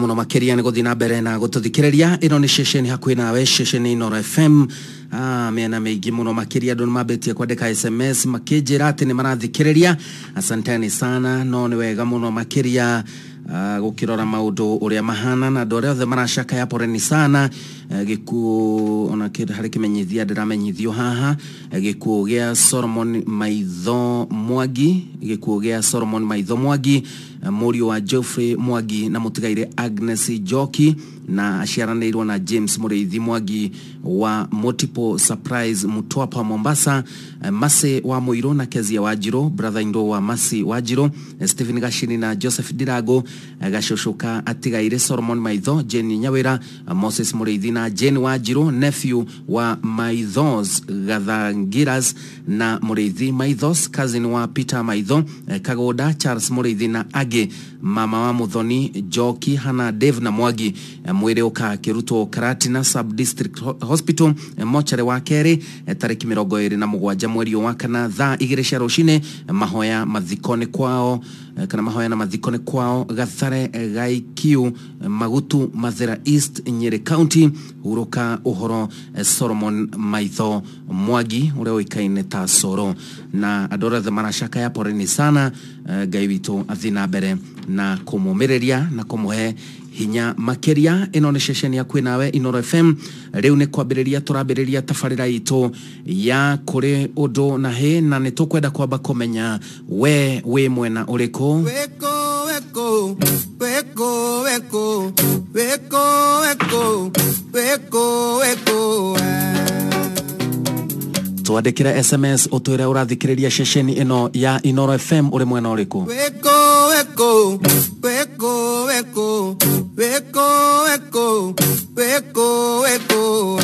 Muno makiria ni guthii na mbere na gututhikiriria ino ni ceceni hakuhi nawe ceceni Inooro FM. Mĩena mĩingĩ mũno makĩria andũ nĩmambĩtie kwandĩka SMS makĩnjĩra atĩ nĩ marathikĩrĩria. Asanteni sana, no nĩ wega mũno makĩria gũkĩrora maũndũ ũrĩa mahana na andũ arĩa othe maracakaya poreni sana. Gĩkuũ ona harĩ kĩmenyithia ndĩramenyithio haha, gĩkuũ gĩa Solomon Maitho Mwangi, gĩkuũ gĩa Solomon Maitho Mwangi, mũriũ wa Geoffrey Mwangi na mũtigaire Agnes Njoki, na aciaranĩirwo na James Mũrĩithi Mwangi wa Multiple Surprise Mtwapa Mombasa, Masi wa Mũirũ na Kezia Wanjirũ, brother in law wa Masi Wanjirũ, Stephen Gashini na Joseph Dirago, Gacũcũka atigaire Solomon Maitho, Jane Nyawĩra, Moses Mũrĩithi na Jane Wanjirũ, nephew wa Maithos Gathangiras na Mũrĩithi Maithos, cousin wa Peter Maitho, Kagoda Charles Mũrĩithi na angĩ, mama wa Muthoni Njoki, Hana Dave na Mwangi. Mwĩrĩ ũkakĩrutwo Karatina Sub District Hospital mochare wa kerĩ tarĩki 27 mweri wa kana thaa 2 cia rũcinĩ. Mahoya mathiko-inĩ kwao, kana mahoya na mathiko-inĩ kwao Gathare Gaikiu Magutu Mathira East Nyeri County. Hurũka ũhoro Solomon Maitho Mwangi ũrĩa ũĩkaine ta Soro. Na andũ arĩa othe maracakaya poreni sana, Ngai witũ athiĩ na mbere na kũmũmĩrĩria na kũmũhe hinya makiria. Ĩno nĩ ceceni ya kwĩ nawe Inooro FM. Rĩu nĩ kwambĩrĩria tũrambĩrĩria tabarĩra itũ ya kũrĩ ũndũ na hĩ, na nĩ tũkwenda kwamba kũmenya we wĩ mwena ũrĩkũ. Weko weko weko weko weko weko weko weko. Twandĩkĩre SMS ũtwĩre ũrathikĩrĩria ceceni ĩno ya Inooro FM ũrĩ mwena ũrĩkũ. Weko weko weko weko weko weko weko weko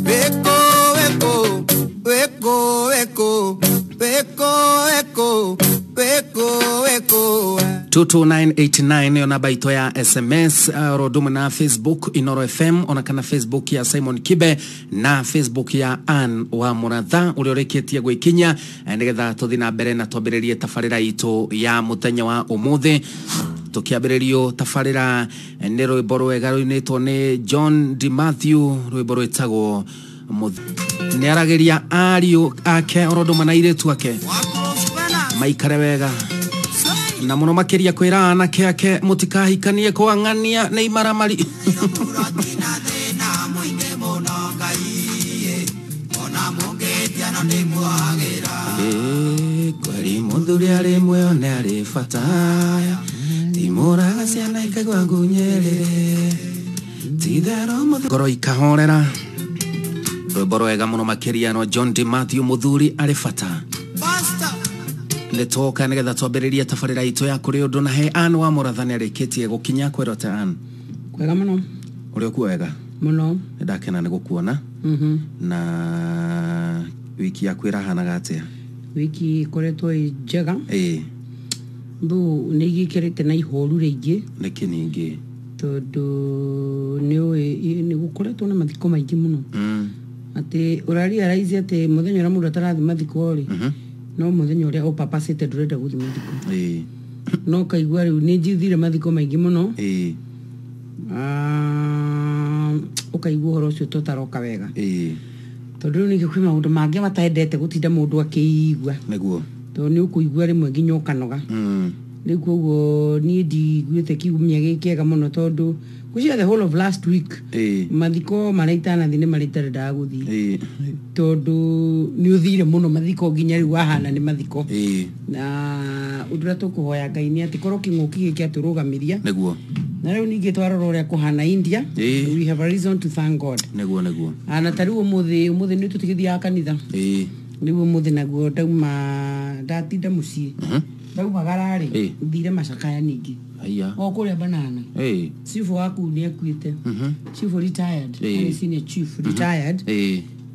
weko weko weko weko weko weko weko weko. 22989 nĩyo namba itũ ya SMS, ro na Facebook Inooro FM, ona kana Facebook ya Simon Kibe na Facebook ya Ann wa Muratha ũrĩa ũrĩkĩtie gwĩkinya, nĩgetha tũthiĩ na mbere na twambĩrĩrie tabarĩra itũ ya mũthenya wa ũmũthĩ. Tũkĩambĩrĩrio tabarĩra nĩ rwĩmbo rwega rũinĩtwo nĩ John D Matthew, rwĩmbo rwĩtagwo nĩ aragĩria ariũ ake oro ndũma na airĩtu ake maikare wega, na muno makiria kwira anake ake mutikahikanie kwang'ania nĩ imaramari. Kweri mũthuri arĩ muoyo nĩ arĩ bata, timũraga ciana ikaigua ngunyĩrĩre, titherũ ngoro ikahorera. Rwĩmbo rwega mũno makĩria no John D Matthew, mũthuri arĩ bata. Nĩtwoka nĩgetha twambĩrĩrie tabarĩra itũ ya kũrĩ ũndũ na he Ann wa Mũratha nĩ arĩkĩtie gũkinya. Kwĩrwo ta Ann. Kwega mũno. Ũrĩ okuo wega mũno? Nĩndakena nĩ gũkuona. Na wiki yaku ĩrahanaga atĩa? Wiki ĩkoretwo ĩ njega. Ĩĩ. Though nĩ igĩkĩrĩte na ihoru rĩingĩ. Nĩkĩ ningĩ? Tondũ nĩũĩ nĩ gũkoretwo na mathiko maingĩ mũno. Atĩ ũrarealize atĩ mũthenya ũrĩa mũndũ atarathiĩ mathiko rĩ, no mũthenya ũrĩa ũpapacĩte ndũrenda gũthiĩ mathiko. No ũkaigua rĩu nĩ njithire mathiko maingĩ mũno. Ũkaigua ũhoro ũcio tũtaroka wega. Tondũ rĩu ningĩ kwĩ maũndũ mangĩ mataendete gũtinda mũndũ akĩigua. Nĩguo. Tondũ nĩ ũkũigua rĩmwe nginya ũkanoga. Rĩu koguo niĩ ndiguĩte kiumia gĩkĩ kĩega mũno, tondũ ngwĩciria the whole of last week mathiko marĩa itanathiĩ nĩ marĩa itarendaga gũthiĩ, tondũ nĩ ũthire mũno mathiko nginya rĩu wahana nĩ mathiko. Na ũndũ ũrĩa tũkũhoya Ngai nĩ atĩ korwo kĩng'ũki gĩkĩ atũrũgamĩria. Nĩguo. Na rĩu ningĩ twarora ũrĩa kũhana India, we have a reason to thank God. Nĩguo nĩguo. Na ta rĩu ũmũthĩ nĩ tũtigĩthiaga kanitha. Rĩu ũmũthĩ naguo ndauma ndatinda mũciĩ, ndaumagara rĩ thire macakaya ningĩ. O kũrĩa banana. Chief waku nĩ akuĩte. Chief retired. Arĩ senior chief retired.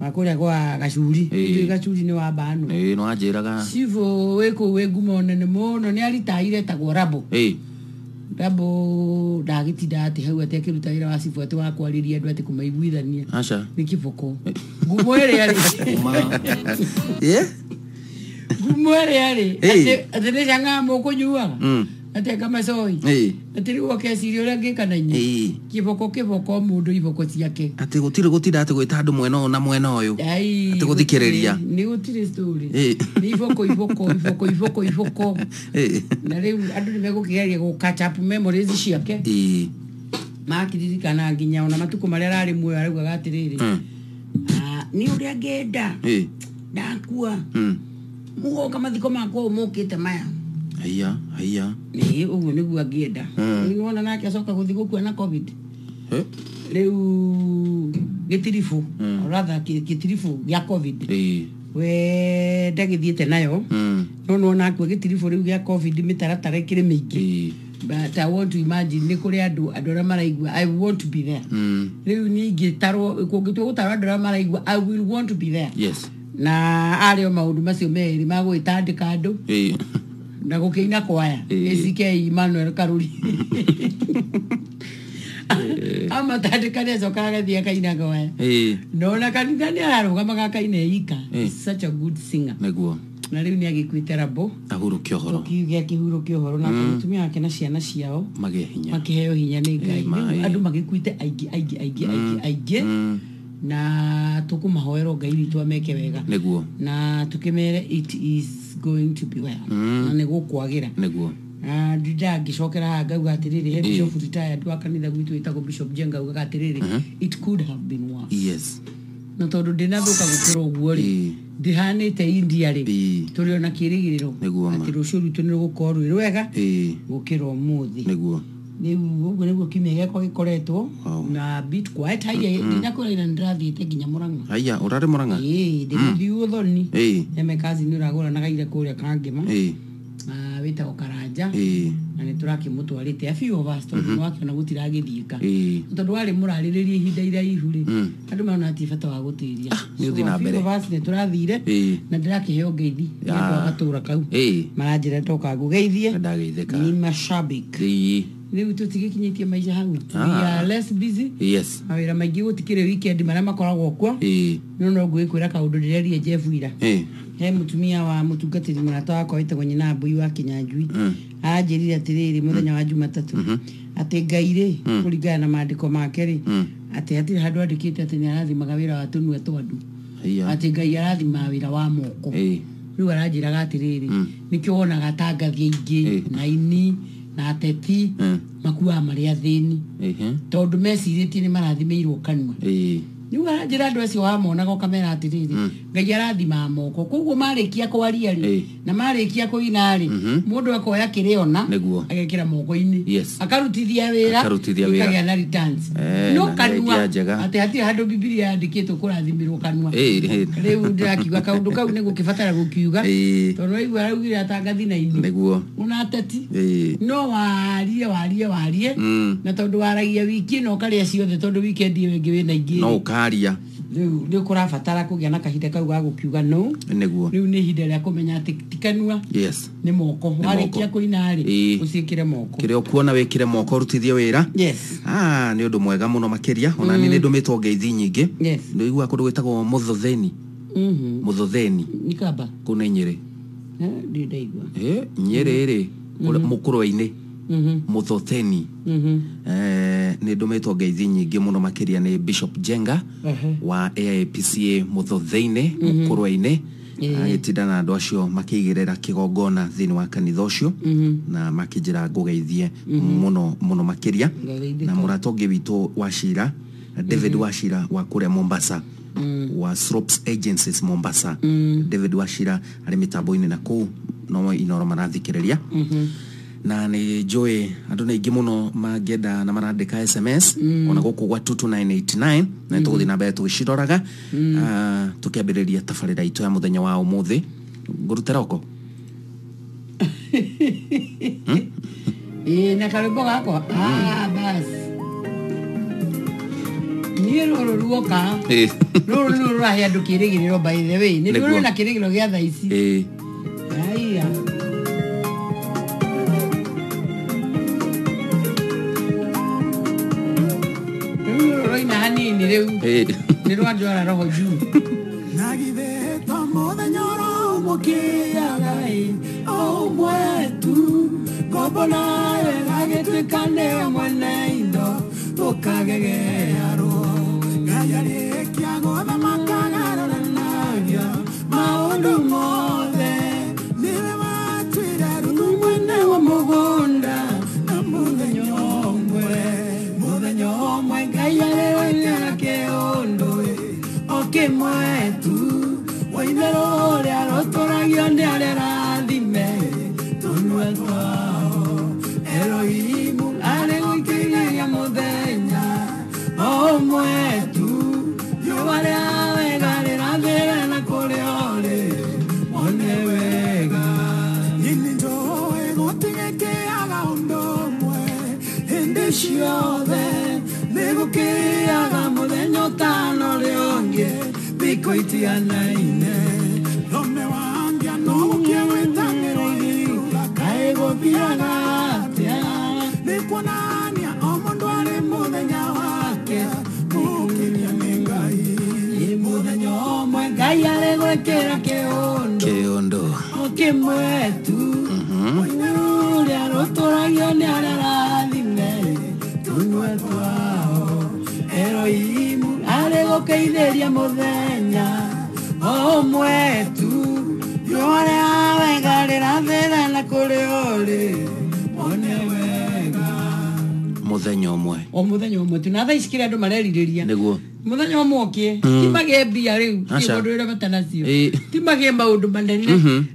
Wa kũrĩa gwa Gacuri. Ndũĩ Gacuri nĩ wa Bano. Nĩ wanjĩraga. Chief wĩ kũu wĩ ngumo nene mũno, nĩ aritaire etagwo Rabo. Rabo ndagĩtinda atĩ hau atĩ akĩruta wĩra wa chief atĩ wa kwarĩria andũ atĩ kũmaiguithania. Aca. Nĩ kiboko. Ngumo ĩrĩa rĩ. Ngumo ĩrĩa rĩ atĩ nĩ cang'a mũkũnyuaga atĩ anga macoi atĩ rĩu okeciria ũrĩa ngĩka na inyuĩ kĩboko kĩboko mũndũ iboko ciake atĩ gũtirĩ gũtinda atĩ gwĩta andũ mwena ũyũ na mwena ũyũ atĩ gũthikĩrĩria nĩ gũtirĩ story nĩ iboko iboko iboko iboko iboko na rĩu andũ nĩ megũkĩgeria gũ catch up memories ciake makiririkana nginya ona matukũ marĩa ararĩ muoyo araugaga atĩrĩrĩ nĩ ũrĩa ngenda ndakua mugoka mathiko makwa ũmũkĩte maya haiya haiya nĩ ũguo nĩguo angĩenda nĩwona nake acoka gũthiĩ gũkua na covid rĩu gĩtiribũ rather gĩtiribũ gĩa covid we ndagĩthiĩte nayo no nĩwona akua gĩtiribũ rĩu gĩa covid mĩtaratara ĩkĩrĩ mĩingĩ but I want to imagine nĩ kũrĩ andũ arĩa maraigua I want to be there rĩu niĩ ingĩtarwo kũngĩtua gũtarwo andũ arĩa maraigua I will want to be there yes na arĩ o maũndũ macio merĩ ma gwĩtandĩka andũ na gũkĩina kwaya ACK Emmanuel Karuri amatandĩka nĩ acokaga agathiĩ akaina kwaya no na kanitha nĩ ararũgamaga akaina ika. He's such a good singer nĩguo na rĩu nĩ agĩkuĩte rabo ahurũke ũhoro tũkiuge akĩhurũke ũhoro na mũtumia wake na ciana ciao magĩe hinya makĩheo hinya nĩ Ngai rĩu andũ magĩkuĩte aingĩ aingĩ aingĩ aingĩ aingĩ na tũkũmahoera Ngai witũ ameke wega nĩguo na tũkĩmere it is going to be well na nĩ gũkwagĩra nĩguo ndingĩcokera haha ngauga atĩrĩrĩ he bishop retired wa kanitha gwitũ wĩtagwo Bishop Jenga augaga atĩrĩrĩ it could have been worse yes na tondũ ndĩnathũka gũkĩra ũguo rĩ ndĩhanĩte India rĩ tũrĩ ona kĩrĩgĩrĩro atĩ rũciũ rwitũ nĩ rũgũkorwo rwĩ rwega gũkĩra ũmũthĩ nĩguo rĩu ũguo nĩguo kiumia gĩakwa gĩkoretwo na bit quiet haiya ndinakwĩra nĩndĩrathiĩte nginya Mũrang'a haiya ũrarĩ Mũrang'a ĩĩ ndĩmũthiu ũthoni eme kazi nĩ ũragũranaga ira kũrĩa Kangema wĩtagwo Karanja na nĩ tũrakĩmũtwarĩte a few of us tondũ nĩwakĩona gũtiragĩthiĩka tondũ warĩ mũrarĩrĩria ihinda iraihu rĩ andũ marona hatirĩ bata wa gũtĩria nĩ ũthiĩ na mbere few of us nĩ tũrathire na ndĩrakĩheo ngeithi nĩ andũ a gatũra kau maranjĩra ndoka ngũgeithie ndageithĩka ni mashabiki rĩu tũtigĩkinyĩtie maica hau we are less busy yes mawĩra maingĩ gũtikĩrĩ weekend marĩa makoragwo kuo no no ngũgĩkwĩra kaũndũ ndĩrerie Jeff ira he mũtumia wa mũtungatĩri mũrata wakwa wĩtagwo Nyina Mbui wa Kinyanjui anjĩrire atĩrĩrĩ mũthenya wa Jumatatũ atĩ Ngai rĩ kũringana na maandĩko make rĩ atĩ hatirĩ handũ andĩkĩte atĩ nĩ arathimaga wĩra wa tũnua twa andũ atĩ Ngai arathimaga wĩra wa moko rĩu aranjĩraga atĩrĩrĩ nĩkĩo wonaga atangathi aingĩ na aini na ateti makuaga marĩ athĩni tondũ mecirĩtie nĩ marathimĩirwo kanua rĩu aranjĩra andũ acio wamonaga ũkamera atĩrĩrĩ Ngai arathimaga moko koguo marĩkia kwaria rĩ na marĩkia kũina rĩ mũndũ akoya kĩrĩona agekĩra moko-inĩ akarutithia wĩra ĩkagĩa na returns no kanua atĩ hatirĩ handũ Bibilia yandĩkĩtwo kũrathimĩrwo kanua rĩu ndĩrakiuga kaũndũ kau nĩ gũkĩbatara gũkiuga tondũ waigua araugire atangathi na ini nĩguo ona ateti no warie warie warie na tondũ waragia wiki ĩno ũkarĩa ciothe tondũ weekend ĩyo ĩngĩ wĩna ingĩ no ũkaria rĩu nĩ kũrabatara kũgĩa na kahinda kau ga gũkiuga no nĩguo rĩu nĩ ihinda rĩa kũmenya atĩ ti kanua yes nĩ moko warĩkia kũina rĩ ũciĩkĩre moko kĩrĩa ũkuona wĩkĩre moko ũrutithie wĩra yes nĩ ũndũ mwega mũno makĩria ona niĩ nĩ ndũmĩtwo ngeithi nyingĩ yes nĩũiguaga kũndũ gwĩtagwo Mũthotheni Mũthotheni nĩ kamba kũu nĩ Nyĩrĩ ndirĩ ndaigua Nyĩrĩ rĩ mũkũrwe-inĩ Mũthotheni nĩ ndũmĩtwo ngeithi nyingĩ mũno makĩria nĩ Bishop Jenga wa AIPCA Mũthotheinĩ mũkũrwe-inĩ agĩtinda na andũ acio makĩigĩrĩra kĩgongona thĩinĩ wa kanitha ũcio na makĩnjĩra ngũgeithie mũno mũno makĩria na mũrata ũngĩ witũ wa Cira David Wachira wa kũrĩa Mombasa wa Slopes Agencies Mombasa David Wachira arĩ mĩtambo-inĩ na kũu no Inoro marathikĩrĩria na nĩ njũĩ andũ nĩ aingĩ mũno mangĩenda na marandĩka SMS ona gũkũ gwa 22989 na nĩ tũgũthiĩ na mbere tũgĩciroraga tũkĩambĩrĩria tabarĩra itũ ya mũthenya wa ũmũthĩ ngũrute roko na karwĩmbo gakwa basi niĩ rũrũ ruoka rũrũ nĩruo rũrahe andũ kĩrĩgĩrĩro by the way nĩ ruo rwĩna kĩrĩgĩrĩro gĩa thaa ici haiya rĩu rũina hanini rĩu nĩ rwandwara roho juu na githĩ to mũthenya oro ũmwe Gũkĩaga o ũmwe tu ngombo nayo ĩgagĩtuĩka nĩwe mwene indo tũkagegearwo Ngai arĩkia gũthamaka agarũranagia maũndũ mothe nĩwe watuire Ruthu mwene wa mũgũnda na mũthenya ũmwe Ngai arĩwĩkĩra kĩũndũ o kĩmwe tu waitherũ ũrĩa rũtũragio nĩ arĩa rathime tũnua twao Elohimu arĩ gũikĩrĩria mũthenya o ũmwe tu riũa rĩa wega rĩrathĩra na kũrĩa ũrĩ wone wega Niĩ nĩnjũĩ gũtigĩkĩaga ũndũ ũmwe hĩndĩ ciothe nĩgũkĩaga mũthenya ũtano ũrĩa ũngĩ thikũ itianaine Thome wangia no gũkĩgwĩtanĩrwo irura kaĩ gũthiaga atĩa nĩ kuonania o mũndũ arĩ mũthenya wake mũkĩria nĩ Ngai mũthenya ũmwe Ngai arĩ gwĩkĩra kĩũndũ o kĩmwe tu ũrĩa rũtũragio nĩ arĩa rathime tũnua twao Elohimu arĩ gũkĩithĩria mũthenya o ũmwe tu riũa rĩa wega rĩrathĩra na kũrĩa ũrĩ wone wega Mũthenya ũmwe o mũthenya ũmwe tu na thaa ici kĩrĩa andũ marerirĩria nĩguo mũthenya ũmwe ũkĩe ti magĩe mbia rĩu Aca. mũndũ wĩra bata nacio Ĩ. ti magĩe maũndũ manene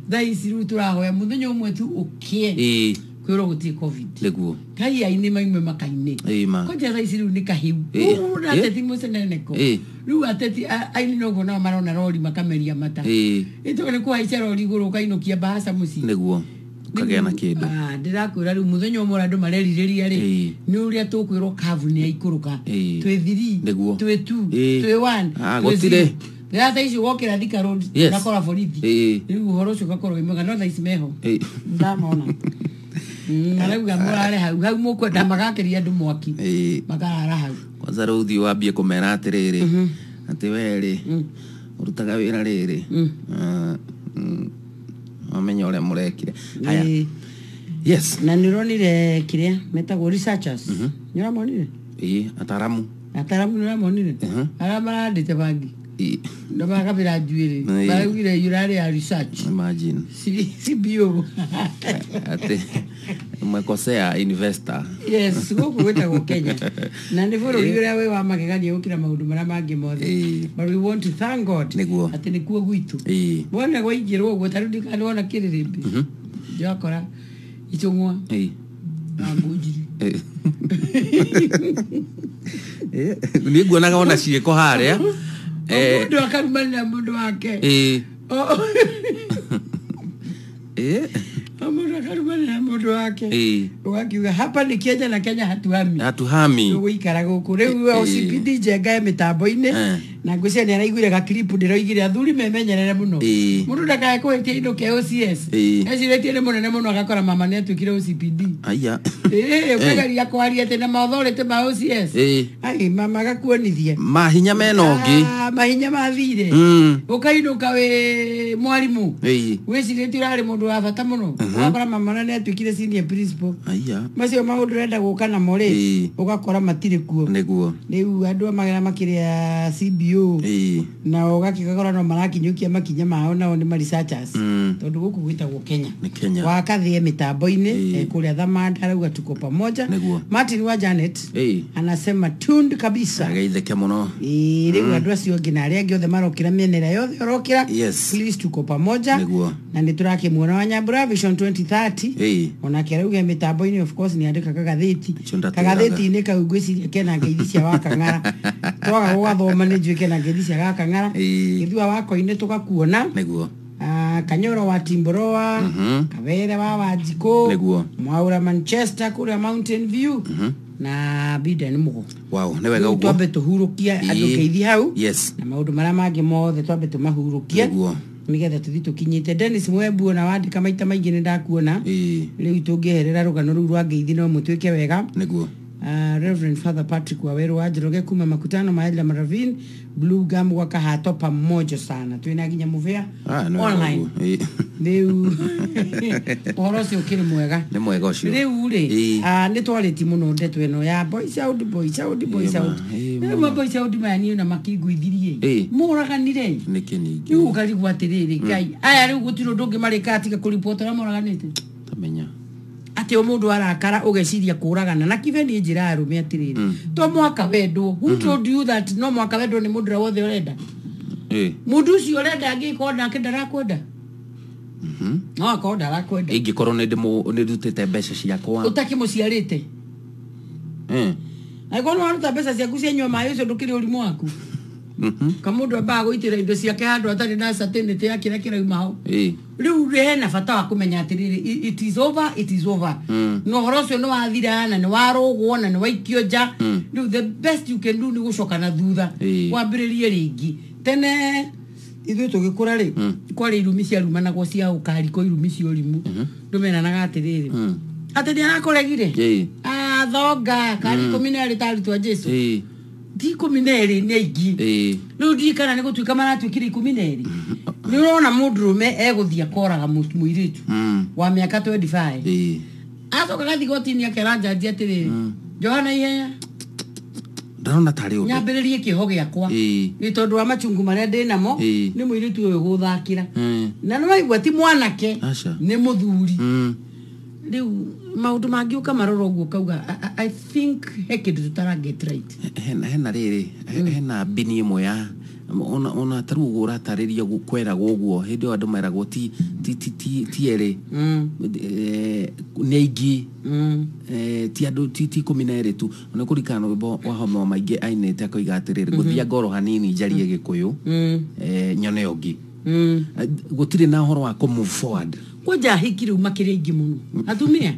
thaa ici rĩu tũrahoya mũthenya ũmwe tu ũkĩe Ĩ. kwĩrwo gũtirĩ covid nĩguo kai aini maime makaine Ĩ ma kwanja thaa ici rĩu nĩ kahiu Ĩ. Rĩu na Ĩ. ateti mũceneneko Ĩ. rĩu ateti aini noguo nao marona rori makameria mata Ĩ. ĩtũ nĩ kũhaica rori igũrũ ũkainũkia mbahaca mũciĩ nĩguo ũkagĩa na kĩndũ ndĩrakwĩra rĩu mũthenya ũmwe ũrĩa andũ marerirĩria rĩ Ĩ. nĩ ũrĩa tũkwĩrwo kavu nĩ yaikũrũka Ĩ. twĩ 3 Nĩguo. twĩ 2 Ĩ. twĩ 1 Ah, gũtirĩ. rĩrĩa thaa ici wokĩra Thika Road Yes. ũgakora borithi Ĩ. rĩu ũhoro ũcio ũgakorwo wĩ mwega no thaa ici meho Ĩ. ndamona marauga mũrare hau hau mũkwenda magakĩria andũ mwaki Ĩ. makarara hau kwanza rĩu thiĩ wambie kũmera atĩrĩrĩ atĩ we rĩ ũrutaga wĩra rĩrĩ wamenya ũrĩa mũrekire haya Ĩ. yes na nĩ ũronire kĩrĩa metagwo researchers nĩ ũramonire ĩ ataramu ataramu nĩ ũramonire arĩa marandĩte bangi Ĩ. na makabĩra njuĩrĩ Ĩ. maraugire ũrarĩ ya research imagine CBO atĩ umekosea investor yes gũkũ gwĩtagwo Kenya na nĩ bũrũri ũrĩa wĩ wa magegania gũkĩra maũndũ marĩa mangĩ mothe Ĩ. but we want to thank God Nĩguo. atĩ nĩkuo gwitũ Ĩ. wona gwaingĩrwo ũguo ta rĩu ndikana wona kĩrĩrĩmbĩ ndĩrakora icũng'wa Ĩ. na ngũnjiri Ĩ. Ĩ. Niĩ nguonaga ona ciĩko harĩa O mũndũ akarumanĩra mũndũ wake Ĩ. O- Ĩ. o mũndũ akarumanĩra mũndũ wake Ĩ. ũgakiuga hapa ni Kenya na Kenya hatuhami hatuhami tũgũikara gũkũ rĩu Ĩ. OCPD njenga e mĩtambo-inĩ Eh. na ngwĩciria nĩ araiguire gakiripu ndĩroigire athuri memenyerere mũno Ĩ. mũndũ ndakae kũhĩtia indo ke OCS Ĩ. ecirĩtie nĩ mũnene mũno agakora mama nĩ atuĩkire OCPD aya Ĩ, ũkageria kwaria atĩ na maauthority ma OCS Ĩ. ai mama agakuonithia mahinya mena ũngĩ Ah, mahinya mathire Mm. ũkainũka wĩ mwarimũ Ĩ. wĩcirĩtie ũrarĩ mũndũ wa bata mũno ũgakora mama na nĩ atuĩkire senior principal aya macio maũndũ ũrenda gũka namo rĩ Ĩ. ũgakora matirĩ kuo nĩguo rĩu andũ amagera makĩrĩa CBO Ĩ. na ũgakĩgakora no marakinyũkia makinya mao nao nĩ ma researchers Mm. tondũ gũkũ gwĩtagwo Kenya Nĩ Kenya. wakathie mĩtambo-inĩ Ĩ. kũrĩa Thamanda arauga tuko pamoja Nĩguo. Martin wa Janet Ĩ. anasema tuned kabisa ageithĩke mũno Ĩ, rĩu andũ acio angĩ na arĩa angĩ othe marokĩra mĩena ĩrĩa yothe ũrokĩra Yes. please tuko pamoja Nĩguo. na nĩ tũrakĩmuona wa Nyambura Vision 2030 Ĩ. onake arauga mĩtambo-inĩ of course nĩ andĩka kagathĩti Icio ndatwĩraga. kagathĩti-inĩ kau ngwĩciria kena ngeithi cia wakang'ara twaga gũgathoma nĩ njuĩ kena ngeithi cia gakang'ara Ĩ. gĩthua wakoinĩ tũgakuona nĩguo Ah, Kanyoro wa Timboroa Mhm. Kabere wa Wanjikũ Nĩguo. Mwaura Manchester kũrĩa Mountain View na Biden Mũgo wow nĩ wega Rĩu ũguo twambe tũhurũkie andũ Ĩ. ngeithi hau yes na maũndũ marĩa mangĩ mothe twambe tũmahurũkie Nĩguo. nĩgetha tũthiĩ tũkinyĩte Dennis Mwembu ona wandĩka maita maingĩ nĩ ndakuona Ĩ. rĩu tũngĩeherera rũgano rũu rwa ngeithi no mũtuĩke wega nĩguo Reverend Father Patrick Waweru wa Njoroge kuma makutano maela Maravin Blue Gum wakahato pamoja sana twina nginya muvea online riu uhoro ucio ukiri mwega ni mwega ucio riu ri ni twarĩti mũno ndeto ĩno ya boys out boys out boys out rĩu ma boys out maya niĩ na makĩnguithirie moraganire nĩkĩ ningĩ rĩu ũkarigwo atĩrĩrĩ Ngai aya rĩu gũtirĩ ũndũ ũngĩ marĩkaga tiga kũribota ũrĩa moraganĩte tamenya atĩ o mũndũ arakara ũgeciria kũragana na kibe nĩ njĩra arũme atĩrĩrĩ to mwaka wendwo who told you that no mwaka wendwo nĩ mũndũ ũrĩa wothe ũrenda mũndũ ũcio ũrenda angĩkorwo nake ndarakwenda no akorwo ndarakwenda ingĩkorwo nĩ ndutĩte mbeca ciakwa ũtakĩmũciarĩte angĩkorwo nĩ waruta mbeca ciaku cia nyua maĩ ũcio ndũkĩrĩ ũrimũ waku kamũndũ ambaga gũitĩra indo ciake handũ atarĩ na certainty ya kĩrĩa kĩrauma hau rĩu hena bata wa kũmenya atĩrĩrĩ it is over it is over na ũhoro ũcio nĩ wathira na nĩ warũgwo na nĩ waikio nja rĩu the best you can do nĩ gũcoka na thutha wambĩrĩrie rĩngĩ tene ithuĩ tũgĩkũra rĩ kwarĩ irumi ciarumanagwo cia ũkariko irumi cia ũrimũ ndũmenanaga atĩrĩrĩ atĩ nĩ arakũregire athonga kari 12 ta arutwo a Jesu ti 12 nĩ aingĩ rĩu ndirikana nĩ gũtuĩka maratuĩkire 12 nĩ ũrona mũndũrũme egũthiĩ akoraga mũirĩtu wa mĩaka 25 acoka gathiĩ goti-inĩ akera njanji atĩrĩrĩ njoha na ihenya ndarona tarĩ ũndũ nyambĩrĩrie kĩoho gĩakwa nĩ tondũ wa machungu marĩa ndĩ namo nĩ mũirĩtu ũyũ gũthakĩra na nĩ waigua ti mwanake nĩ mũthuri rĩu maũndũ mangĩ ũkamarora ũguo ũkauga I think he kĩndũ tũtara get right hena rĩrĩ hena mbini ĩmwe ya ona tarĩu ũguo ũratarĩria kweragwo ũguo hĩndĩ ĩyo andũ meragwo ti erĩ nĩ aingĩ ti andũ ti 12 tu ona kũririkana rwĩmbo wa Homa wa Maingĩ ainĩte akoiga atĩrĩrĩ ngũthia ngoro hanini njarie Gĩkũyũ nyone ũngĩ gũtirĩ na ũhoro wa kũ move forward kwanja ahiki rĩu makĩrĩ aingĩ mũno atumia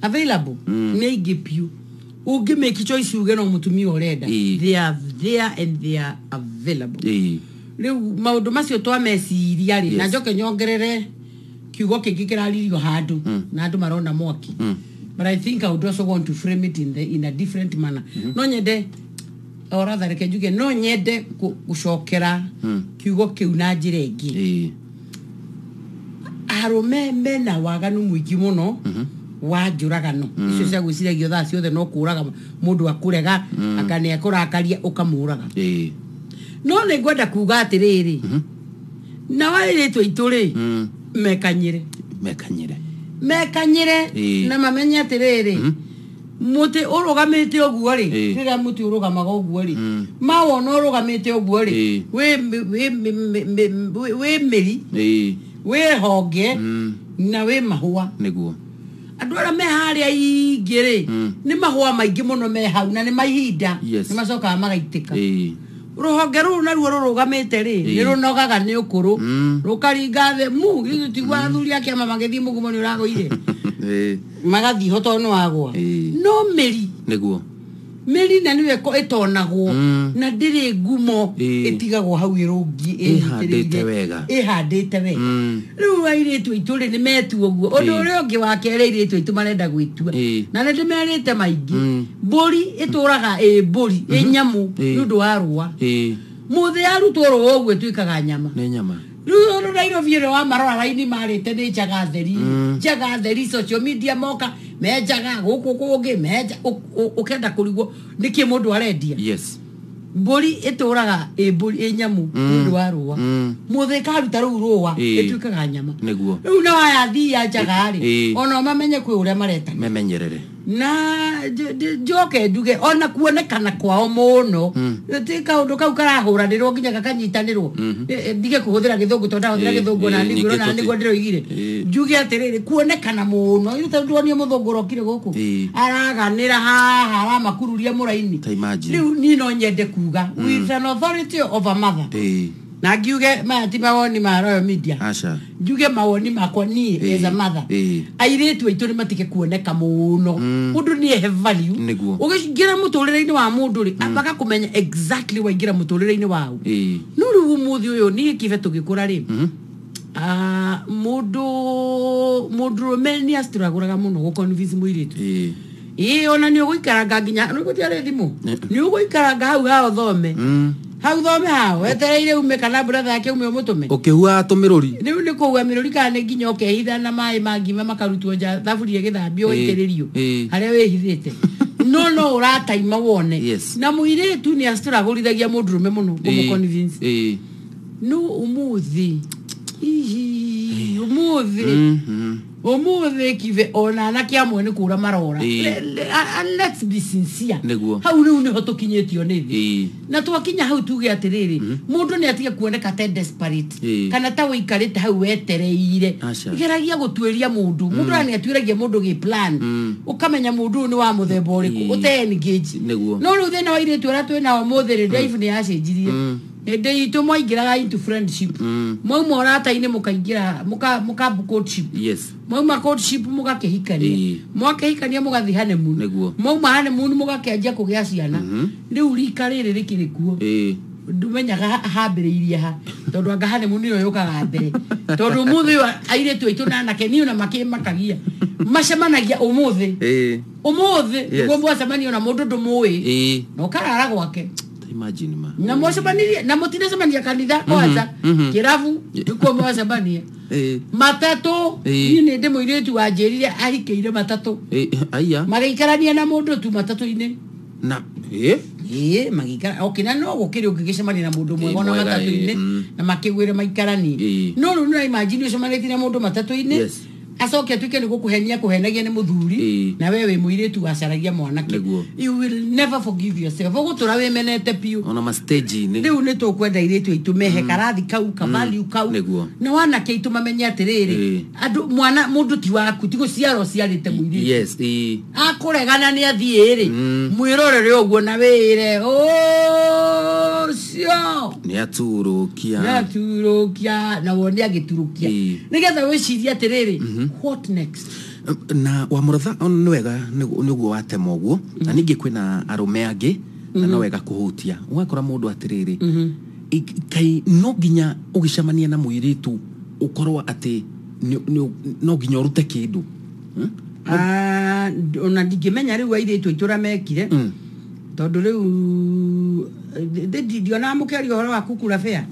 available nĩ aingĩ piũ ũngĩ make choice uge no mũtumia ũrenda they are there and they are available rĩu maũndũ macio twameciria rĩ na njoke nyongerere kiugo kĩngĩ kĩraririo handũ na andũ marona mwaki but I think I would also want to frame it in a different manner no nyende or rather reke njuge no nyende gũcokera kiugo kĩu na njĩra ĩngĩ arũme mena waganu mũingĩ mũno wa njũragano icio cia gwĩciragio thaa ciothe no kũraga mũndũ akũrega aka nĩ akũrakaria ũkamũraga no nĩ ngwenda kuga atĩrĩrĩ na airĩtu aitũ rĩ mekanyĩre na mamenye atĩrĩrĩ mũtĩ ũrũgamĩte ũguo rĩ rĩrĩa mũtĩ ũrũgamaga ũguo rĩ mawona ũrũgamĩte ũguo rĩ wĩ mĩri wĩ honge na wĩ mahũa nĩguo andũ arĩa me harĩa ingĩ rĩ nĩ mahũa maingĩ mũno me hau na nĩ maihinda nĩ macokaga magaitĩka rũhonge rũu naruo rũrũgamĩte rĩ nĩ rũnogaga nĩ ũkũrũ rũkaringa thĩ mu githĩ tiguo athuri a kĩama magĩthiĩ mũgumo nĩ ũragũire magathiĩ ho tondũ nĩ wagũa no mĩri nĩguo mĩri na nĩyo ĩtonagwo na ndĩrĩ ngumo ĩtigagwo hau ĩrũngi ĩhandĩte wega rĩu airĩtu aitũ rĩ nĩ metua ũguo ũndũ ũrĩa ũngĩ wa kerĩ airĩtu aitũ marenda gwĩtua na nĩ ndĩmerĩte maingĩ mbũri ĩtũraga ĩ mbũri ĩ nyamũ nĩ ũndũ wa rũa mũthĩ yarutwo rũa ũguo ĩtuĩkaga nyama nĩ nyama rĩu ũndũ Nairobi ĩrĩa wa marora raini marĩte nĩ njaga theri njaga theri social media moka menjaga gũkũ kũngĩ menja ũkenda kũrigwo nĩkĩ mũndũ arendia yes mbũri ĩtũraga ĩ mbũri ĩ nyamũ nĩ ũndũ wa rũa mũthĩ ĩkaruta rũu rũa ĩtuĩkaga nyama nĩguo rĩu na waya thia njaga rĩ ona mamenye kwĩ ũrĩa mareta memenyerere na njoke njuge ona kuonekana kwao mũno ti kaũndũ kau karahũranĩrwo nginya gakanyitanĩrwo ndige kũhũthĩra gĩthũngũ tondũ ndahũthĩra gĩthũngũ na nĩguo na nĩguo ndĩroigire njuge atĩrĩrĩ kuonekana mũno ithuĩ tondũ ndonio mũthũngũ ũrokire gũkũ araganĩra haha aramakururia mũraini rĩu niĩ no nyende kuga with an authority of a mother na ngiuge maya ti mawoni ma Royal Media aca njuge mawoni makwa niĩ as a mother airĩtu aitũ nĩ matige kuoneka mũno mũndũ nĩ ehe value ũgĩingĩra mũtũrĩre-inĩ wa mũndũ rĩ ambaga kũmenya exactly waingĩra mũtũrĩre-inĩ wau no rĩu ũmũthĩ ũyũ niĩ kĩbe tũgĩkũra rĩ mũndũ mũndũrũme nĩ astragũraga mũno gũ convince mũirĩtu Ĩĩ ona nĩ ũgũikaranga nginya nĩ gũtiarĩ thimũ. Nĩ ũgũikaranga hau hao thome. Hau thome hao wetereire ume kana brother yake ume ũmũtũme. Ũkĩhuaga tũmĩrũri. Rĩu nĩ kũhua mĩrũri kana nĩ nginya ũkehitha na maĩ ma ngima makarutwo nja thaburia ĩgĩthambio ũgaitĩrĩrio harĩa wĩhithĩte. No no ũrataima wone. Na mũirĩtu nĩ acitũragũrithagia mũndũrũme mũno kũmũ-convince. No ũmũthĩ hihi ũmũthĩ ũmũthĩ kibe ona anake amwe nĩ kũra marora. Let's be sincere. Hau rĩu nĩho tũkinyĩtio nĩ thĩ. Na twakinya hau tuge atĩrĩrĩ mũndũ nĩ atige kuoneka ta desperate kana ta wĩikarĩte hau wetereire. Geragia gũtuĩria mũndũ. Mũndũ nĩ atuĩragia mũndũ gĩ plan. Ũkamenya mũndũ ũyũ nĩ wa mũthemba ũrĩkũ ũte engage. No rĩu thĩna wa airĩtu arĩa twĩ nao ũmũthĩ rĩ life nĩ yacenjirie. Hĩndĩ itũ mwaingĩraga into friendship. Mwauma ũrata-inĩ mũkaingĩra mũka courtship. Mwauma courtship mũgakĩhikania. Mwakĩhikania mũgathiĩ honeymoon. Mwauma honeymoon mũgakĩanjia kũgĩa ciana. Rĩu rika rĩrĩ rĩkĩrĩ kuo. Ndumenyaga hambĩrĩirie ha tondũ anga honeymoon nĩyo yũkaga mbere. Tondũ ũmũthĩ ũyũ airĩtu aitũ na anake niĩ ona makĩmakagia. Macemanagia ũmũthĩ. Ũmũthĩ nĩguo mwacemania na mũndũ ndũmũĩ. Na ũkarara gwake. Imagine ma. Na mwacemanirie na mũtinacemania kanitha kwanza kĩrabu nĩkuo mwacemania. Matatũ niĩ nĩ ndĩ mũirĩtu wanjĩrire ahikĩire matatũ. Aya. Magĩikarania na mũndũ tu matatũ-inĩ. Na ĩĩ magĩikara okay na no gũkĩrĩ ũngĩgĩcemania na mũndũ mwega ona matatũ-inĩ na makĩgwĩre maikaranie. No rĩu nĩ imagine ũcemanĩtie na mũndũ matatũ-inĩ. Acoke atuĩke nĩ gũkũhenia kũhenagia nĩ mũthuri na we wĩ mũirĩtu wacaragia mwanake. You will never forgive yourself. Ũgũtũra wĩmenete biũ. Ona ma stage-inĩ. Rĩu nĩ tũkwenda airĩtu aitũ mehe karathi kau ka value kau. Na wanake aitũ mamenye atĩrĩrĩ andũ mwana mũndũ ti waku ti gũciara ũciarĩte mũirĩtu. Akũregana nĩ athiĩ rĩ mwĩrorere ũguo na wĩre ũcio nĩ aturũkia. Nĩ aturũkia na wone agĩturũkia. Nĩgetha wĩcirie atĩrĩrĩ what next? Na wa mũratha nĩ wega nĩguo watema ũguo na ningĩ kwĩna arũme angĩ na no wega kũhutia. Ũgakora mũndũ atĩrĩrĩ kai no nginya ũgĩcemania na mũirĩtu ũkorwo atĩ no nginya ũrute kĩndũ. Ona ndingĩmenya rĩu airĩtu aitũ ũrĩa mekire tondũ rĩu ndionaga mũkĩaria ũhoro wa kukura bĩa.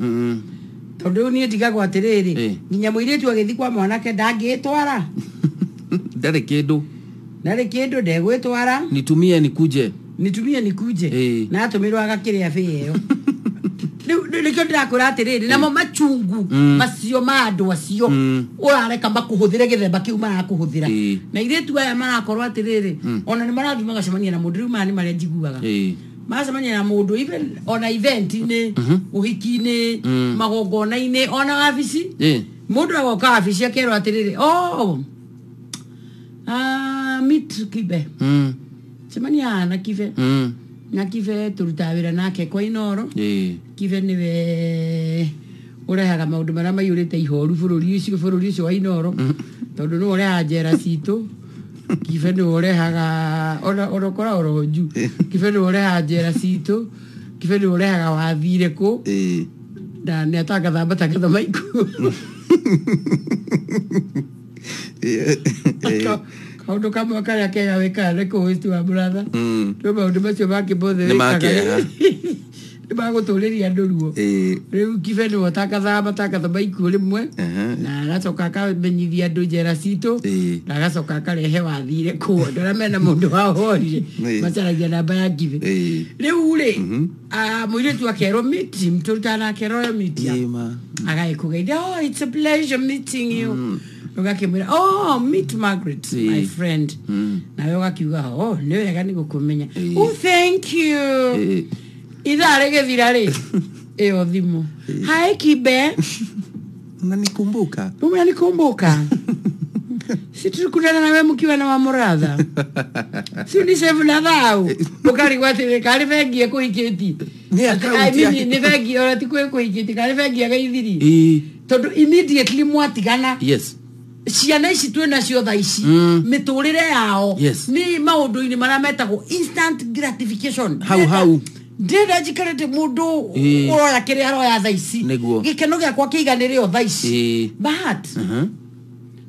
Tondũ rĩu niĩ ndigagwo atĩrĩrĩ nginya mũirĩtu agĩthiĩ kwa mwanake ndangĩtwara. Ndarĩ kĩndũ. Ndarĩ kĩndũ ndegwĩtwara. Nitumie nikuje. Nitumie nikuje. Na atũmĩrwo agakĩrĩa bĩa ĩyo. Rĩu nĩkĩo ndĩrakwĩra atĩrĩrĩ namo machungu macio ma andũ acio ũrareka makũhũthĩre gĩthemba kĩu marakũhũthĩra. Na airĩtu aya marakorwo atĩrĩrĩ ona nĩ marathiĩ magacemania na mũndũ rĩu maya nĩ marĩa njiguaga. Macemania na mũndũ even ona event-inĩ ũhiki-inĩ magongona-inĩ ona wabici. Mũndũ agoka wabici akerwo atĩrĩrĩ oh meet Kibe. Cemania na Kibe. Na Kibe tũrutaga wĩra nake kwa Inoro. Kibe nĩwe ũrehaga maũndũ marĩa maiyũrĩte ihoru bũrũri ũcio wa Inoro tondũ nĩwe ũrehaga njera citũ. Kibe nĩwe ũrehaga ona ũkora oro nju. Kibe nĩwe ũrehaga njera citũ. Kibe nĩwe ũrehaga wathire kũ. Na nĩ atangathaga matangatho ma ikuũ. Kaũndũ kamwe karĩa kega wĩkaga nĩ kũhĩti wa brother. No maũndũ macio mangĩ mothe wĩkaga nĩ magũtũrĩria andũ ruo. Rĩu Kibe nĩwe ũtangathaga matangatho ma ikuũ rĩmwe na agacoka akamenyithia andũ njera citũ na agacoka akarehe wathire kũu andũ arĩa mena mũndũ wao worire macaragia namba ya Kibe. Rĩu rĩ mũirĩtu akerwo meet him tũrutaga nake royal meet agagĩkũgeithia oh it's a pleasure meeting you. Ũgakĩmwĩra oh meet Margaret my friend. Nawe ũgakiuga oh nĩ wega nĩ gũkũmenya. Oh thank you. Ithaa rĩgĩthira rĩ ĩyo thimũ. Hi Kibe. Unanikumbuka? Unanikumbuka? Si tulikutana na wewe mkiwa na Wamuratha. Si unisave na thau. Ukarigwo atĩrĩ karĩ bengi ĩkũhikĩtie. Nĩ account yake. Nĩ bengi ona ti kwĩkũhikĩtie karĩ bengi agaithirie. Tondũ immediately mwatigana. Yes. Ciana ici twĩ nacio thaa ici mĩtũrĩre yao nĩ maũndũ-inĩ marĩa metagwo instant gratification. Hau hau. Ndĩrenda njikarĩte mũndũ ũroya kĩrĩa aroya thaa ici. Gĩkeno gĩakwa kĩiganĩre o thaa ici. But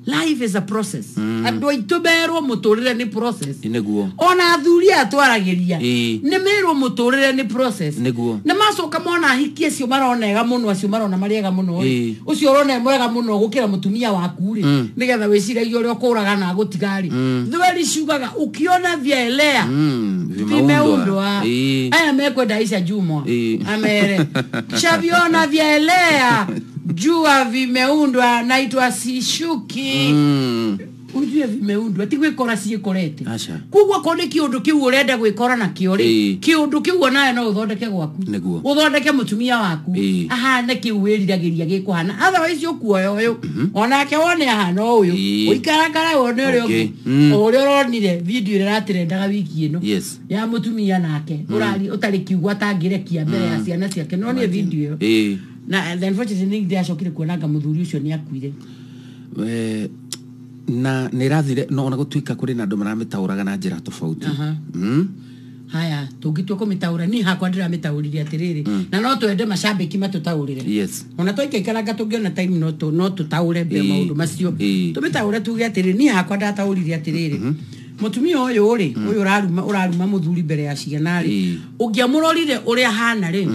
Life is a process. Andũ aitũ merwo mũtũrĩre nĩ process. Nĩguo. Ona athuri aya twaragĩria Ĩĩ. nĩ merwo mũtũrĩre nĩ process. Nĩguo. Na macoka mona ahiki acio marona ega mũno, acio marona marĩ ega mũno rĩ, Ĩĩ. ũcio ũrona e mwega mũno gũkĩra mũtumia waku rĩ, nĩgetha wĩciragie ũrĩa ũkũraga na agũtiga rĩ. Thweri ciugaga ukiona vyaelea vimeundwa. Ĩĩ. Aya mekwenda Aisha Jumwa Ĩĩ. amere shaviona vyaelea jua vimeundwa naitwa sishuki. Ujue vimeundwa ti gwikora ciikorete. Aca. Koguo akorwo nĩ kĩũndũ kĩu ũrenda gwĩkora nakĩo rĩ, Ĩĩ. kĩũndũ kĩu onawe no ũthondeke gwaku. Nĩguo. Ũthondeke mũtumia waku Ĩĩ. ahane kĩu wĩriragĩria gĩkũhana, otherwise ũkuoya ũyũ onake wone ahana ũyũ, Ĩĩ. ũikarakara wone ũrĩa Okay. ũngĩ. O ũrĩa ũronire video ĩrĩa ĩratrendaga wiki ĩno Yes. ya mũtumia nake ũrari ũtarĩ kiugo atangĩrekia mbere ya ciana ciake, no nĩ video ĩyo. Ĩĩ. Na the unfortunately nĩ ndĩracokire kuona anga mũthuri ũcio nĩ akuire. Na nä ĩrathire no ona gũtuĩka kũrĩ na andũ maramĩtaũraga na njĩra tofauti. Aha. Haya, tũngĩtua kũmĩtaũra, niĩ hakwa ndĩramĩtaũrire atĩrĩrĩ, na no twende macambĩki matũtaũrĩre. Yes. Ona twaikaikaranga tũngĩona time no tũtaũre mbere Ĩĩ. maũndũ macio. Ĩĩ. Tũmĩtaũre tuge atĩrĩrĩ, niĩ hakwa ndataũrire atĩrĩrĩ, mũtumia ũyũ rĩ, ũyũ ũraruma mũthuri mbere ya ciana rĩ, Ĩĩ. ũngĩamũrorire ũrĩa ahana rĩ,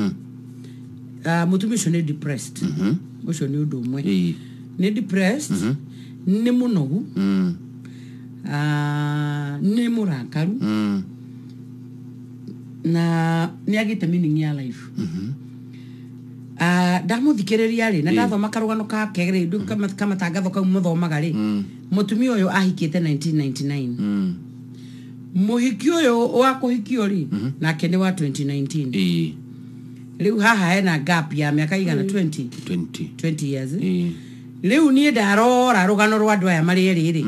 mũtumia ũcio nĩ depressed. Ũcio nĩ ũndũ ũmwe. Ĩĩ. Nĩ depressed, nĩ mũnogu, nĩ mũrakaru, na nĩ agĩte meaning ya life. Ndamũthikĩrĩria rĩ, na ndathoma karũgano kake rĩ, ndũ kamatangatho kau mũthomaga rĩ, mũtumia ũyũ ahikĩte 1999. Mũhiki ũyũ wa kũhikio rĩ, nake nĩ wa 2019. Ĩĩ. Rĩu haha hena gap ya mĩaka igana 20. 20. 20 years. Ĩĩ. Rĩu niĩ ndarora rũgano rwa andũ aya marĩ erĩ rĩ,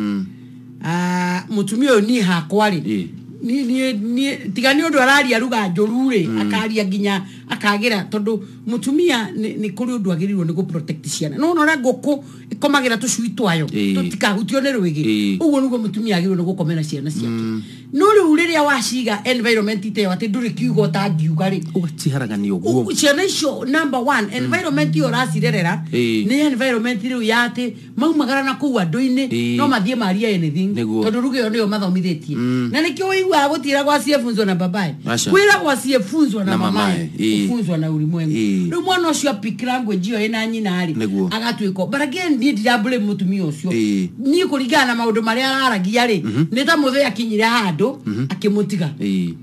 mũtumia ũyũ niĩ hakwa rĩ, Ĩĩ. niĩ tiga nĩ ũndũ araria ruga njũru rĩ, akaria nginya akagĩra, tondũ mũtumia nĩ kũrĩ ũndũ agĩrĩirwo nĩ gũ protect ciana. No ũrĩa ngũkũ ĩkomagĩra tũcui twayo Ĩĩ. tũtikahutio nĩ rwĩgĩ, Ĩĩ. ũguo nĩguo mũtumia agĩrĩirwo nĩ gũkomera ciana ciake. No rĩu rĩrĩa waciga environment ta ĩyo atĩ ndũrĩ kiugo ũtangiuga rĩ, Ũgaciharagania ũguo. Ciana icio number one, environment ĩyo ũracirerera Ĩĩ. nĩ environment rĩu ya atĩ maumagara na kũu andũ-inĩ, Ĩĩ. no mathiĩ marie anything, Nĩguo. tondũ ruga ĩyo nĩyo mathomithĩtie. Na nĩkĩo ũiguaga gũtira gwa siefunzwa na babae, Aca. kwĩra gwa siefunzwa na Na mamae, mamae. Ĩĩ. kufunzwa na ulimwengu. Ĩĩ. Rĩu mwana ũcio apick language ĩyo ĩna nyina rĩ, Nĩguo. agatuĩka. But again, niĩ ndira blame mũtumia ũcio. Ĩĩ. Niĩ kũringana na maũndũ marĩa araragia rĩ, nĩ ta mũthee akinyire handũ akĩmũtiga, Ĩĩ.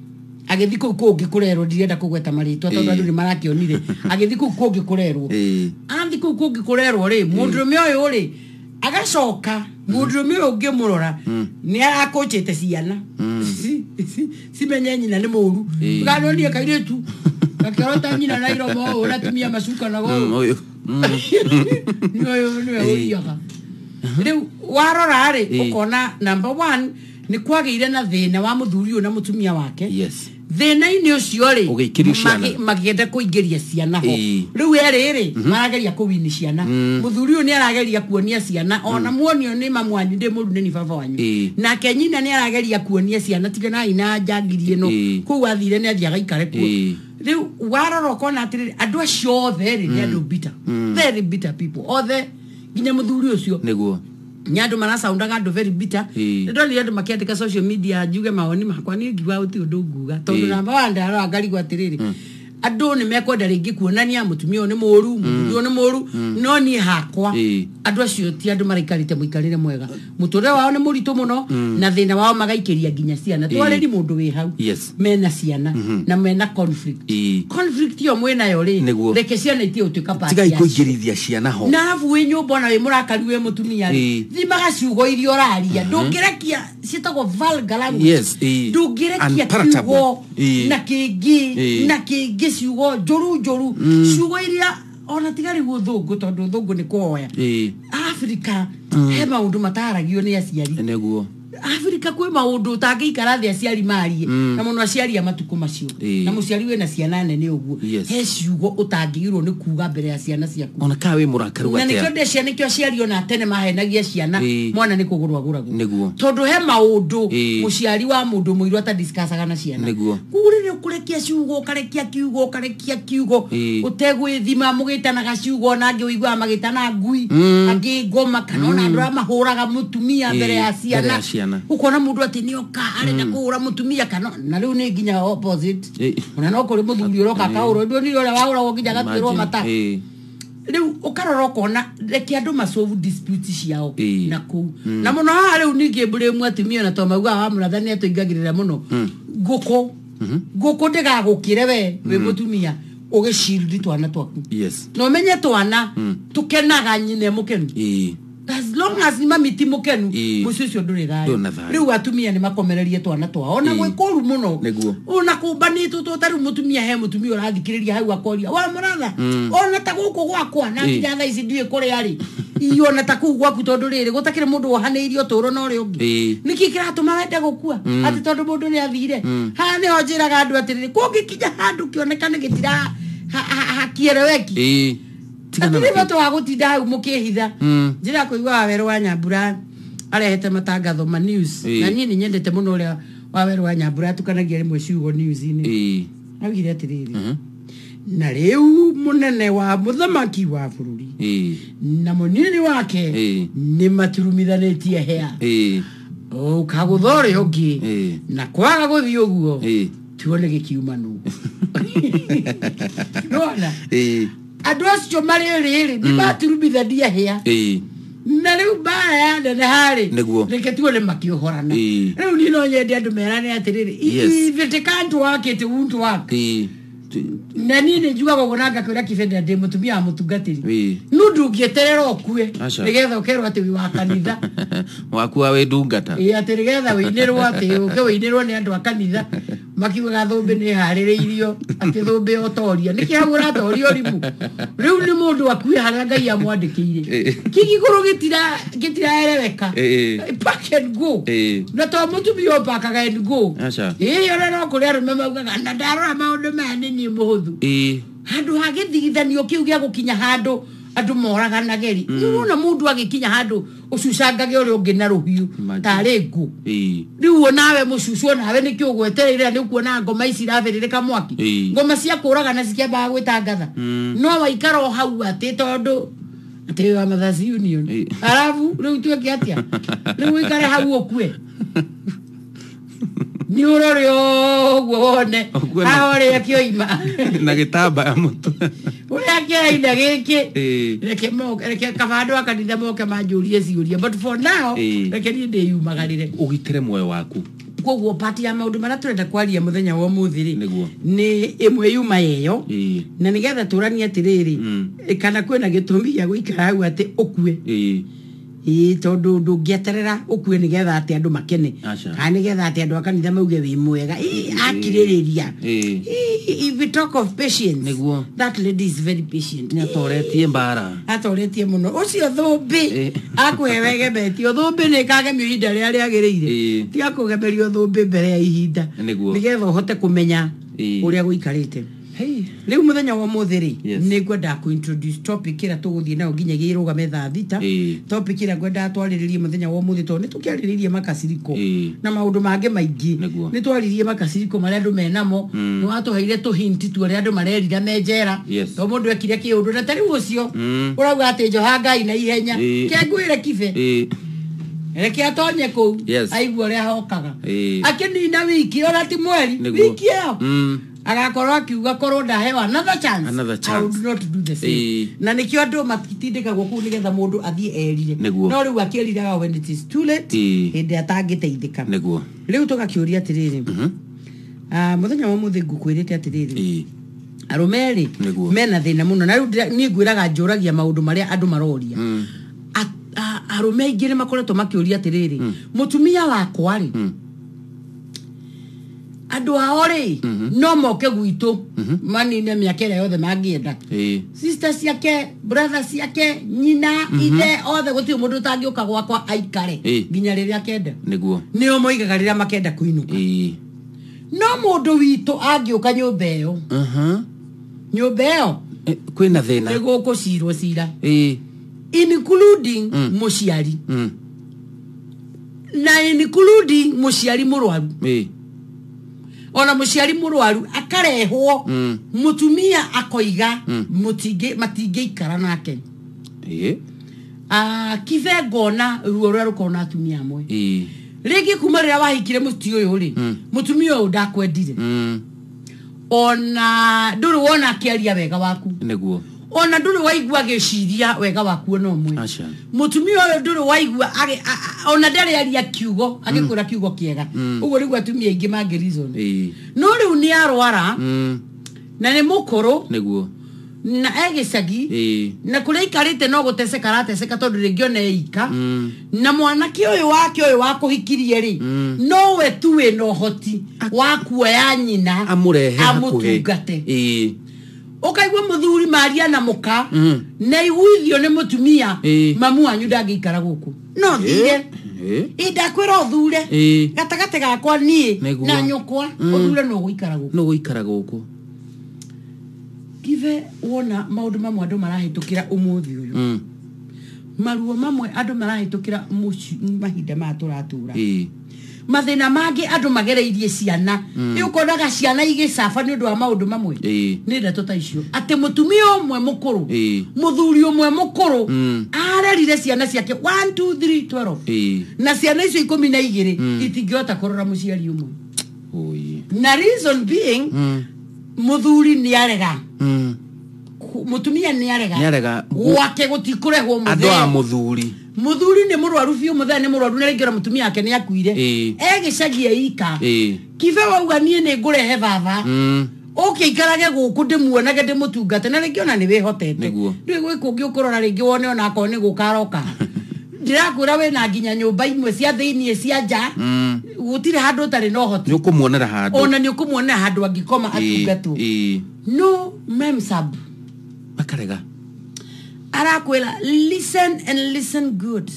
agĩthiĩ kũu kũngĩ kũrerwo, ndirenda kũgweta marĩtwa tondũ Ĩĩ. andũ nĩ marakĩonire, agĩthiĩ kũu kũngĩ kũrerwo. Ĩĩ. Athiĩ kũu kũngĩ kũrerwo rĩ, mũndũrũme ũyũ rĩ, agacoka mũndũrũme ũyũ ũngĩmũrora nĩ arakũnjĩte ciana cimenye nyina nĩ mũru. Ĩĩ. Ganonie kairĩtu gakĩorota nyina na iromo ũũ na tumia macuka na Mm, ũũ. ũyũ. Nĩwe nĩwe ũthiaga rĩu warora rĩ, Ĩĩ. ũkona number one nĩ kwagĩire na thĩna wa mũthuri ũyũ na mũtumia wake. Yes. Thĩna-inĩ ũcio rĩ, Ũgĩikĩrio ciana. makĩenda kũingĩria ciana ho. Ĩĩ. Rĩu erĩ rĩ, marageria kũwini ciana. Mũthuri ũyũ nĩ arageria kuonia ciana ona muonio nĩ mamu wanyu, ndĩ mũru nĩ ni baba wanyu. Ĩĩ. Nake nyina nĩ arageria kuonia ciana tiganai na njangiri ĩno. Ĩĩ. Kũu athire nĩ athiĩ agaikare kuo. Ĩĩ. Rĩu warora ũkona atĩrĩrĩ, andũ acio othe rĩ, nĩ andũ bitter, very bitter people othe, nginya mũthuri ũcio. Nĩguo. Nĩ andũ maracaundaga andũ very bitter. Ĩĩ. Nĩ ndonire andũ makĩandĩka social media njuge mawoni makwa, niĩ ngiuga gũtirĩ ũndũ nguga tondũ Ĩĩ. namba wa ndarora ngarigwo atĩrĩrĩ, andũ nĩ mekwenda rĩngĩ kuonania mũtumia ũyũ nĩ mũru, mũthuri ũyũ nĩ mũru, no niĩ hakwa Ĩĩ. andũ acio ti andũ maraikarĩte mũikarĩre mwega, mũtũrĩre wao nĩ mũritũ mũno na thĩna wao magaikĩria nginya ciana. Twarĩri mũndũ wĩ hau Yes. mena ciana na mena conflict. Ĩĩ. Conflict ĩyo mwĩnayo rĩ, Nĩguo. reke ciana itige gũtuĩka part Tigai yacio. kũingĩrithia ciana ho. Na arabu wĩ nyũmba ona wĩ mũrakaru wĩ mũtumia rĩ, Ĩĩ. thimaga ciugo iria ũraria, ndũngĩrekia ciĩtagwo vulgar language. Yes, ĩĩ. Ndũngĩrekia Unpalatable. kiugo Ĩĩ. na kĩngĩ Ĩĩ. na kĩngĩ, ciugo njũru njũru, ciugo iria ona tiga rĩu ũthũngũ, tondũ ũthũngũ nĩ kũhoya. Ĩĩ. Afrika he maũndũ mataragio nĩ aciari. Nĩguo. Afrika kwĩ maũndũ ũtangĩikara thĩ aciari marie na mũno aciari a matukũ macio na mũciari wĩna ciana nene ũguo he ciugo ũtangĩgirwo nĩ kuga mbere ya ciana ciaku ona ka wĩ mũrakaru na nĩkĩo ndĩcia nĩkĩo aciari ona tene mahenagia ciana mwana nĩ kũgũrwo agũragwo nĩguo tondũ he maũndũ mũciari wa mũndũ mũirũ atadiscussaga na ciana nĩguo koguo rĩrĩa ũkũrekia ciugo ũkarekia kiugo ũkarekia kiugo ũtegwĩthima mũgĩtanaga ciugo ona angĩ ũiguaga magĩtana ngui angĩ ngoma kana ona andũ arĩa mahũraga mũtumia mbere ya ciana ukona mundu ati ni oka arenda kuhura mutumia kana na riu ni nginya opposite ona no kuri muthuri uroka akahurwo ndio ni uria wahuragwo nginya gatuirwo mata riu ukarora ukona reke andu masolve dispute ciao na kuu na muno haha riu ningi blame atumia na to mauga wa murathani atuingagirira muno nguku nguku ndigagukire we wi mutumia ugishield twana twaku no menye twana tukenaga nyine mukenu as long as ni mami ti mukenu mucio ucio nduri thayo riu atumia ni makomererie twana twao na gwikuru muno ona kumbanitwo to tariu mutumia he mutumia urathikiriria hau akoria wa muratha ona ta guku gwakwa na nginya thaa ici ndiũĩ kũrĩa arĩ iona ta kuu gwaku tondu riri gutakire mundu wohanĩirie ũtũũro na ũrĩa ũngĩ nĩkĩ kĩratũma wende gũkua atĩ tondũ mũndũ nĩ athire haha nĩho njĩraga andũ atĩrĩrĩ kũngĩkinya handũ kĩonekane gĩtira hakiereweki Atiri bata wa gutinda hau mukihitha njira kuigua Waweru wa Nyambura arehete matangatho ma news na niĩ nĩ nyendete mũno ũrĩa Waweru wa Nyambura atukanagia rĩmwe ciugo news-inĩ augire atĩrĩrĩ na rĩu mũnene wa mũthamaki wa bũrũri na mũnini wake nĩ maturumithanĩtie hea ũkagũtha ũrĩa ũngĩ na kwaga gũthiĩ ũguo tuone gĩkiuma nũ nĩwona andũ acio marĩ rĩrĩ nĩ maturumithania hĩa na rĩu mbara ya nene harĩ reke tuone makĩũhorana rĩu niĩ no nyende andũ merane atĩrĩrĩ if it can't work it won't work na niĩ nĩ njugaga ũguo na ngakwĩra kĩbendera ndĩ mũtumia wa mũtungatĩri no ndũngĩeterera ũkue nĩgetha ũkerwo atĩ wĩ wa kanitha wakua wĩ ndungata atĩ nĩgetha wĩinĩrwo atĩ ũke wĩinĩrwo nĩ andũ a kanitha makiugaga thũmbĩ nĩ ĩharĩrĩirio atĩ thũmbĩ otoria nĩkĩ hau ũratoria ũrimũ rĩu nĩ mũndũ akue harĩa Ngai amwandĩkĩire kĩgigũrũ gĩtiraereweka pack and go na to mũtumia ũpakaga and go ĩĩ ona no kũrĩ arũme maugaga na ndarora maũndũ maya nĩ niĩ mũhũthũ handũ ha gĩthigithanio kĩu gĩa gũkinya handũ andũ moraganage-rĩ nĩwona mũndũ agĩkinya handũ ũcucangage ũrĩa ũngĩ na rũhiũ tarĩ ngũ rĩu onawe mũcucu onawe nĩkĩ ũgwetereire nĩ ũkuona ngoma ici irabĩrĩrĩka mwaki ngoma cia kũragana cikĩambaga gwĩtangatha no waikara o hau atĩ tondũ atĩ wa Mothers Union arabu rĩu tuĩke atĩa rĩu ũikare hau ũkue nĩ ũrore ũguo wone haha ũrĩa kĩoima na gĩtambaya mũtwe ũrĩa kĩraina gĩkĩ reke kaba andũ a kanitha moke manjũrie ciũria but for now reke niĩ ndĩyumagarĩre ũgitĩre muoyo waku koguo pati ya maũndũ marĩa tũrenda kwaria mũthenya wa ũmũthĩ rĩ nĩ ĩmwe yuma ĩyo na nĩgetha tũranie atĩrĩrĩ kana kwĩna gĩtũmi gĩa gũikara hau atĩ ũkue ĩĩ tondũ ndũngĩeterera ũkue nĩgetha atĩ andũ makene kana nĩgetha atĩ andũ a kanitha mauge wĩ mwega akirĩrĩria if we talk of patience nĩguo that lady is very patient nĩ atoretie mbara atoretie mũno ũcio thũmbĩ akũhe wegemetio thũmbĩ nĩ ĩkagemio ihinda rĩrĩa rĩagĩrĩire tiga kũgemerio thũmbĩ mbere ya ihinda nĩgetha ũhote kũmenya ũrĩa gũikarĩte rĩu mũthenya wa ũmũthĩ rĩ nĩ ngwendaga kũ introduce topic ĩrĩa tũgũthiĩ nayo nginya ĩrũgame thaa thita topic ĩrĩa ngwendaga twarĩrĩrie mũthenya wa ũmũthĩ tondũ nĩ tũkĩarĩrĩirie makasiriko na maũndũ mangĩ maingĩ nĩ twaririe makasiriko marĩa andũ menamo nĩ watũheire tũhinti tu ũrĩa andũ marerira me njera to mũndũ ekire kĩũndũ na ta rĩu ũcio ũrauga atĩ njoha Ngai na ihenya kengwĩre kibe reke atonye kũu aigua ũrĩa hokaga akĩnina wiki ona ti mweri wiki ĩyo agakorwo akiuga korwo ndahewa another chance I would not do the same na nikio andũ matitindĩkagwo kũu nĩgetha mũndũ athiĩ erire no rĩu akĩeriraga when it is too late hĩndĩ atangĩteithĩka rĩu tũgakĩũria atĩrĩrĩ mũthenya wa ũmũthĩ ngũkwĩrĩte atĩrĩrĩ arũme rĩ mena thĩna mũno na rĩu niĩ ngwĩraga njũragia maũndũ marĩa andũ maroria arũme aingĩ nĩ makoretwo makĩũria atĩrĩrĩ mũtumia wakwa rĩ Andũ ao rĩ no moke gwitũ manine mĩaka ĩrĩa yothe mangĩenda. Sister ciake, brother ciake, nyina, ithe, othe gũtirĩ mũndũ ũtangĩũka gwakwa aikare nginya rĩrĩa akenda. Nĩguo. Nĩo moigaga rĩrĩa makenda kũinũka. No mũndũ witũ angĩũka nyũmba ĩyo. Nyũmba ĩyo kwĩna thĩna. Nĩ gũkũcirwo cira. Including mũciari. Na including mũciari mũrwaru. Ona mũciari mũrwaru akarehwo mũtumia akoiga matingĩikara nake. Kibe ngona ruo rũrĩa rũkorwo na atumia amwe. Rĩngĩ kuma rĩrĩa wahikire mũtumia ũyũ rĩ, mũtumia ũyũ ndakwendire. Ona ndũrĩ wona akĩaria wega waku. Nĩguo. Ona ndũrĩ waigua agĩciria wega waku ona ũmwe. Mũtumia ũyũ ndũrĩ waigua ona ndarĩ aria kiugo agĩkwĩra kiugo kĩega. Ũguo nĩguo atumia aingĩ mangĩ reason. No rĩu nĩ arwara na nĩ mũkũrũ. Nĩguo. Na egĩcagi na kũrĩa aikarĩte no gũteceka arateceka tondũ rĩngĩ ona eika. Na mwanake ũyũ wake ũyũ wakũhikirie rĩ, nowe tu wĩna ũhoti wa kuoya nyina amũrehe hakuhĩ amũtungate. Ũkaigua mũthuri maria na mũka na iguithio nĩ mũtumia mamu wanyu ndangĩikara gũkũ. No thire. Ndakwĩra ũthure gatagatĩ gakwa niĩ na nyũkwa ũthure no gũikara gũkũ. No gũikara gũkũ. Kibe wona maũndũ mamwe andũ marahĩtũkĩra ũmũthĩ ũyũ. Maruo mamwe andũ marahĩtũkĩra mahinda maya tũratũra. Mathĩna mangĩ andũ magereirie ciana. Rĩu ũkonaga ciana igĩcaba nĩ ũndũ wa maũndũ mamwe. Nĩ ndeto ta icio. Atĩ mũtumia ũmwe mũkũrũ, mũthuri ũmwe mũkũrũ, arerire ciana ciake 1 2 3 12. Na ciana icio 12 itingĩhota kũrora mũciari ũmwe. Na reason being mũthuri nĩ arega. Mũtumia nĩ arega. Gwake gũtikũrehwo mũthee. Andũ a mũthuri. Mũthuri nĩ mũrwaru biũ, mũthee nĩ mũrwaru na rĩngĩ ona mũtumia wake nĩ akuire. Egĩcagi eika. Kibe wauga niĩ nĩ ngũrehe baba. Ũke aikarage gũkũ ndĩmuonage ndĩmũtungate na rĩngĩ ona nĩ wĩhotete. Ndũĩ gwĩ kũngĩ ũkũrora rĩngĩ wone ona akorwo nĩ gũka aroka. Ndĩrakwĩra wĩna nginya nyũmba imwe cia thĩiniĩ cia nja. Gũtirĩ handũ ũtarĩ na ũhoti. Nĩ ũkũmuonera handũ. Ona nĩ ũkũmuonera handũ angĩkoma atungatwo. No memsab. Makarega. Arakwela, listen and listen good.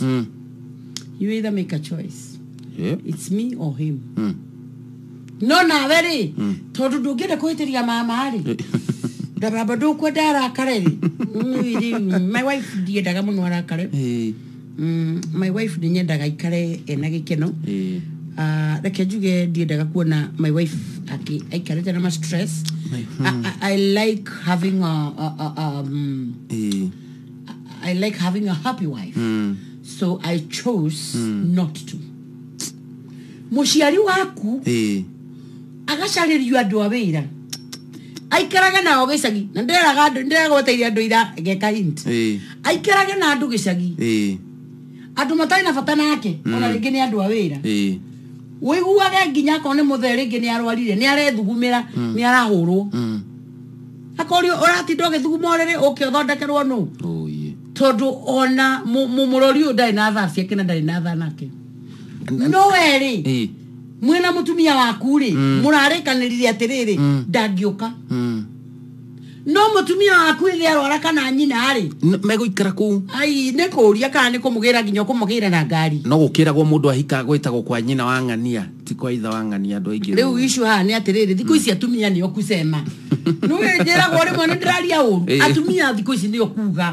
You either make a choice. It's me or him. No nawe rĩ, tondũ ndũngĩenda kũhĩtĩria mama rĩ. Na baba ndũkwenda arakare rĩ. My wife ndiendaga mũno arakare. My wife nĩ nyendaga aikare ena gĩkeno. Reke njuge ndiendaga kuona my wife aikarĩte na ma stress. I like having I like having a happy wife. So I chose not to. Mũciari waku agacarĩrio andũ a wĩra. Aikaraga nao gĩcagi. Na ndĩraga andũ, ndĩragweteire andũ ira ngeka hint. Aikaraga na andũ gĩcagi. Andũ matarĩ na bata nake, ona rĩngĩ nĩ andũ a wĩra. Ũiguage nginya akorwo nĩ mũthee rĩngĩ nĩ arwarire, nĩ arethugumĩra, nĩ arahũrwo. Akorio ũratinda ũgĩthuguma ũrĩrĩ ũke ũthondekerwo nũ. Tondũ ona mũrori ũyũ ndarĩ na thaa ciake na ndarĩ na thaa nake. No we rĩ, mwĩna mũtumia waku rĩ, mũrarĩkanĩrire atĩrĩrĩ, ndangĩũka. No mũtumia waku ĩthĩ arwara kana nyina rĩ, megũikara kũu. Ai, nĩ kũũria kana nĩ kũmũgĩra nginya ũkũmũgĩra na ngari. No gũkĩragwo mũndũ ahika gwĩtagwo kwa nyina wa ng'ania, ti kwa ithe wa ng'ania andũ aingĩ. Rĩu issue haha nĩ atĩrĩrĩ, thikũ ici atumia nĩo kusema. Nĩũĩ njĩragwo rĩmwe nĩ ndĩraria ũru, atumia thikũ ici nĩo kuga.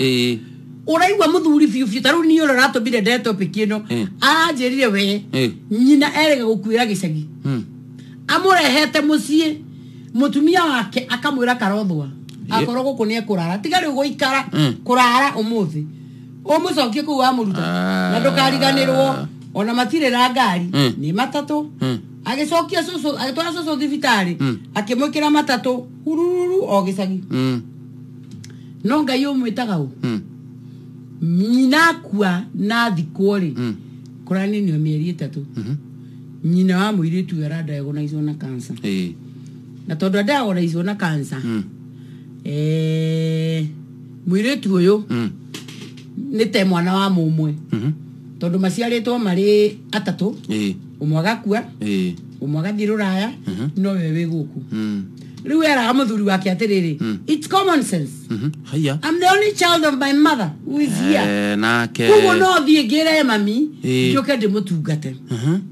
Ũraigua mũthuri biũ biũ, ta rĩu niĩ ũrĩa ũratũmire ndere topic ĩno, aranjĩrire we, nyina erega gũkuĩra gĩcagi. Amũrehete mũciĩ, mũtumia wake akamwĩra karothwa. Akorwo gũkũ nĩ ekũrara, tiga rĩu gũikara, kũrara ũmũthĩ. Ũmũcokie kũu wamũruta. Na ndũkariganĩrwo, ona matirĩ na ngari, nĩ matatũ. Agĩcokia cũcũ, agĩtwara cũcũ thibitarĩ, akĩmwĩkĩra matatũ, hurururu o gĩcagi. No Ngai ũmwĩtaga ũ? Nyina akua na thikwo rĩ, kũraninio mĩeri 3. Nyina wa mũirĩtu ũyũ aradiagnosewo na cancer. Na tondũ adiagnosewo na cancer, mũirĩtu ũyũ nĩ te mwana wa mũmwe. Tondũ maciarĩtwo marĩ atatũ, ũmwe agakua, Ũmwe agathiĩ rũraya nowe wĩ gũkũ. Rĩu eraga mũthuri wake atĩrĩrĩ, it's common sense. Haya. I'm the only child of my mother who is here. Nake koguo no thiĩ ngĩre mami njoke ndĩmũtungate.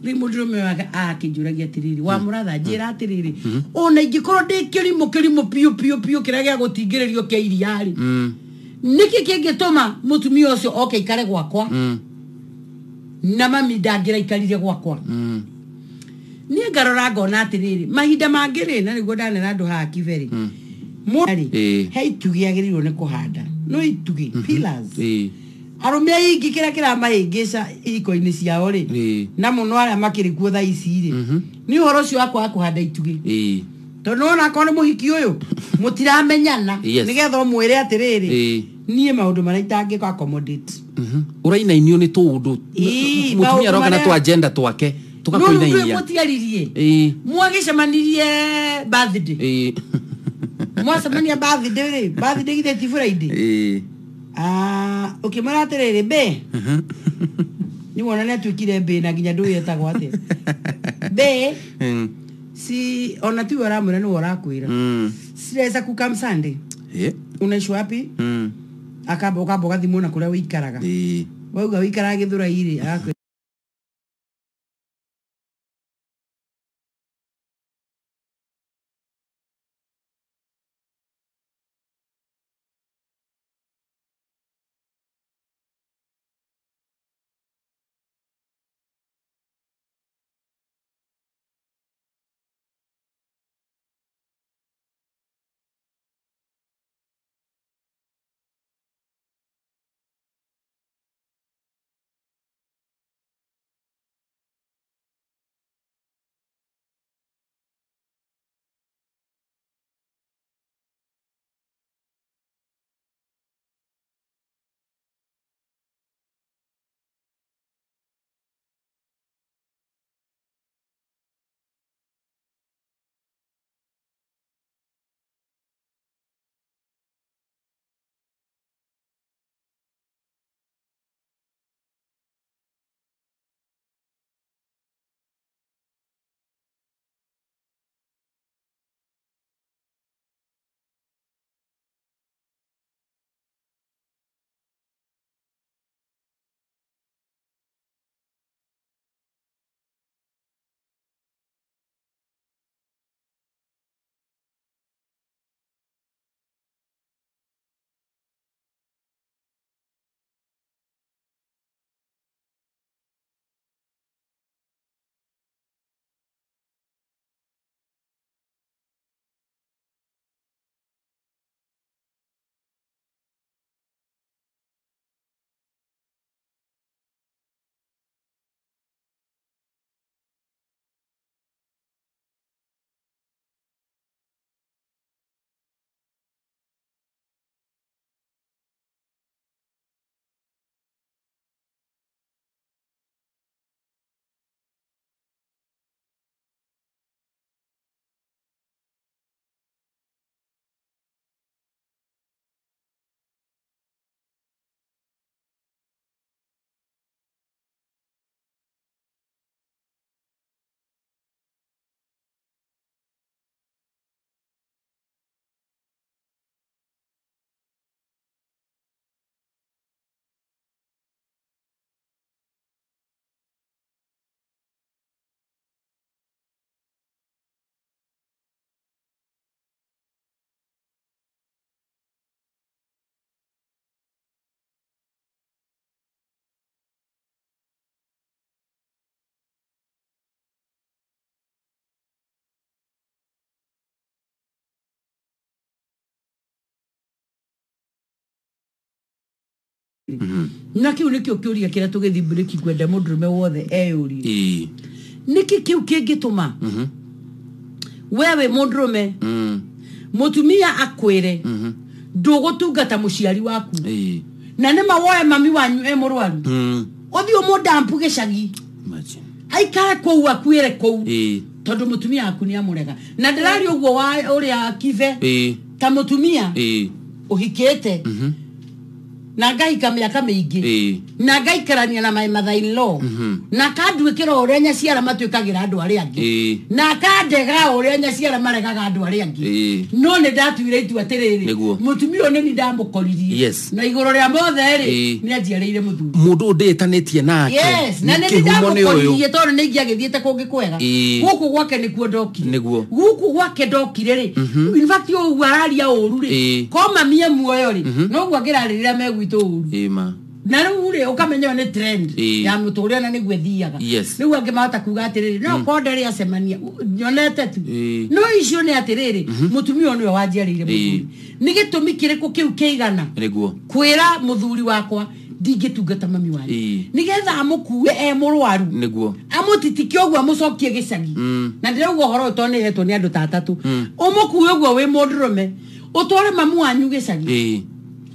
Rĩu mũndũrũme wake akĩnjũragia atĩrĩrĩ, wa mũratha njĩra atĩrĩrĩ, ona ingĩkorwo ndĩ kĩrimũ kĩrimũ piũ piũ piũ kĩrĩa gĩa gũtingĩrĩrio kĩa iria rĩ, nĩkĩ kĩngĩtũma mũtumia ũcio oke aikare gwakwa na mami ndangĩraikarire gwakwa? Niĩ ngarora ngona atĩrĩrĩ, mahinda mangĩ rĩ, na nĩguo ndanera andũ haha Kiberi, mũrĩ he itugĩ agĩrĩirwo nĩ kũhanda, no itugĩ pillars. Arũme aingĩ kĩrĩa kĩramahĩngĩca ihiko-inĩ ciao rĩ, na mũno arĩa makĩrĩ kuo thaa ici rĩ, nĩ ũhoro ũcio wa kwaga kũhanda itugĩ. Tondũ nĩwona akorwo nĩ mũhiki ũyũ mũtiramenyana, nĩgetha ũmwĩre atĩrĩrĩ, niĩ maũndũ marĩa itangĩka accommodate. Ũrainainio nĩ tũũndũ mũtumia aroka na tũ agenda twake tugakuinainia. Mũtiaririe mwagĩcemanirie birthday, mwacemania birthday rĩ, birthday githĩ ti Friday? Ũkĩmwĩra atĩrĩrĩ, be nĩ wona nĩ atuĩkire mbĩ na nginya ndũĩ etagwo atĩa. Be si ona tiwe ũramwĩra nĩwe ũrakwĩra. Siweza kukam Sunday. Unaishi wapi? Akamba ũkamba ũgathimwo na kũrĩa wĩikaraga. Wauga wĩikaraga Gĩthũrai rĩ, agakwĩra Na kiu nikio kiuria kiria tugithi break kwenda mundurume wothe eyurie. Niki kiu kingituma wewe mundurume mutumia akwire ndugutungata muciari waku na nima woe mami wanyu e murwaru uthi umudampu gicagi aikare kuu akwire kuu tondu mutumia aku ni amurega na ndirari uguo wa uria kibe ta mutumia uhikite. Na ngahika mĩaka mĩingĩ. Na ngaikarania na my mother in law. Na kanduĩkĩra ũrĩa nyaciara matuĩkagĩra andũ arĩa angĩ. Na kandega ũrĩa nyaciara maregaga andũ arĩa angĩ. No nĩ ndatuire itua atĩrĩrĩ, mũtumia ũyũ nĩ ndamũkoririe. Na igũrũ rĩa mothe rĩ, nĩ anjiarĩire mũthuri. Mũndũ ndĩtanĩtie nake. Yes, na nĩ ndamũkoririe tondũ nĩ ingĩagĩthiĩte kũngĩ kwega. Gũkũ gwake nĩkuo ndokire. Gũkũ gwake ndokire rĩ, in fact ũguo araria ũru rĩ, ko mami e muoyo rĩ, noguo angĩrarĩrĩra megwitũ ũru. Na rĩu rĩ ũkamenya nĩ trend ya mũtũrĩre na nĩguo ĩthiaga. Rĩu angĩ mahota kuga atĩrĩrĩ, no konde rĩ acemania nyonete tu. No icio nĩ atĩrĩrĩ, mũtumia ũyũ nĩwe wanjiarĩire mũthuri. Nĩ gĩtũmi kĩrĩkũ kĩu kĩigana kwĩra mũthuri wakwa ndingĩtungata mami wanyu, nĩgetha amũkue e mũrwaru, amũtitike ũguo amũcokie gĩcagi. Na ndĩrauga ũhoro ũyũ tondũ nĩhetwo nĩ andũ ta atatũ. Ũmũkue ũguo wĩ mũndũrũme, ũtware mamu wanyu gĩcagi,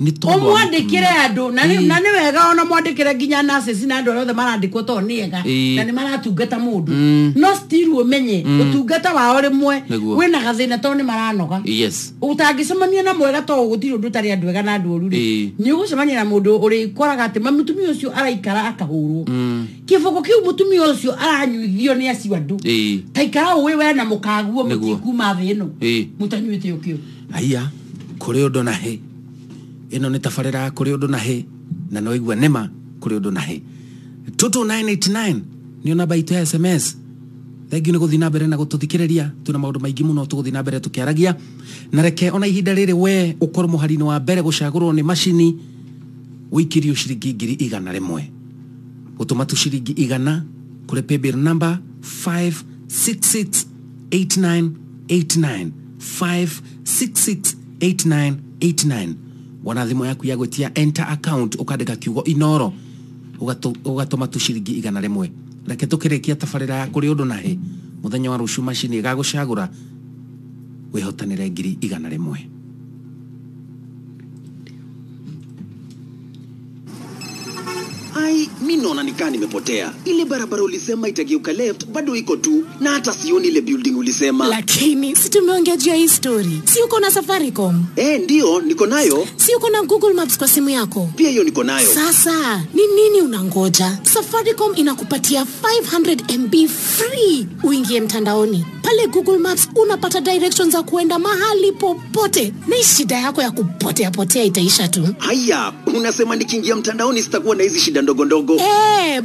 ũmwandĩkĩre andũ, na nĩ wega ona mwandĩkĩre nginya nurses na andũ arĩa othe marandĩkwo tondũ nĩ ega na nĩ maratungata mũndũ, no still ũmenye ũtungata wao rĩmwe wĩna gathĩna tondũ nĩ maranoga. Ũtangĩcemania na mwega tondũ gũtirĩ ũndũ ũtarĩ andũ ega na andũ oru rĩ, nĩ ũgũcemania na mũndũ ũrĩkoraga atĩ mũtumia ũcio araikara akahũrwo. Kĩboko kĩu mũtumia ũcio aranyuithio nĩ acio andũ. Ta ikara ũĩ we na mũkaguo mũtikuma thĩ ĩno mũtanyuĩte ũkĩo. Aya, kũrĩ ũndũ na hĩ. Ĩno nĩ tabarĩra kũrĩ ũndũ na hĩ, na no igua nĩma kũrĩ ũndũ na hĩ. 22989 nĩyo namba itũ ya SMS. Thengiũ nĩ gũthiĩ na mbere na gũtũthikĩrĩria, twĩna maũndũ maingĩ mũno tũgũthiĩ na mbere tũkĩaragia. Na reke ona ihinda rĩrĩ we ũkorwo mũhari-inĩ wa mbere gũcagũrwo nĩ macini, ũikĩrio ciringi 100,000. Gũtũma tu ciringi 100 kũrĩ paybill number 5668989, 5668989. Wana thimũ yaku ya gwĩtia enter account, ũkandĩka kiugo Inoro, ũgatũma tu ciringi 100. Reke tũkĩrĩkia tabarĩra ya kũrĩ ũndũ na hĩ, mũthenya wa rũciũ macini ĩgagũcagũra wĩhotanĩre 100,000. Ai, mi naona nikaa nimepotea. Ile barabara ulisema itageuka left bado iko tu, na hata sioni ile building ulisema. Lakini si tumeongea juu ya hii story. Si uko na Safaricom? Ndio, niko nayo. Si uko na Google Maps kwa simu yako? Pia hiyo niko nayo. Sasa, ni nini unangoja? Safaricom inakupatia 500 MB free uingie mtandaoni. Pale Google Maps unapata directions za kuenda mahali popote. Na shida yako ya kupotea potea itaisha tu. Haya, unasema nikiingia mtandaoni sitakuwa na hizi shida ndogo ndogo.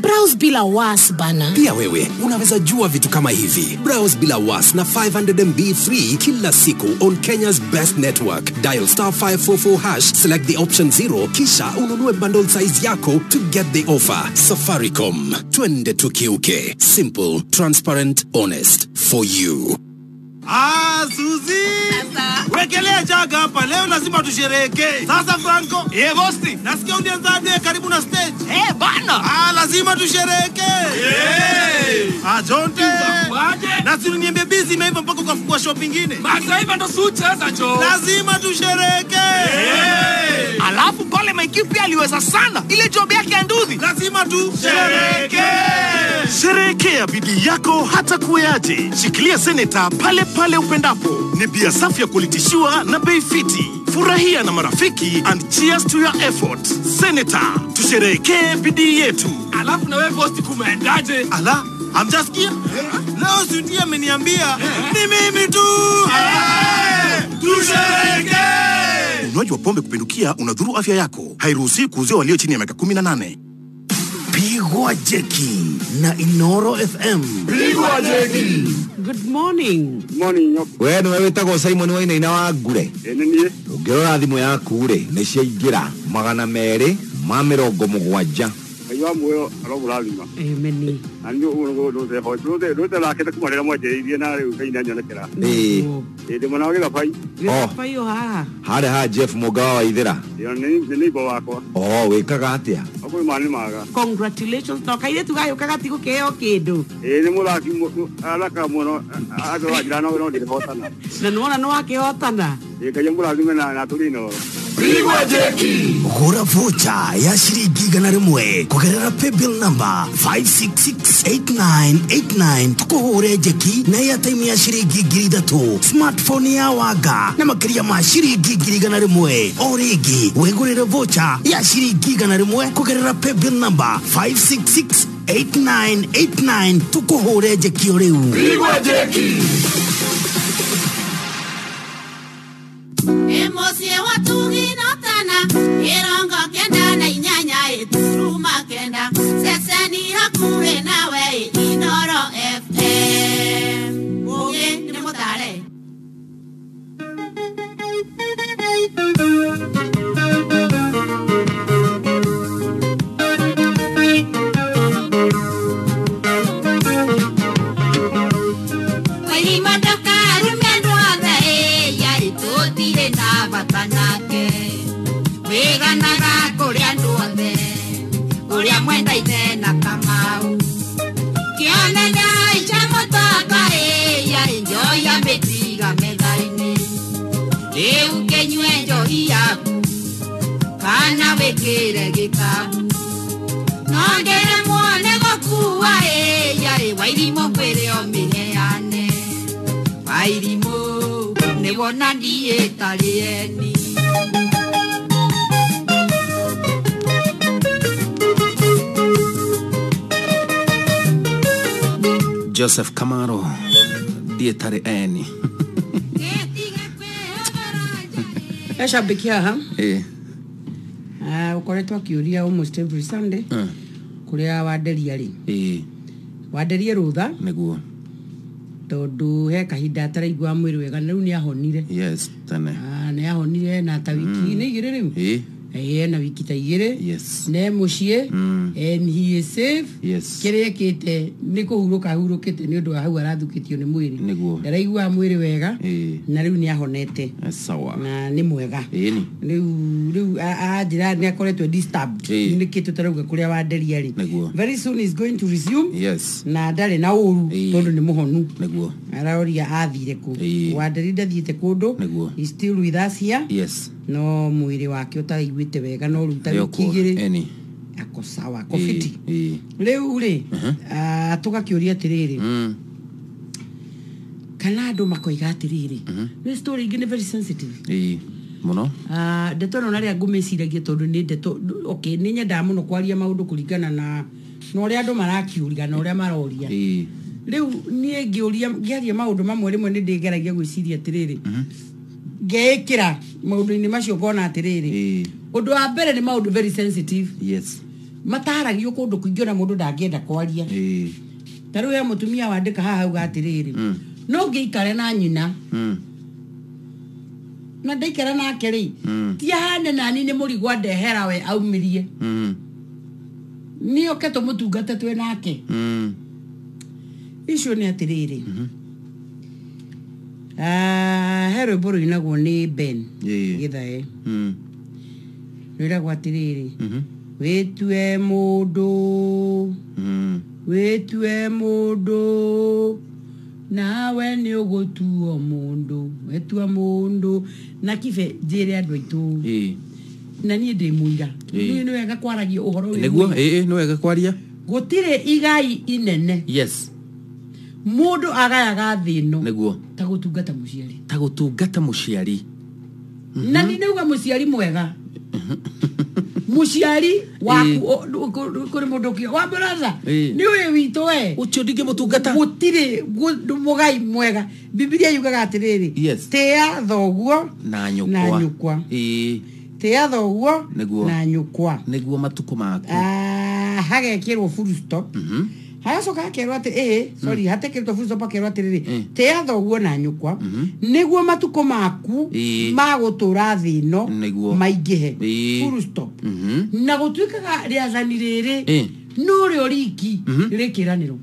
Browse bila was bana. Pia wewe unaweza jua vitu kama hivi. Browse bila was na 500 MB free kila siku on Kenya's best network. Dial *544#, select the option 0, kisha ununue bundle size yako to get the offer. Safaricom, twende tukiuke. Simple, transparent, honest for you. Ah, Suzy! Wekelea jaga hapa, leo lazima tusherehekee. Sasa Franco, bosti, nasikia ulianzaje karibu na stage? Bana! Ah, lazima tusherehekee. Ah, Jonte! Na si uniambie busy imeiva mpaka ukafungua shop nyingine. Sasa ndo sucha jo. Lazima tusherehekee. Alafu pale Mike pia aliweza sana. Ile job yake ya nduthi. Lazima tusherehekee. Sherehekea bidii yako hata kuweaje. Shikilia Senator pale pale upendapo. Ni bia safi ya kulitishiwa na bei fiti. Furahia na marafiki and cheers to your effort. Senator, tusherehekee bidii yetu. Alafu na wewe boss kumeendaje? Ala, hamjasikia? Leo Suti ameniambia ni mimi tu. Tusherehekee. Unywaji wa pombe kupindukia unadhuru afya yako. Hairuhusiwi kuuziwa walio chini ya miaka 18. Pigwa Jeki na Inoro FM. Pigwa Jeki. Good morning. Good morning. Wewe ni wewe tagwo Simon Wainaina wa Ngure. Ene nie. Ũngĩrora thimũ yaku rĩ, nĩ ciaingĩra 270. Ngai wa muoyo aromũrathima. Amen. Na nĩ rũthe kuma rĩrĩa mwanjĩrĩirie na rĩu Ngai nĩanyonekera. Ĩĩ. Ĩ ndĩ mwena wa Gĩthabai. Gĩthabai o haha. Harĩa ha Jeff Mũnga wa Waithĩra. Nĩ neighbor wakwa. Oh, wĩkaga atĩa? Okorwo ma nĩ maga. Congratulations to kairĩtu gayũka gatigũkĩheo kĩndũ. Ĩĩ nĩ mũthaki athaka mũno andũ anjĩra no ndĩrĩhotana. Na nĩwona nĩwakĩhotana. Ĩĩ Ngai amũrathime na tũrĩ Inoro. Pigwa jeki. Gũra vocha ya ciringi 100 kũgerera paybill number 5668989 tukũhũre njeki na airtime ya ciringi 3000, smartphone ya wanga na makĩria ma ciringi 100. O rĩngĩ wĩgũrĩre vocha ya ciringi 100 kũgerera paybill number 5668989 tukũhũre njeki o rĩu. Pigwa jeki. Emosie watuginotana irongo kenda na inyanya ituruma kenda seseni hakuhe nawe Inoro FM muge ni mutare. Joseph Kamaro dietare eni. Eshabikia ha? Ukoretwo akiuria almost every Sunday. Kuria wanderia ri. Wanderia rutha. Niguo. Tondu he kahinda ataraigua mwiri wega na riu ni ahonire. Yes, tene. Ni ahonire na ta wiki ni igiri riu. Na wiki ta igiri. Yes. Ne mucie. And he is safe. Yes. Kiria ekite ni kuhuruka hurukite ni undu wa hau arathukitio ni mwiri. Niguo. Ndaraigua mwiri wega. Na riu ni ahonete. Sawa. Na ni mwega. Riu anjira ni akoretwo disturbed. Ni kitu tarauga kuria wanderia ri. Very soon is going to resume. Yes. Na ndari na uru tondu ni muhonu. Niguo. Araoria athire ku. Wanderi ndathiite kundu. He still with us here. Yes. No mwiri wake utaraiguite wega no riu ta wiki igiri. Ako sawa, ako fiti. Riu ri tugakiuria atiriri. Kana andu makoiga atiriri. Ni story ingi ni very sensitive. Muno. Ndeto no naria ngumiciragia tondu ni ndeto okay ni nyendaga muno kwaria maundu kuringana na uria andu marakiuria na uria maroria. Riu nie ngiuria ngiaria maundu mamwe rimwe ni ndingeragia gwiciria atiriri. Ngeikira maundu-ini macio ngona atiriri. Undu wa mbere ni maundu very sensitive. Yes. Mataragio kundu kuingi ona mundu ndangienda kwaria. Ta riu he mutumia wandika haha auga atiriri. No ngiikare na nyina. Na ndaikara nake ri. Ti ahane nani ni murigo andehera we aumirie. Ni oke tumutungate twi nake. Icio ni atiriri. He rwimbo ruinagwo ni Ben Githae. Rwiragwo atiriri. Witue mundu. Witue mundu. Nawe ni ugutuo mundu. Wetua mundu. Na kibe njire andu aitu. Na nie ndi muira. Ni ni wega kwaragia uhoro wi. Niguo, ni wega kwaria. Gutire igai inene. Yes. Mundu agayaga thino. Niguo. Ta gutungata muciari. Ta gutungata muciari. Na ni nauga muciari mwega. Muciari waku kuri mundu ki wa brother ni uyu witũ we ucio ndingimutungata gutire mugai mwega. Bibilia yugaga atiriri, tia thoguo na nyukwa. Tia thoguo na nyukwa niguo matuko maku hagekirwo full stop. Hagacoka hakerwo ati sorry hatekirwo full stop hakerwo atiriri tia thoguo na nyukwa niguo matuko maku magutura thi ino maingihe full stop. Na gutuikaga riathani riri no rio riki rikiraniro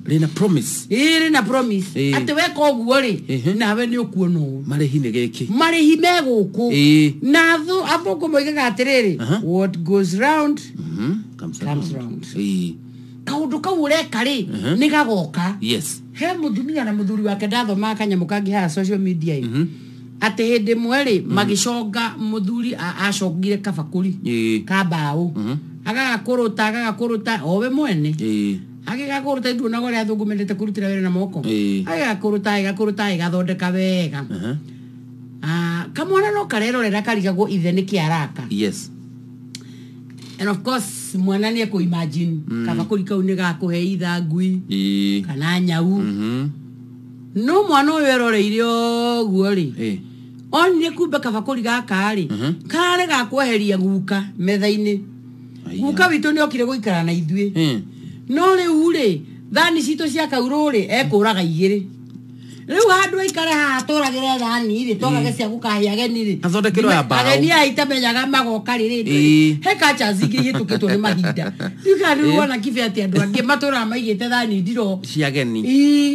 rina promise. Rina promise ati weka uguo ri nawe ni ukuona uu marihi ni giki marihi me guku na athungu moigaga atiriri what goes round comes round. Kaundu kau ureka ri ni gagoka. Yes. He mutumia na muthuri wake ndathomaga kanyamu kangi haha social media. Atĩ hĩndĩ ĩmwe rĩ magĩconga mũthuri acongire kabakũri ka mbaũ agagakũrũta owe mwene agĩgakũrũta nduonaga ũrĩa athũngũ mendete kũrutĩra wĩra na moko agĩgakũrũta ĩgathondeka wega. Kamwana no karerorera karigagwo ithe nĩkĩ araka. Yes. And of course mwana nĩ ekũ imagine kabakũri kau nĩ gakũhe itha ngui kana nyau. No mwana ũyũ eroreire ũguo rĩ onire kumbe kabakũri gaka rĩ kararĩ ga kweheria guka metha-inĩ. Guka witũ nĩ okire gũikara na ithuĩ. No rĩu rĩ thani citũ cia kaurũ rĩ ekũraga igĩrĩ. Rĩu handũ aikare haha tũragĩre thani rĩ twagage cia gũkahe ageni rĩ athondekerwo ya mbaũ ageni aya itamenyaga magoka rĩ he cultures ingĩ ihĩtũkĩtwo nĩ mahinda. Rĩu kana nĩ wona kibe atĩ andũ angĩ matũraga maigĩte thani ndiro cia ageni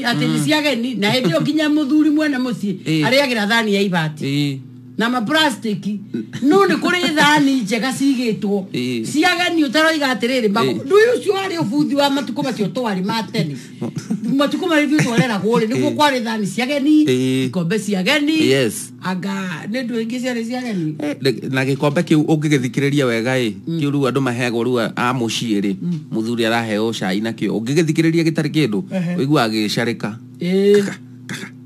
atĩ nĩ cia ageni na hĩndĩ ĩyo nginya mũthuri mwene mũciĩ arĩagĩra thani ya ibati na maplastiki. No nĩ kũrĩ thani njega cigĩtwo cia ageni ũtaroiga atĩrĩrĩ ndũyũ ũcio warĩ ũbuthi wa matukũ macio twarĩ ma tene matukũ marĩa ithuĩ twareragwo rĩ nĩguo kwarĩ thani cia ageni ikombe cia ageni. Yes. Anga nĩ ndũ ingĩ ciarĩ cia ageni na gĩkombe kĩu ũngĩgĩthikĩrĩria wega ĩ kĩu rĩu andũ maheagwo rĩu a mũciĩ rĩ mũthuri araheo cai nakĩo ũngĩgĩthikĩrĩria gĩtarĩ kĩndũ ũiguaga gĩgĩcarĩka.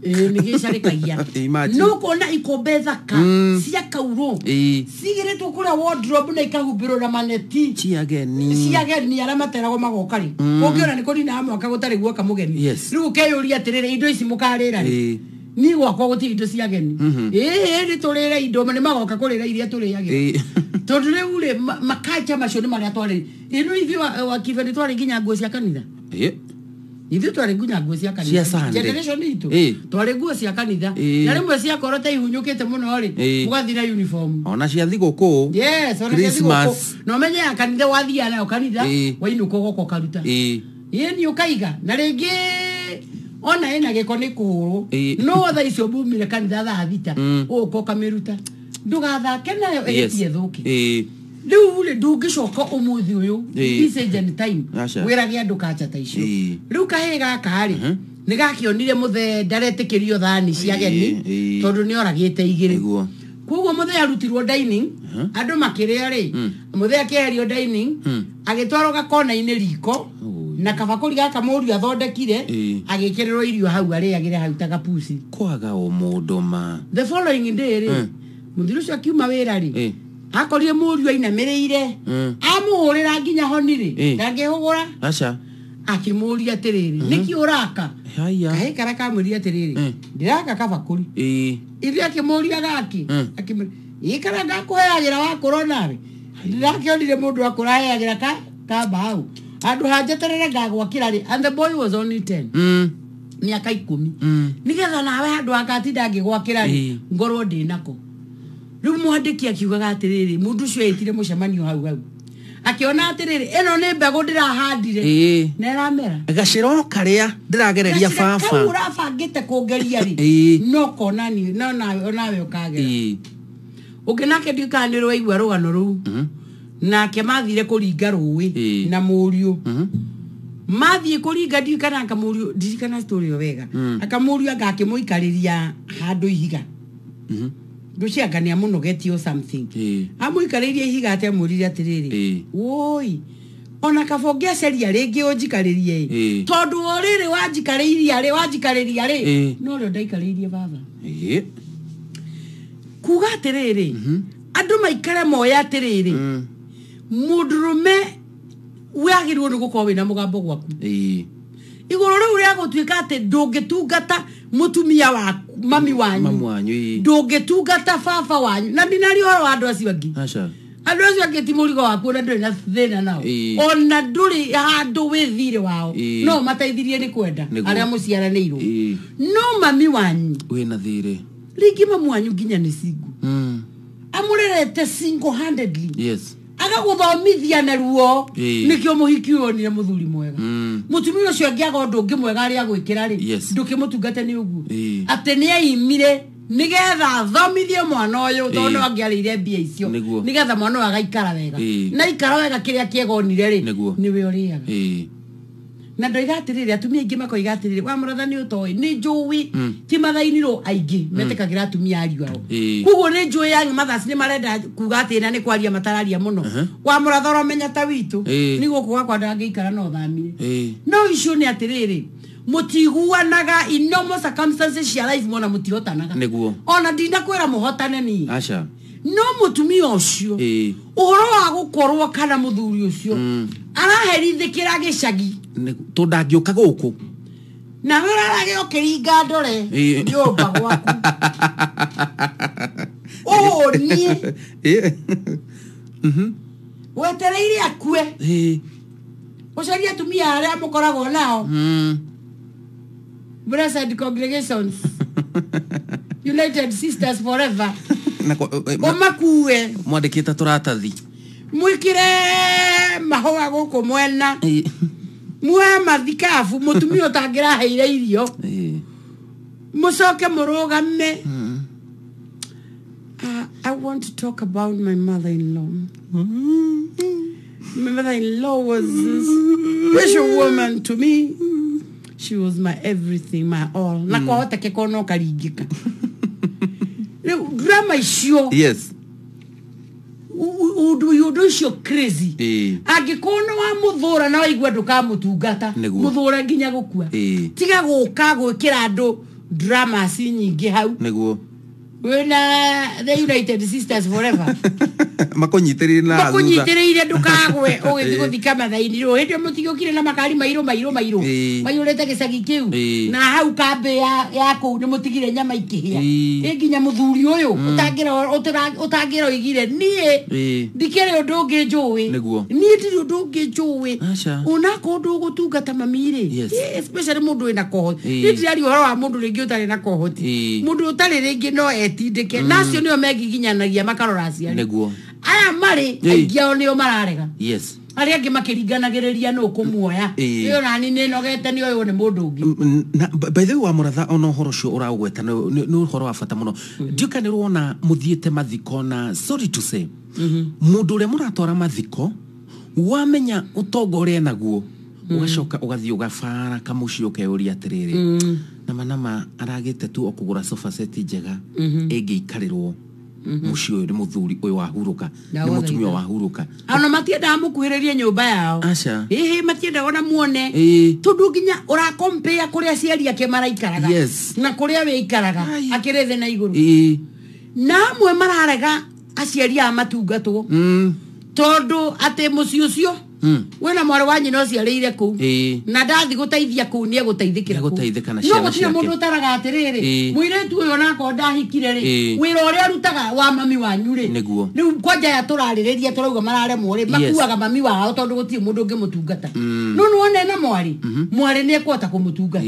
Nĩ gĩcarĩkagia. No kuona ikombe thaka cia kaurũ cigĩrĩtwo kũrĩa wardrobe na ikahumbĩrwo na maneti cia ageni arĩa materagwo magoka rĩ ũngĩona nĩ kũnina mwaka gũtarĩ guoka mũgeni rĩu ũkeyũria atĩrĩrĩ indo ici mũkarĩra rĩ niĩ gwakwa gũtirĩ indo cia ageni nĩ tũrĩre indo nĩ magoka kũrĩra iria tũrĩagĩra tondũ rĩu rĩ makacha macio nĩ marĩa twarĩ ĩno ithuĩ wakibe nĩ twarĩ nginya nguo cia kanitha. Ithuĩ twarĩ nginya nguo cia kanitha generation itũ twarĩ nguo cia kanitha na rĩmwe ciakorwo ta ihunyũkĩte mũno rĩ mũgathiĩ na uniform ona cia thigũkũ. Yes, ona cia thigũkũ na ũmenye ya kanitha wathiaga nayo kanitha wainũka ũgoka ũkaruta ĩni ũkaiga na rĩngĩ ona ĩna gĩko nĩ kũhũrwo no thaa icio mumire kanitha thaa 6 ũũka ũkamĩruta ndũgathake nayo ĩgĩtie thũke. Rĩu rĩ ndũngĩcoka ũmũthĩ ũyũ this age and time wĩrage andũ kacha ta icio. Rĩu kahĩĩ gaka rĩ nĩ gakĩonire mũthee ndaretĩkĩrio thani cia ageni tondũ nĩ oragĩte igĩrĩ. Koguo mũthee arutirwo dining andũ makĩrĩa rĩ mũthee akĩeherio dining agĩtwarwo gakona-inĩ riko na kabakũri gaka mũriũ athondekire agĩkĩrĩrwo irio hau arĩagĩre hau ta gapuci. Kwaga ũmũndũ ma. The following day rĩ mũthuri ũcio akiuma wĩra rĩ akorire mũriũ ainamĩrĩire amũhũrĩra nginya honi rĩ ndangĩhũgũra. Aca. Akĩmũria atĩrĩrĩ nĩkĩ ũraka kahĩĩ karĩa kamwĩrire atĩrĩrĩ ndĩraka kabakũri ithuĩ akĩmũria gaki akĩmwĩra ĩ karĩa ndakũheagĩra wakũra nawe ndĩrakĩonire mũndũ akũraheagĩra ka mbaũ handũ ha njeterere ngagwakĩra rĩ and the boy was only 10 mĩaka 10 nĩgetha nawe handũ hakatinda ngĩgwakĩra rĩ ngorwo ndĩnako. Rĩu mwandĩki akiugaga atĩrĩrĩ mũndũ ũcio etire mũcemanio hau hau akiona atĩrĩrĩ ĩno nĩ mbegũ ndĩrahandire na ĩramera gacĩra karĩa ndĩragereria baba kau ũrabangĩte kũngeria rĩ no konani no nawe ũkagera. Ũngĩ nake ndiũĩ kana nĩ ũraigua rũgano rũu nake mathire kũringa rũĩ na mũriũ mathiĩ kũringa ndiũĩ kana akamũriũ ndirikana story ĩyo wega akamũriũ anga akĩmũikarĩria handũ ihiga ndũcianga nĩ amũnogetie or something amũikarĩirie ihiga atĩ amwĩrire atĩrĩrĩ woi ona kaba ũngĩaceria rĩngĩ ũnjikarĩrie tondũ o rĩrĩ wanjikarĩria rĩ no rĩo ndaikarĩirie baba. Kuga atĩrĩrĩ andũ maikare moya atĩrĩrĩ mũndũrũme wagĩrĩirwo nĩ gũkorwo wĩna mũgambo gwaku igũrũ rĩu rĩa gũtuĩka atĩ ndũngĩtungata mũtumia waku mami wanyu ndũngĩtungata baba wanyu na ndinaria ũhoro wa andũ acio angĩ andũ acio angĩ ti mũrigo waku ona ndũrĩ na thĩna nao ona ndũrĩ handũ wĩ thirĩ wao no mateithirie nĩ kwenda arĩa mũciaranĩirwo no mami wanyu wĩna thirĩ rĩngĩ mamu wanyu nginya nĩ single amũrerete single handedly. Yes. Agagũthomithia na ruo nĩkĩo mũhiki ũyũ onire mũthuri mwega mũtumia ũcio angĩaga ũndũ ũngĩ mwega arĩa agwĩkĩra rĩ ndũkĩmũtungate nĩ ũguo atĩ nĩ aimire nĩgetha athomithie mwana ũyũ tondũ no angĩarĩire mbia icio nĩgetha mwana ũyũ agaikara wega na ikara wega kĩrĩa kĩega onire rĩ nĩwe ũrĩaga. Na ndoiga atiriri atumia aingĩ makoiga atiriri wa mũratha nĩ ũtoĩ nĩ njũĩ ti mathainirwo aingĩ metĩkagĩra atumia ariũ ao. Koguo nĩ njũĩ young mothers nĩ marenda kuga atĩ na nĩ kwaria matararia mũno. Wa mũratha ũramenya ta witũ nĩ gũkũ gwakwa ndangĩikara no thamire. No icio nĩ atĩrĩrĩ mũtiguanaga in normal circumstances cia life mona mũtihotanaga. Nĩguo. Ona ndinakwĩra mũhotane niĩ. Aca. No mũtumia ũcio ũhoro wa gũkorwo kana mũthuri ũcio araherithĩkĩra gĩcagi tondũ ndangĩũka gũkũ nawe ũrarage ũkĩringa ndore nyũmba gwaku ũhũnie wetereire akue ũcarie atumia arĩa mũkoragwo nao Blessed congregations United Sisters forever ũmakue mwandĩkĩte tũratathi mwĩkĩre mahũa gũkũ mwena muoe mathikabu mũtumia ũtangĩraheire irio mũcoke mũrũgame. I want to talk about my mother-in-law. My mother-in-law was a special woman to me. She was my everything, my all. Na kwahoteke no karingĩka. Rĩu drama icio. Yes. Ũndũ ũcio crazy. Angĩkorwo nĩ wamũthũra na waigua ndũkamũtungata mũthũre nginya gũkua. Tiga gũka gwĩkĩra andũ dramas nyingĩ hau. Nĩguo. Wĩna the United Sisters forever. Makũnyitĩrĩire na thutha. Makũnyitĩrĩire ndũkagwe ũgĩthiĩ gũthika mathainirwo. Hĩndĩ ĩyo mũtigĩũkire na makari mairũ mairũ mairũ. Maiyũrĩte gĩcagi kĩu. Na hau kambĩ ya kũu nĩ mũtigire nyama ikĩhĩa. Ĩ nginya mũthuri ũyũ ũtangĩroigire niĩ ndikĩrĩ ũndũ ũngĩ njũĩ. Niĩ ndirĩ ũndũ ũngĩ njũĩ. Onakorwo ndũgũtungata mami rĩ, especially mũndũ wĩna kohoti. Niĩ ndiraria ũhoro wa mũndũ rĩngĩ ũtarĩ na kohoti. Mũndũ ũtarĩ rĩngĩ no etindĩke. Na acio nĩo megiginyanagia makarora aciari. Nĩguo. Aya marĩ aingĩ ao nĩo mararega. Yes. Arĩa angĩ makĩringanagĩrĩria nũ kũmuoya. Ĩyo nani nĩ nogete nĩ ũyũ nĩ mũndũ ũngĩ. Na by the way wa mũratha ona ũhoro ũcio ũraũgweta nĩ ũhoro wa bata mũno. Ndiũĩ kana nĩ ũrona mũthiĩte mathiko na sorry to say mũndũ ũrĩa mũratwara mathiko wamenya ũtonga ũrĩa enaguo ũgacoka ũgathiĩ ũgabara kamũciĩ ũkeyũria atĩrĩrĩ nama nama aragĩte tu o kũgũra sofa set njega ĩngĩikarĩrwo mũciĩ ũyũ nĩ mũthuri ũyũ wahurũka nĩ mũtumia wahurũka. Ona matiendaga mũkuhĩrĩrie nyũmba yao. Aca. Ĩhĩ matiendaga ona muone. Tondũ nginya ũrakompea kũrĩa aciari ake maraikaraga na kũrĩa wĩikaraga akĩrĩ thĩ na igũrũ. Na amwe mararega aciari aya matungatwo tondũ atĩ mũciĩ ũcio wĩna mwarĩ wa nyina ũciarĩire kũu na ndathi gũteithia kũu nĩ egũteithĩkĩra kũu. No gũtirĩ mũndũ ũtaraga atĩrĩrĩ mũirĩtu ũyũ onakorwo ndahikire rĩ wĩra ũrĩa arutaga wa mami wanyu rĩ rĩu kwanja aya tũrarĩrĩria tũrauga mararemwo rĩ makuaga mami wao tondũ gũtirĩ mũndũ ũngĩmũtungata. No nĩwona ena mwarĩ mwarĩ nĩ ekũhota kũmũtungata.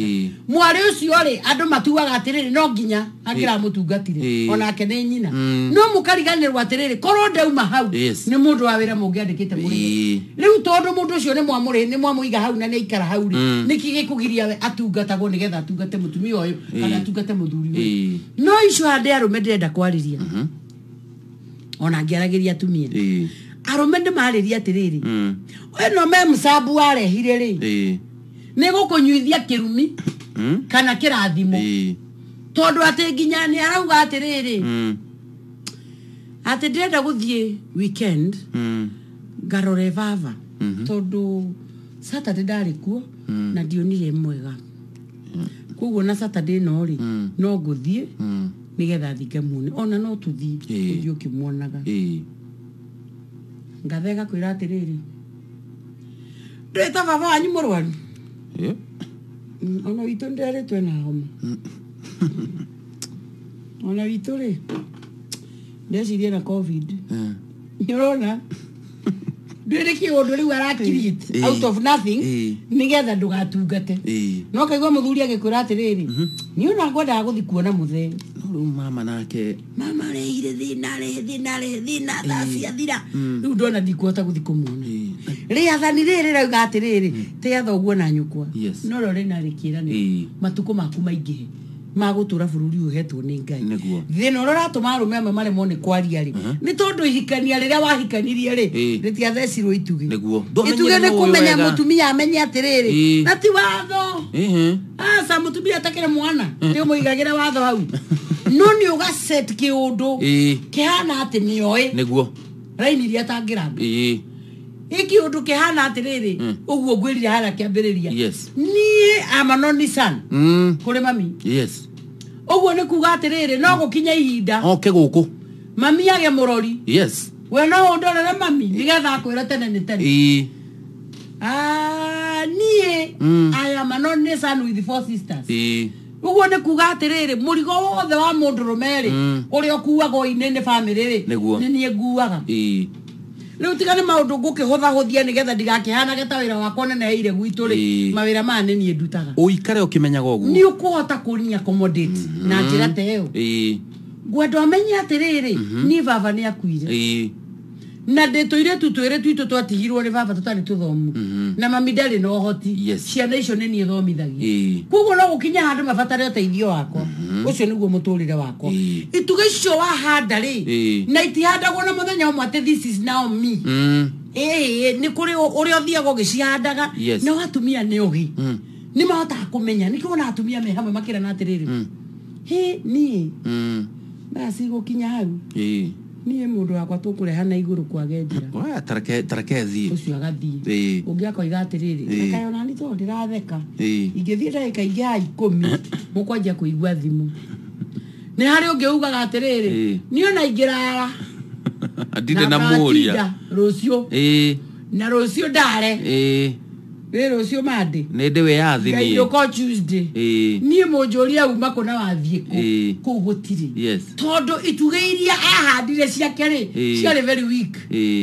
Mwarĩ ũcio rĩ andũ matuaga atĩrĩrĩ no nginya angĩramũtungatire onake nĩ nyina. No mũkariganĩrwo atĩrĩrĩ korwo ndauma hau nĩ mũndũ wa wĩra mũngĩandĩkĩte mũrĩme. Rĩu tondũ mũndũ ũcio nĩ mwamũrĩ nĩ mwamũiga hau na nĩ aikara hau rĩ nĩkĩ gĩkũgiria we atungatagwo nĩgetha atungate mũtumia ũyũ kana atungate mũthuri ũyũ. No icio andĩ arũme ndĩrenda kwarĩria ona ngĩaragĩria atumia arũme nĩ marĩria atĩrĩrĩ ĩno me mũcambu warehire rĩ nĩ gũkũnyuithia kĩrumi kana kĩrathimo tondũ atĩ nginya nĩ arauga atĩrĩrĩ atĩ ndĩrenda gũthiĩ weekend ngarore baba tondũ Saturday ndarĩ kuo na ndionire mwega koguo na Saturday no rĩ no ngũthiĩ nĩgetha thiĩ ngamuone ona no tũthiĩ ũthiĩ ũkĩmuonaga. Ngathega kwĩra atĩrĩrĩ ndĩta baba wanyu mũrwaru ona witũ nĩnderĩtwo ena homa ona witũ rĩ ndecirie na COVID nĩũrona ndwĩrĩ kĩũndũ rĩu arakirĩte out of nothing nĩgetha ndũgatungate. No kaigua mũthuri agĩkwĩra atĩrĩrĩ niĩ ona ngwendaga gũthiĩ kuona mũthee. No rĩu mama nake mama arehire thĩna arehe thĩna arehe thĩna thaa ciathira rĩu ndona ndikũhota gũthiĩ kũmuona. Rĩathani rĩrĩ rĩrauga atĩrĩrĩ tĩa thoguo na nyũkwa no rĩo rĩna rĩkĩranĩro matukũ maku maingĩhe. Magũtũra bũrũri ũyũ ũhetwo nĩ Ngai. Nĩguo. Thĩna ũrĩa ũratũma arũme amwe maremwo nĩ kwaria rĩ, nĩ tondũ ihikania rĩrĩa wahikanirie rĩ, rĩtiathecirwo itugĩ. Nĩguo. Itugĩ nĩ kũmenya mũtumia amenye atĩrĩrĩ, na ti watho. Aca, mũtumia atakĩrĩ mwana nĩ ũmũigagĩre watho hau, no nĩ ũgaset kĩũndũ kĩhana atĩ nĩoĩ raini iria atangĩranga. Ĩ kĩũndũ kĩhana atĩrĩrĩ, ũguo ngwĩrire harĩa kĩambĩrĩria, niĩ amanoni son kũrĩ mami. Ũguo nĩ kuga atĩrĩrĩ, no gũkinya ihinda Oke gũkũ. mami age mũrori. We no ũndorere mami nĩgetha akwĩre tene nĩ tene. Ah, niĩ I am an only son with four sisters. Ũguo nĩ kuga atĩrĩrĩ, mũrigo wothe wa mũndũrũme rĩ, ũrĩa ũkuagwo inĩ nĩ bamĩrĩ rĩ, nĩ niĩ nguaga. Rĩu tiga nĩ maũndũ ngũkĩhũthahũthia nĩgetha ndigakĩhanage ta wĩra wakwa neneheire gwitũ rĩ, mawĩra maya nĩ niĩ ndutaga. Ũikare ũkĩmenyaga ũguo. Nĩ ũkũhota kũni accommodate na njĩra ta ĩyo. Ngwenda ũmenye atĩrĩrĩ, niĩ baba nĩ akuire na ndĩ tũirĩtu twĩrĩ twitũ twatigirwo nĩ baba tũtarĩ tũthomu, na mami ndarĩ na ũhoti. Ciana icio nĩ niĩ thomithagia. Koguo no gũkinya handũ mabatare ũteithio wakwa. Ũcio nĩguo mũtũrĩre wakwa. Itugĩ icio wahanda rĩ, na itihandagwo na mũthenya ũmwe atĩ this is now me. Ĩĩ, nĩ kũrĩ ũrĩa ũthiaga ũgĩcihandaga. No atumia nĩ ũgĩ, nĩ mahotaga kũmenya. Nĩkĩo wona atumia me hamwe makĩrana atĩrĩrĩ, hĩ, niĩ thaa cigũkinya hau, niĩ mũndũ wakwa tũkũreha na igũrũ kwage njĩra. Oya, tareke thiĩ. Ũcio agathiĩ. Ũngĩ akoiga atĩrĩrĩ, kaĩ onani tondũ ndĩratheka, ingĩthiĩ ndagĩka ingĩ ha 10 mũkwanjia kũigua thimũ. Nĩ harĩ ũngĩ ugaga atĩrĩrĩ, niĩ ona ingĩrara Ndirĩ na mũria. ngatinda rũciũ na rũciũ ndare, rĩ rũciũ mandĩ Nĩ ndĩ wĩyathi niĩ. Ngainũka Tuesday. Niĩ mũnjũria uma kũ na wathiĩ kũ? Kũu gũtirĩ. Tondũ itugĩ iria ahandire ciake rĩ, ciarĩ very weak.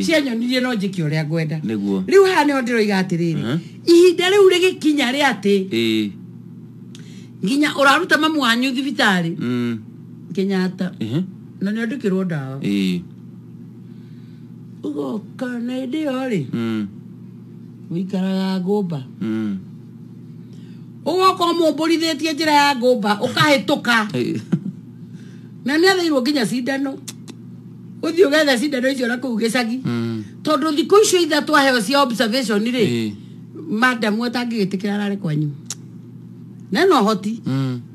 Cianyonirie no njĩke ũrĩa ngwenda. Rĩu haha nĩho ndĩroiga atĩrĩrĩ, ihinda rĩu rĩgĩkinya rĩ atĩ nginya ũraruta mamu wanyu thibitarĩ Kenyatta na nĩ andĩkĩrwo ndawa, ũgoka na hĩndĩ ĩyo rĩ, ũikaraga ngũmba, ũgoka ũmũmbũrithĩtie njĩra ya ngũmba ũkahĩtũka, na nĩ athĩirwo nginya cindano, ũthiĩ ũgethe cindano icio na kũu gĩcagi, tondũ thikũ icio 3 aheo cia observation rĩ, madamu atangĩgĩtĩkĩra arare kwanyu na ena ũhoti,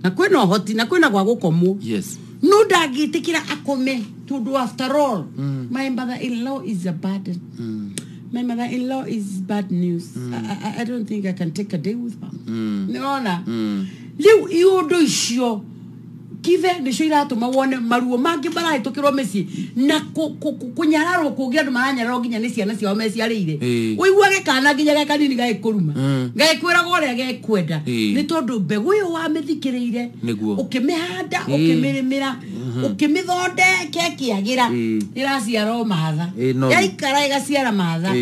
na kwĩna ũhoti na kwĩna gwa gũkomwo, no ndangĩtĩkĩra akome tondũ after all, my mother in law is a burden. My mother in law is bad news. I don't think I can take a day with her. Nĩwona rĩu iũndũ icio kibe nĩcio iratũma wone maruo mangĩ marahĩtũkĩrwo mĩciĩ na kũnyararwo kũngĩ, andũ maranyararwo nginya nĩ ciana ciao meciarĩire. Ũiguage kana nginya ge kanini gagĩkũruma, gagĩkwĩraga ũrĩa gekwenda, nĩ tondũ mbegũ ĩyo wamĩthikĩrĩire, ũkĩmĩhanda, ũkĩmĩrĩmĩra, ũkĩmĩthondeka ĩkĩagĩra, ĩraciara o matha. Yaikara ĩgaciara matha.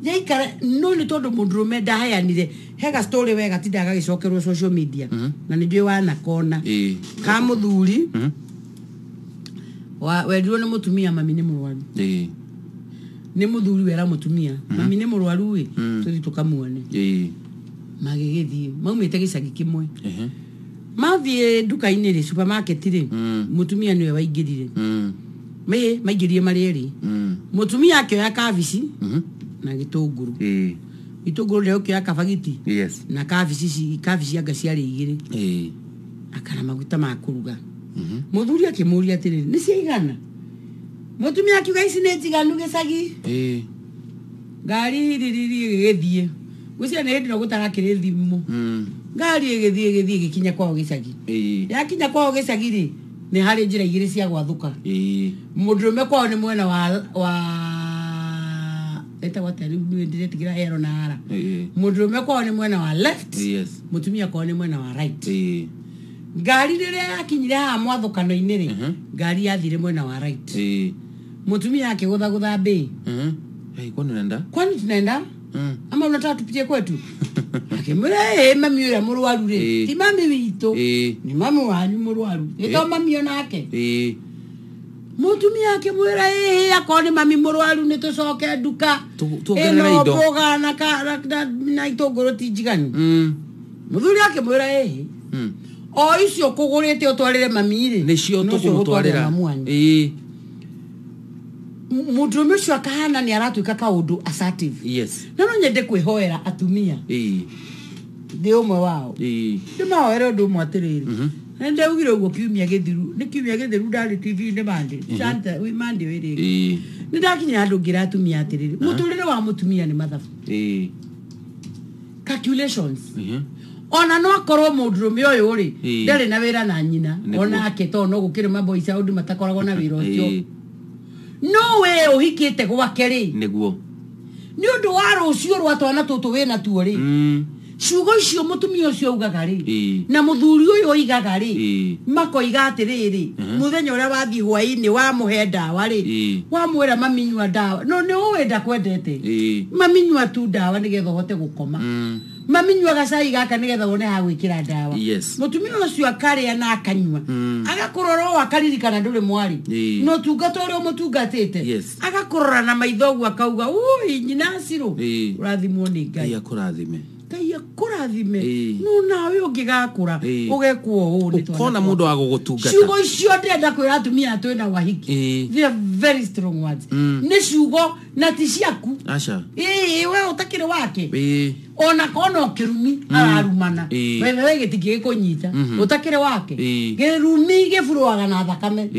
Yaikara, no nĩ tondũ mũndũrũme ndaheanire hega story wega, tinda gagĩcokerwo social media, na nĩ njũĩ wanakona ka mũthuri wendirwo nĩ mũtumia mami nĩ mũrwaru. Nĩ mũthuri wera mũtumia mami nĩ mũrwaru ĩ, tũthiĩ tũkamuone. Magĩgĩthiĩ maumĩte gĩcagi kĩmwe. Mathiĩ nduka-inĩ rĩ, supermarket rĩ, mũtumia nĩwe waingĩrire. Mĩ maingĩrire marĩ erĩ. Mũtumia akĩoya kabici na gĩtũngũrũ. Gĩtũngũrũ nĩ ũkĩoya kabagiti na kabici kabici anga ciarĩ 2, akana maguta ma kũruga. Mũthuri akĩmũria atĩrĩrĩ, nĩ ciaigana? Mũtumia akiuga ici nĩ njiganu gĩcagi. Ngari ririri ĩgĩgĩthiĩ, gwĩciria nĩ hĩndĩ ĩno gũtarakĩrĩ thimũ. Ngari ĩgĩthiĩ ĩgĩthiĩ ĩgĩkinya kwao gĩcagi. Yakinya kwao gĩcagi rĩ, nĩ harĩ njĩra 2 cia gwathũka. Mũndũrũme kwao nĩ mwena wa ĩtagwo atĩa rĩu, niĩ ndĩretigĩra ero na ara. Mũndũrũme kwao nĩ mwena wa left, mũtumia kwao nĩ mwena wa right. Ngari rĩrĩa yakinyire haha mwathũkano-inĩ rĩ, ngari yathire mwena wa right. Mũtumia akĩgũthagũtha mbĩ. Hey, kwani unaenda? Kwani tunaenda ama unataka tupitie kwetu? Akĩmwĩra, ĩ mami ũrĩa mũrwaru rĩ, ti mami witũ, nĩ mami wanyu mũrwaru, ĩ to mami onake. Mũtumia akĩmwĩra, ĩhĩ, akorwo nĩ mami mũrwaru nĩ tũcoke nduka. Tuongerere ĩno indo. mboga na itũngũrũ ti njiganu. Mũthuri akĩmwĩra, ĩhĩ, O icio kũgũrĩte ũtwarĩre mami rĩ. Nĩcio tũkũmũtwarĩra. Ĩĩ. Mũndũrũme ũcio akahana nĩ aratuĩka kaũndũ assertive. Yes. Na no nyende kwĩhoera atumia. Ĩĩ. Ndĩ ũmwe wao. Ĩĩ. Ndĩmahoere ũndũ ũmwe atĩrĩrĩ. Na ndaugire ũguo kiumia gĩthiru, nĩ kiumia gĩthiru ndarĩ TV-inĩ Monday. Shanta, wĩ Monday wĩ rĩngĩ. Ĩĩ. Nĩ ndakinya handũ ngĩra atumia atĩrĩrĩ, mũtũrĩre wa mũtumia nĩ mathabu. Ĩĩ. Calculations. Ona no akorwo mũndũrũme ũyũ rĩ, ndarĩ na wĩra na nyina, onake tondũ no gũkĩrĩ maboys aũndũ matakoragwo na wĩra ũcio. No we ũhikĩte gwake rĩ, nĩguo. Nĩ ũndũ wa rũciũ rwa twana tũtũ wĩna tuo rĩ, ciugo icio mũtumia ũcio augaga rĩ, na mũthuri ũyũ oigaga rĩ, makoiga atĩrĩrĩ, mũthenya ũrĩa wathiĩ hwaĩ-inĩ wamũhe ndawa rĩ, wamwĩra maminyua ndawa, no nĩ ũĩ ndakwendete, maminyua tu ndawa nĩgetha ũhote gũkoma. Maminyua gacai gaka nĩgetha wone ha gwĩkĩra ndawa. Mũtumia ũcio akarĩa na akanyua, agakũrora o akaririkana ndũrĩ mwarĩ, na ũtungata ũrĩa ũmũtungatĩte, agakũrora na maitho ũguo akauga, ui nyina Acirũ, ũrathimwo nĩ Ngai. Akũrathime. Ngai akũrathime. No nawe ũngĩgakũra ũgekwo ũũ nĩ twana. Ũkona mũndũ wa gũgũtungata. Ciugo icio ndĩrenda kwĩra atumia twĩna wahiki. They are very strong words. Nĩ ciugo na ti ciaku. Aca. Ĩĩ we ũtakĩrĩ wake. Ona kona ũkĩrumi ararumana. Wewe gĩtingĩgĩkũnyita. Ũtakĩrĩ wake. Kĩrumi gĩburũaga na thakame.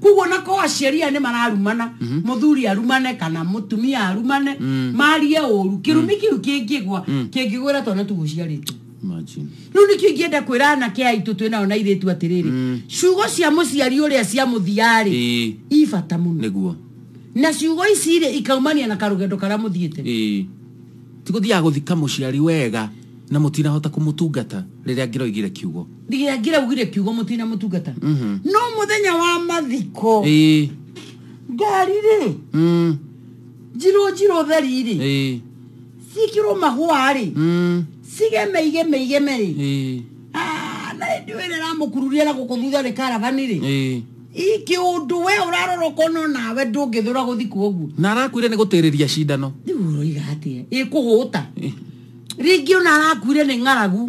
Koguo na ko aciari aya nĩ mararumana, mũthuri arumane kana mũtumia arumane, marie ũru, kĩrumi kĩu kĩngĩgwa, kĩngĩgwĩra twana tũgũciarĩtwo. Imagine. Rĩu nĩkĩo ingĩenda kwĩra anake aitũ twĩ nao na airĩtu atĩrĩrĩ, ciugo cia mũciari ũrĩa cia mũthia rĩ, i bata mũno. Nĩguo. Na ciugo ici rĩ ikaumania na karũgendo karĩa mũthiĩte. Ti gũthiaga gũthika mũciari wega na mũtinahota kũmũtungata rĩrĩa angĩroigire kiugo. Rĩrĩa angĩraugire kiugo mũtinamũtungata. No mũthenya wa mathiko, ngari rĩ, njirũ njirũ theri rĩ, cikĩrwo mahũa rĩ, cigeme igeme igeme rĩ, na hĩndĩ ĩyo ĩrĩa ĩramũkururia na gũkũ thutha nĩ karavani rĩ, ikĩũndũ we ũrarora ũkona nawe ndũngĩthũra gũthikwo ũguo. Na arakuire nĩ gũtĩrĩria cindano. Rĩu ũroiga atĩa? Ĩkũhũta. Rĩngĩ ona arakuire nĩ ng'aragu,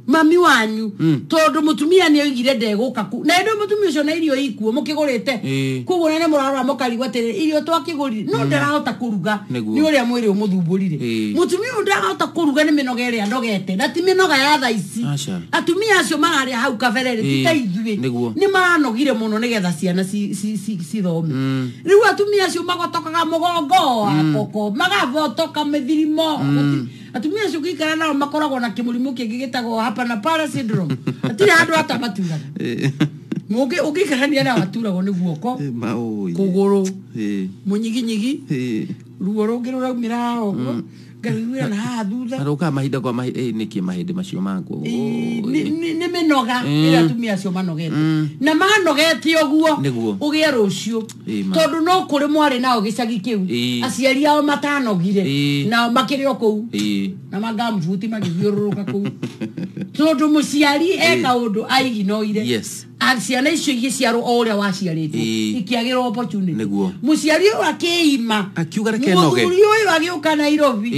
mami wanyu, tondũ mũtumia nĩ oigire ndegũka ku. Na hĩndĩ ĩyo mũtumia ũcio na irio ikuo mũkĩgũrĩte. Koguo nene mũrarora mũkarigwo atĩrĩrĩ, irio twakĩgũrire, no ndarahota kũruga nĩ ũrĩa mwĩrĩ ũmũthumbũrire. Mũtumia ũyũ ndarahota kũruga nĩ mĩnoga ĩrĩa anogete, na ti mĩnoga ya thaa ici. Atumia acio mararĩa hau kabere rĩ, ti ta ithuĩ. Nĩ maranogire mũno nĩgetha ciana cithome. Rĩu atumia acio magotokaga mũgongo wa koko, magabotoka mĩthirimo. Atumia acio gĩikara nao makoragwo na kĩmũrimũ kĩngĩ gĩtagwo hapa na pale syndrome. Hatirĩ handũ atamaturaga. Ũngĩikarania nao aturagwo nĩ guoko, kũgũrũ, mũnyiginyigi, ruo rũngĩ rũraumĩra haha ũguo, ngarũiguĩra na haha thutha. Arũkaga mahinda kwa mahinda, nĩkĩ mahĩndĩ macio makwa. Nĩ mĩnoga ĩrĩa atumia acio manogete. Na manogete ũguo, ũgĩe rũciũ. Tondũ no kũrĩ mwarĩ nao gĩcagi kĩu, aciari ao matanogire, nao makĩrĩ o kũu. Na mangambuti magĩthiũrũrũka kũu. Tondũ mũciari eka ũndũ aiginoire. Ciana icio igĩciarwo o ũrĩa waciarĩtwo, ikĩagĩrwo opportunity. Mũciari ũyũ akĩima, akiuga reke noge. Mũthuri ũyũ agĩũka Nairobi,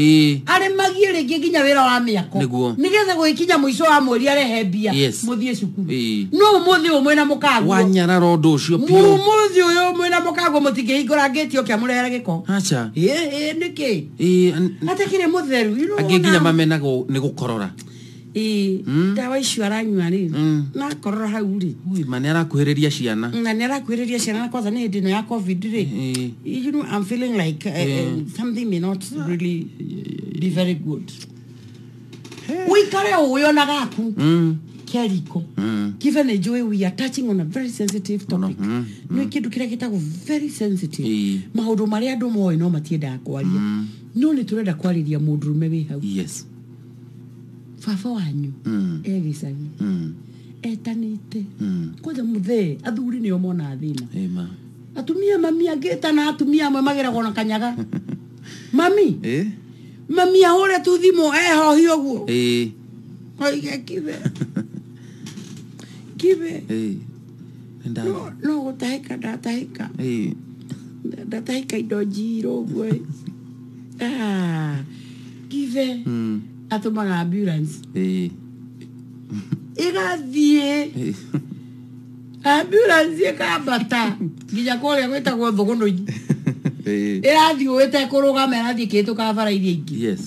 arĩmagie rĩngĩ nginya wĩra wa mĩako, nĩgetha gũgĩkinya mũico wa mweri arehe mbia, mũthiĩ cukuru. No ũmũthĩ ũyũ mwĩna mũkaguo, wanyarara ũndũ ũcio biũ. Ũmũthĩ ũyũ mwĩna mũkaguo mũtingĩhingũra ngĩti oke amũrehere gĩko. Aca. Ĩĩ nĩkĩ? Atakĩrĩ mũtheru. Angĩ nginya mamenagwo nĩ gũkorora. Ndawa icio aranyua rĩ, na akorora hau rĩ, ma nĩ arakuhĩrĩria ciana. Na nĩ arakuhĩrĩria ciana, na kwanza nĩ hĩndĩ ĩno ya COVID rĩ, you know, I'm feeling like something may not really be very good. Ũikare ũĩ ona gaku kĩariko. Given a joy, we are touching on a very sensitive topic. Nĩ kĩndũ kĩrĩa gĩtagwo very sensitive. Maũndũ marĩa andũ moĩ no matiendaga kwaria. No nĩ tũrenda kwarĩria mũndũrũme wĩ hau. Yes. Baba wanyu e gĩcagi, etanĩte kwanza mũthee, athuri nĩo monaga thĩna. Atumia mami angĩtana atumia amwe mageragwo na kanyaga. Mami, mami ahũre tu thimũ ehohi ũguo, oige kibe kibe, no gũtahĩka ndatahĩka, ndatahĩka indo njirũ ũguo. Kibe atũmaga ambulance. Ĩgathiĩ ambulance ĩkambata nginya kũrĩa gwĩtagwo thũgũnũi. Ĩrathiĩ ĩtekũrũgama, ĩrathiĩ ĩkĩhĩtũkaga bara iria ingĩ. Yes.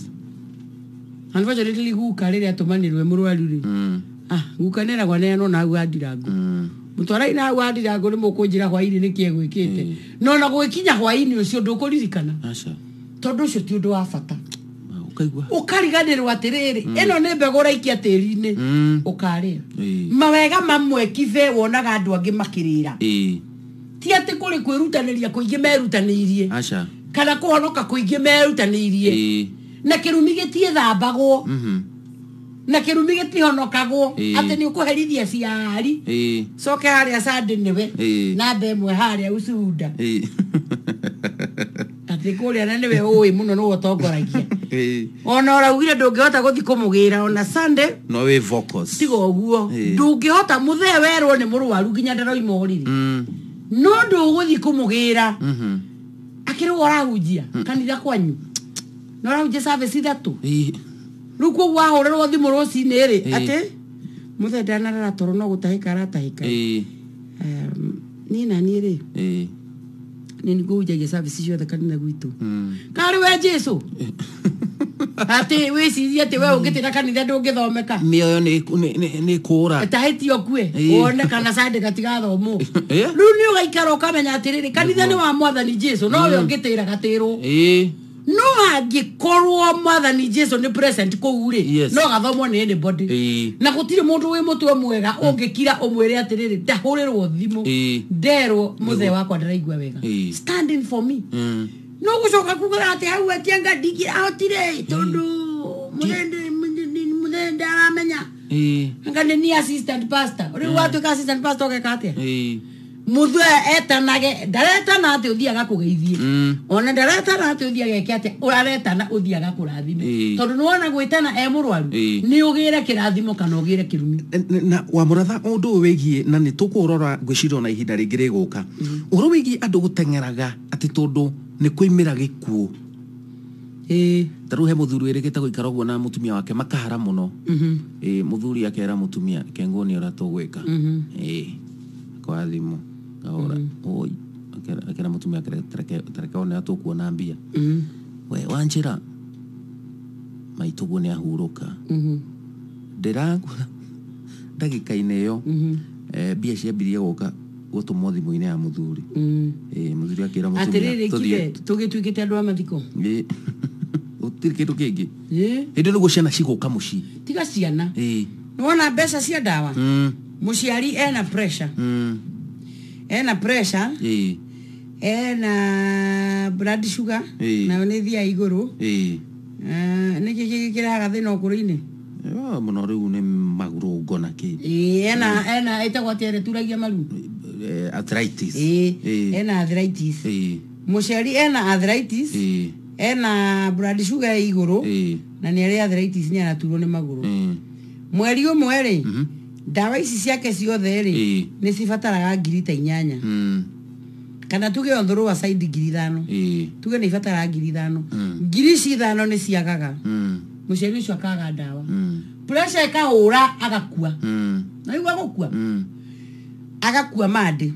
Unfortunately guka rĩrĩa atũmanĩrwe mũrwaru rĩ, guka nĩeragwo neanwo na hau Andirango. Mũtwarai na hau Andirango nĩ mũkũnjĩra hwainĩ nĩkĩ egwĩkĩte. No na gũgĩkinya hwainĩ ũcio ndũkũririkana. Tondũ ũcio ti ũndũ wa bata. Ũkariganĩrwo atĩrĩrĩ, ĩno nĩ mbegũ ũraikia tĩri-inĩ, ũkarĩa. Mawega mamwe kibe wonaga andũ angĩ makĩrĩra. Ti atĩ kũrĩ kwĩrutanĩria kũingĩ merutanĩirie. Kana kũhonoka kũingĩ merutanĩirie. Na kĩrumi gĩtiĩthambagwo. Na kĩrumi gĩtihonokagwo. Atĩ nĩ ũkũherithia ciari. Coke harĩa Sunday nĩwe. Namba ĩmwe harĩa ucuda. Atĩ kũrĩa na nĩwe ũĩ mũno nĩwe ũtongoragia. Ona ũraugire ndũngĩhota gũthiĩ kũmũgĩra ona Sunday. No wĩ vocals. Tiga ũguo. Ndũngĩhota mũthee werwo nĩ mũrwaru nginya ndaroima ũrĩrĩ. No ndũgũthiĩ kũmũgĩra. Akĩrĩ we ũrahunjia kanitha kwanyu. No ũrahunjia service ithatũ. Rĩu koguo wahũrĩrwo thimũ rũcinĩ rĩ, atĩ mũthee ndanarara toro no gũtahĩka aratahĩka. Niĩ na niĩ rĩ, nĩ ngũhunjagia service ciothe kanitha gwitũ. Karĩ we Jesu. Atĩ wĩcirie atĩ we ũngĩtĩra kanitha ndũngĩthomeka. Mĩoyo nĩ kũra. Tahĩtie ũkue wone kana Sunday gatigathomwo. Rĩu nĩ ũgaikara ũkamenya atĩrĩrĩ, kanitha nĩ wa Mwathani Jesu, no we ũngĩtĩra gatĩrwo. No angĩkorwo Mwathani Jesu nĩ present kũu rĩ, no gathomwo nĩ anybody. Na gũtirĩ mũndũ wĩ mũtwe mwega ũngĩkira ũmwĩre atĩrĩrĩ, ndahũrĩrwo thimũ, nderwo mũthee wakwa ndaraigua wega. Standing for me. No gũcoka kuga atĩ hau atianga ndingĩrahotire tondũ mũthee ndaramenya. Anga nĩ ni assistant pastor. Rĩu watuĩka assistant pastor ũgeka atĩa? Mũthee etanage, ndaretana atĩ ũthiaga kũgeithie. Ona ndaretana atĩ ũthiaga eke atĩa, ũraretana ũthiaga kũrathime. Tondũ nĩwona gwĩtana e mũrwaru, nĩ ũgĩre kĩrathimo kana ũgĩre kĩrumi. Na wa mũratha ũndũ ũyũ wĩgiĩ, na nĩ tũkũrora ngwĩciria ona ihinda rĩngĩ rĩgũka. Ũhoro wĩgiĩ andũ gũteng'eraga atĩ tondũ nĩ kũimĩra gĩkuũ. Ta rĩu he mũthuri wĩrĩgĩte gũikara ũguo na mũtumia wake makahara mũno. Mũthuri akera mũtumia kenguo nĩ ũrĩa tũgwĩka. Kwa thimũ kahora oi akera mũtumia tareke one atũkuona mbia. We wanjĩra maitũ guo nĩ ahurũka. Ndĩragũra ndagĩka-inĩ ĩyo, mbia ciambirie gũka gũtũmwo thimũ-inĩ ya mũthuri. Mũthuri akĩra mũtumia atĩrĩrĩ, kibe tũgĩtuĩkĩte andũ a mathiko. Gũtirĩ kĩndũ kĩngĩ. Hĩndĩ nĩguo ciana cigũka mũciĩ. Tiga ciana. Nĩwona mbeca cia ndawa. Mũciari ena pressure. Ena pressure. Ena blood sugar. Nayo nĩ ĩthiaga igũrũ. Nĩkĩ kĩrehaga thĩna ũkũrũ-inĩ? Mũno rĩu nĩ magurũngo na kĩ. Ena ĩtagwo atĩa ĩrĩa ĩturagia maru? Arthritis. Ena arthritis. Mũciari ena arthritis. Ena blood sugar igũrũ. Na nĩ arĩ arthritis nĩ araturwo nĩ magũrũ. Mweri ũmwe rĩ, ndawa ici ciake ciothe rĩ, nĩ cibataraga ngiri ta 8. Kana tuge on the lower side ngiri 5. Tuge nĩ ibataraga ngiri 5. Ngiri ici 5 nĩ ciagaga. Mũciari ũcio akaga ndawa. Pressure ĩkahũra agakua. Na igua gũkua. Agakua Monday.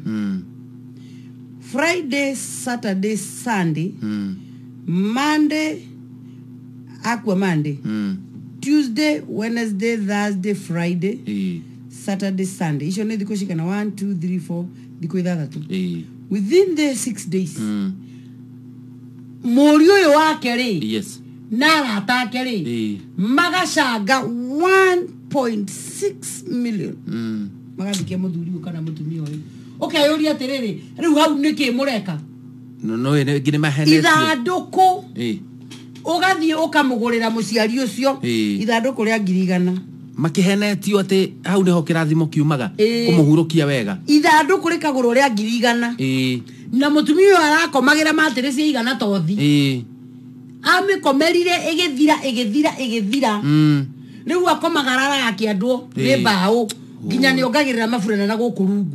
Friday, Saturday, Sunday. Monday akua Monday. Tuesday, Wednesday, Thursday, Friday, Saturday, Sunday. Icio nĩ thikũ cigana? 1 2 3 4 thikũ ithathatũ. Within the 6 days. Mũriũ ũyũ wake rĩ, na arata ake rĩ, magacanga 1.6 million. Magathikia mũthuri ũyũ kana mũtumia ũyũ. Ũkeyũria atĩrĩrĩ, rĩu hau nĩkĩ mũreka? No ĩngĩ nĩ mahenetio. Ithandũkũ. Ũgathiĩ ũkamũgũrĩra mũciari ũcio ithandũkũ rĩa ngiri 100. Makĩhenetio atĩ hau nĩho kĩrathimo kiumaga kũmũhurũkia wega. Ithandũkũ rĩkagũrwo rĩa ngiri 100. Na mũtumia ũyũ arakomagĩra matĩrĩ cia 100 tothi. Amĩkomerire ĩgĩthira ĩgĩthira ĩgĩthira. Rĩu akomaga araraga akĩandwo nĩ mbaũ nginya nĩ ongagĩrĩra maburana na gũkũ rungu.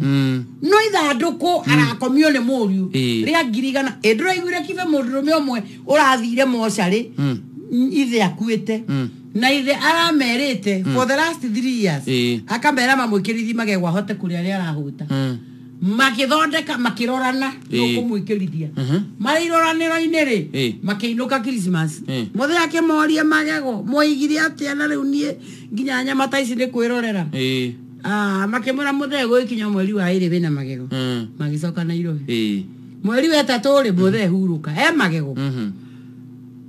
No ithandũkũ arakomio nĩ mũriũ rĩa ngiri 100. Ĩ ndũraiguire kibe mũndũrũme ũmwe ũrathire mocarĩ ithe akuĩte. Na ithe aramerĩte for the last 3 years. Akamera mamwĩkĩrithi magego ahote kũrĩa arĩa arahũta. Makĩthondeka makĩrorana nũkũmwĩkĩrithia. Marĩ iroranĩro-inĩ rĩ makĩinũka Christmas. Mũthee akĩmoria magego mwoigire atĩa na rĩu niĩ nginya nyama ta ici nĩ kwĩrorera. Makĩmwĩra mũthee gũgĩkinya mweri wa 2 wĩna magego. Magĩcoka Nairobi. Mweri wa 3 rĩ mũthee hurũka he magego.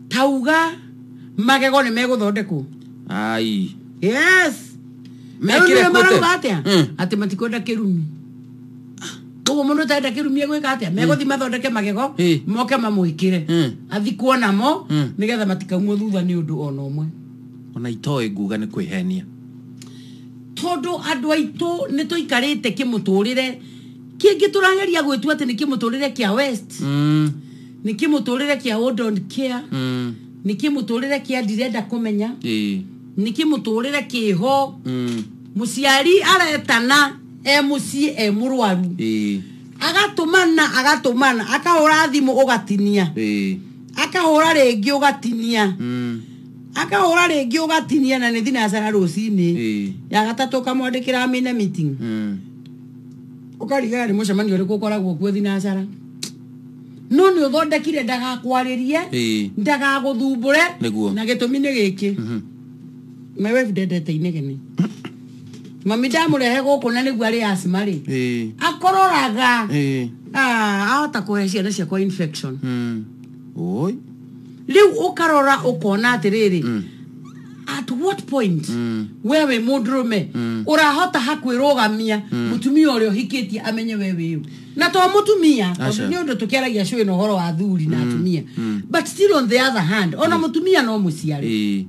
Tauga magego nĩ megũthondekwo. Ai. Yes. Mekire marauga atĩa? Atĩ matikwenda kĩrumi. Koguo mũndũ ũtarenda kĩrumi egwĩka atĩa? Megũthiĩ mathondeke magego moke mamwĩkĩre. Athikwo namo nĩgetha matikaumwo thutha nĩ ũndũ ona ũmwe. Ona itoĩ nguga nĩ kwĩhenia. Tondũ andũ aitũ nĩ tũikarĩte kĩmũtũrĩre kĩngĩ tũrageria gwĩtua atĩ nĩ kĩmũtũrĩre kĩa West. Nĩ kĩmũtũrĩre kĩa we don't care. Nĩ kĩmũtũrĩre kĩa ndirenda kũmenya. Nĩ kĩmũtũrĩre kĩho. Mũciari aretana e mũciĩ e mũrwaru. Agatũmana akahũra thimũ ũgatinia. Akahũra rĩngĩ ũgatinia. Akahũra rĩngĩ ũgatinia na nĩ thinacara rũcinĩ. Ya gatatũ ũkamwandĩkĩra amine meeting. Ũkarigara nĩ mũcemanio ũrĩkũ ũkoragwo kuo thinacara. No nĩ ũthondekire ndagakwarĩrie ndagagũthumbũre na gĩtũmi nĩ gĩkĩ. My wife ndendete inegene. Mami ndamũrehe gũkũ na nĩguo arĩ asthma rĩ. Akororaga. Ahota kũhe ciana ciakwa infection. Oi. Rĩu ũkarora ũkona atĩrĩrĩ at what point wewe mũndũrũme ũrahota hakwĩrũgamia mũtumia ũrĩa ũhikĩtie amenye we wĩũ. Na to mũtumia tondũ nĩ ũndũ tũkĩaragia cũĩ na ũhoro wa athuri na atumia. But still on the other hand ona mũtumia no mũciari.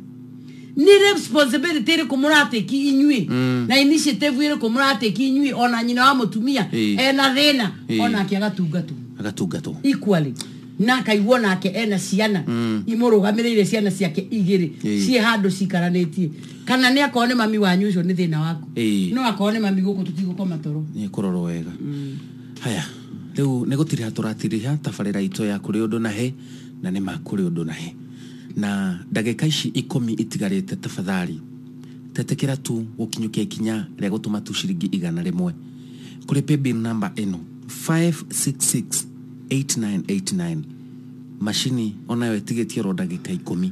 Nĩ responsibility ĩrĩkũ mũratĩki inyuĩ na initiative ĩrĩkũ mũratĩki inyuĩ ona nyina wa mũtumia ena thĩna onake agatungatwo. Agatungatwo. Equally. Na akaigua nake ena ciana imũrũgamĩrĩire ciana ciake igĩrĩ ciĩ handũ cikaranĩtie. Kana nĩ akorwo nĩ mami wanyu ũcio nĩ thĩna waku. No akorwo nĩ mami gũkũ tũtigũkoma toro. Nĩ kũrorwo wega. Haya rĩu nĩ gũtiriha tũratiriha tabarĩra itũ ya kũrĩ ũndũ na he na nĩ ma kũrĩ ũndũ na he. Na ndagĩka ici 10 itigarĩte tafadhali tetekera tu gũkinyũkia ikinya rĩa gũtũma tu ciringi 100 kũrĩ paybill number ĩno 5668989. Macini onayo ĩtigĩtie oro ndagĩka 10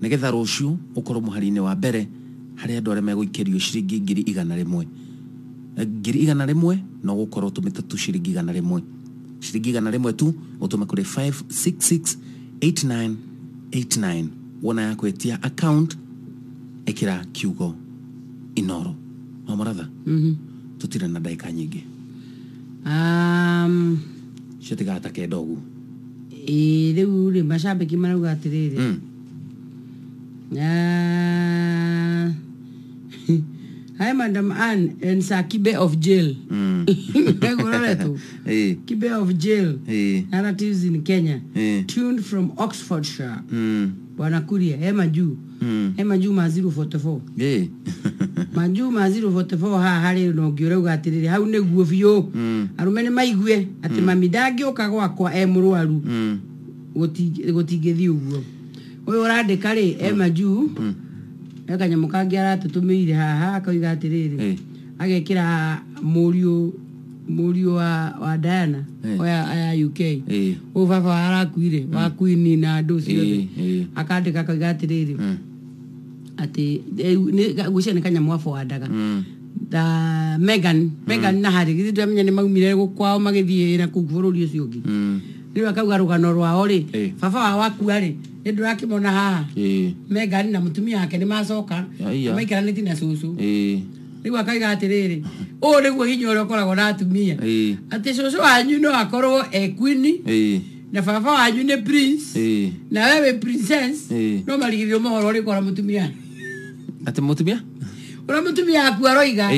nĩgetha rũciũ ũkorwo mũhari-inĩ wa mbere harĩ andũ arĩa megũikĩrio ciringi 100,000. 100,000 no gũkorwo ũtũmĩte tu ciringi 100. Ciringi 100 tu ũtũme kũrĩ 5668989. Wona ya kwĩtia account ĩkĩra kiugo Inoro. Mamoratha. Tũtirĩ na ndagĩka nyingĩ. Ciatigara ta 9 ũguo. Rĩu rĩ macambĩki marauga atĩrĩrĩ. Hi Madam Ann and Sir Kibe of jail. Kibe of jail. Narratives in Kenya. Tuned from Oxfordshire. Bwana Kuria, Hema juu. Hema juu ma 044. Majuu ma 044 ha harĩ no ngĩũrauga atĩrĩrĩ hau nĩguo biũ. Arũme nĩ maigue atĩ mami ndangĩũka gwakwa e mũrwaru. Gũtingĩthiĩ ũguo. Ũyũ ũrandĩka rĩ Hema juu. He kanyamũ kangĩ aratũtũmĩire haha akoiga atĩrĩrĩ agekĩra mũriũ wa Diana oya aya UK. Ũyũ baba arakuire wa Queen na andũ ciothe. Akandĩka akoiga atĩrĩrĩ atĩ gwĩciria nĩ kanyamũ aforwardaga. Da Megan na Harry githĩ ndĩramenya nĩ maumire kwao magĩthiĩ na kũu bũrũri ũcio ũngĩ. Rĩu akauga rũgano rwao rĩ baba wao akua rĩ nĩ ndũrakĩmona haha. Megan na mũtumia wake nĩ macoka maikaranĩtie na cũcũ. Rĩu akauga atĩrĩrĩ ũũ nĩguo hinya ũrĩa ũkoragwo na atumia. Atĩ cũcũ wanyu no akorwo e queen na baba wanyu nĩ prince na wewe princess no marigĩrĩrio mohoro ũrĩkũ ũrĩa mũtumia. Atĩ mũtumia? Ũrĩa mũtumia aku aroiga.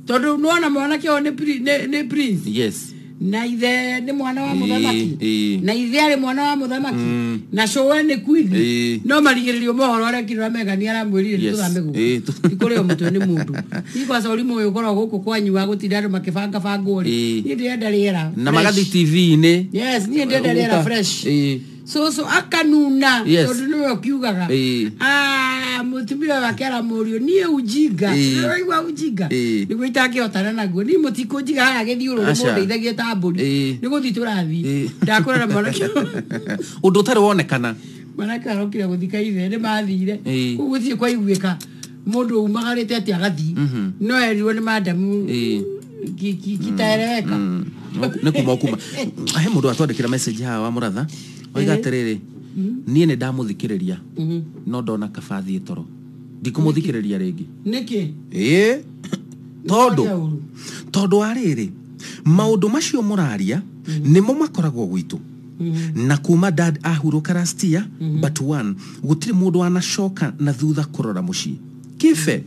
Tondũ nĩwona mwanake ũyũ nĩ prince. Yes. Na ithe nĩ mwana wa mũthamaki. Na ithe arĩ mwana wa mũthamaki. Na cũwe nĩ queen. No marigĩrĩrio mohoro arĩa kĩrĩa Megan aramwĩrire nĩ tũthame gũkũ. Ti kũrĩo mũtwe nĩ mũndũ. Ni kwaca ũrimũ ũyũ ũkoragwo gũkũ kwanyu wa gũtinda andũ makĩbangabangwo rĩ. Niĩ ndĩrenda rĩera. Na magathi TV-inĩ. Yes, niĩ ndĩrenda rĩera fresh. Cũcũ akanuna Yes. tondũ nĩwe ũkiugaga. Mũtumia wake aramũrio niĩ ujinga. Ũraigua ujinga nĩguo itangĩhotana naguo niĩ mũtikũnjiga haha gĩthiũrũrĩ Aca. mũndeithagie ta mbũri nĩ gũthiĩ tũrathiĩ ndakũrora mwanake Ũndũ ũtarĩ wonekana. Mwanake arokire gũthika ithe nĩ mathire kũu gũtirĩ kwaiguĩka mũndũ umagarĩte atĩ agathiĩ no erirwo nĩ madamu kitaeleweka. Nĩ kuma kuma he mũndũ atwandĩkĩra message haha wa mũratha oiga atĩrĩrĩ niĩ nĩ ndamũthikĩrĩria no ndona kaba thiĩ toro ndikũmũthikĩrĩria rĩngĩ. Nĩkĩ? Tondũ wa rĩrĩ maũndũ macio mũraria nĩmo makoragwo gwitũ na kuma dad ahurũka last year but one gũtirĩ mũndũ anacoka na thutha kũrora mũciĩ kibe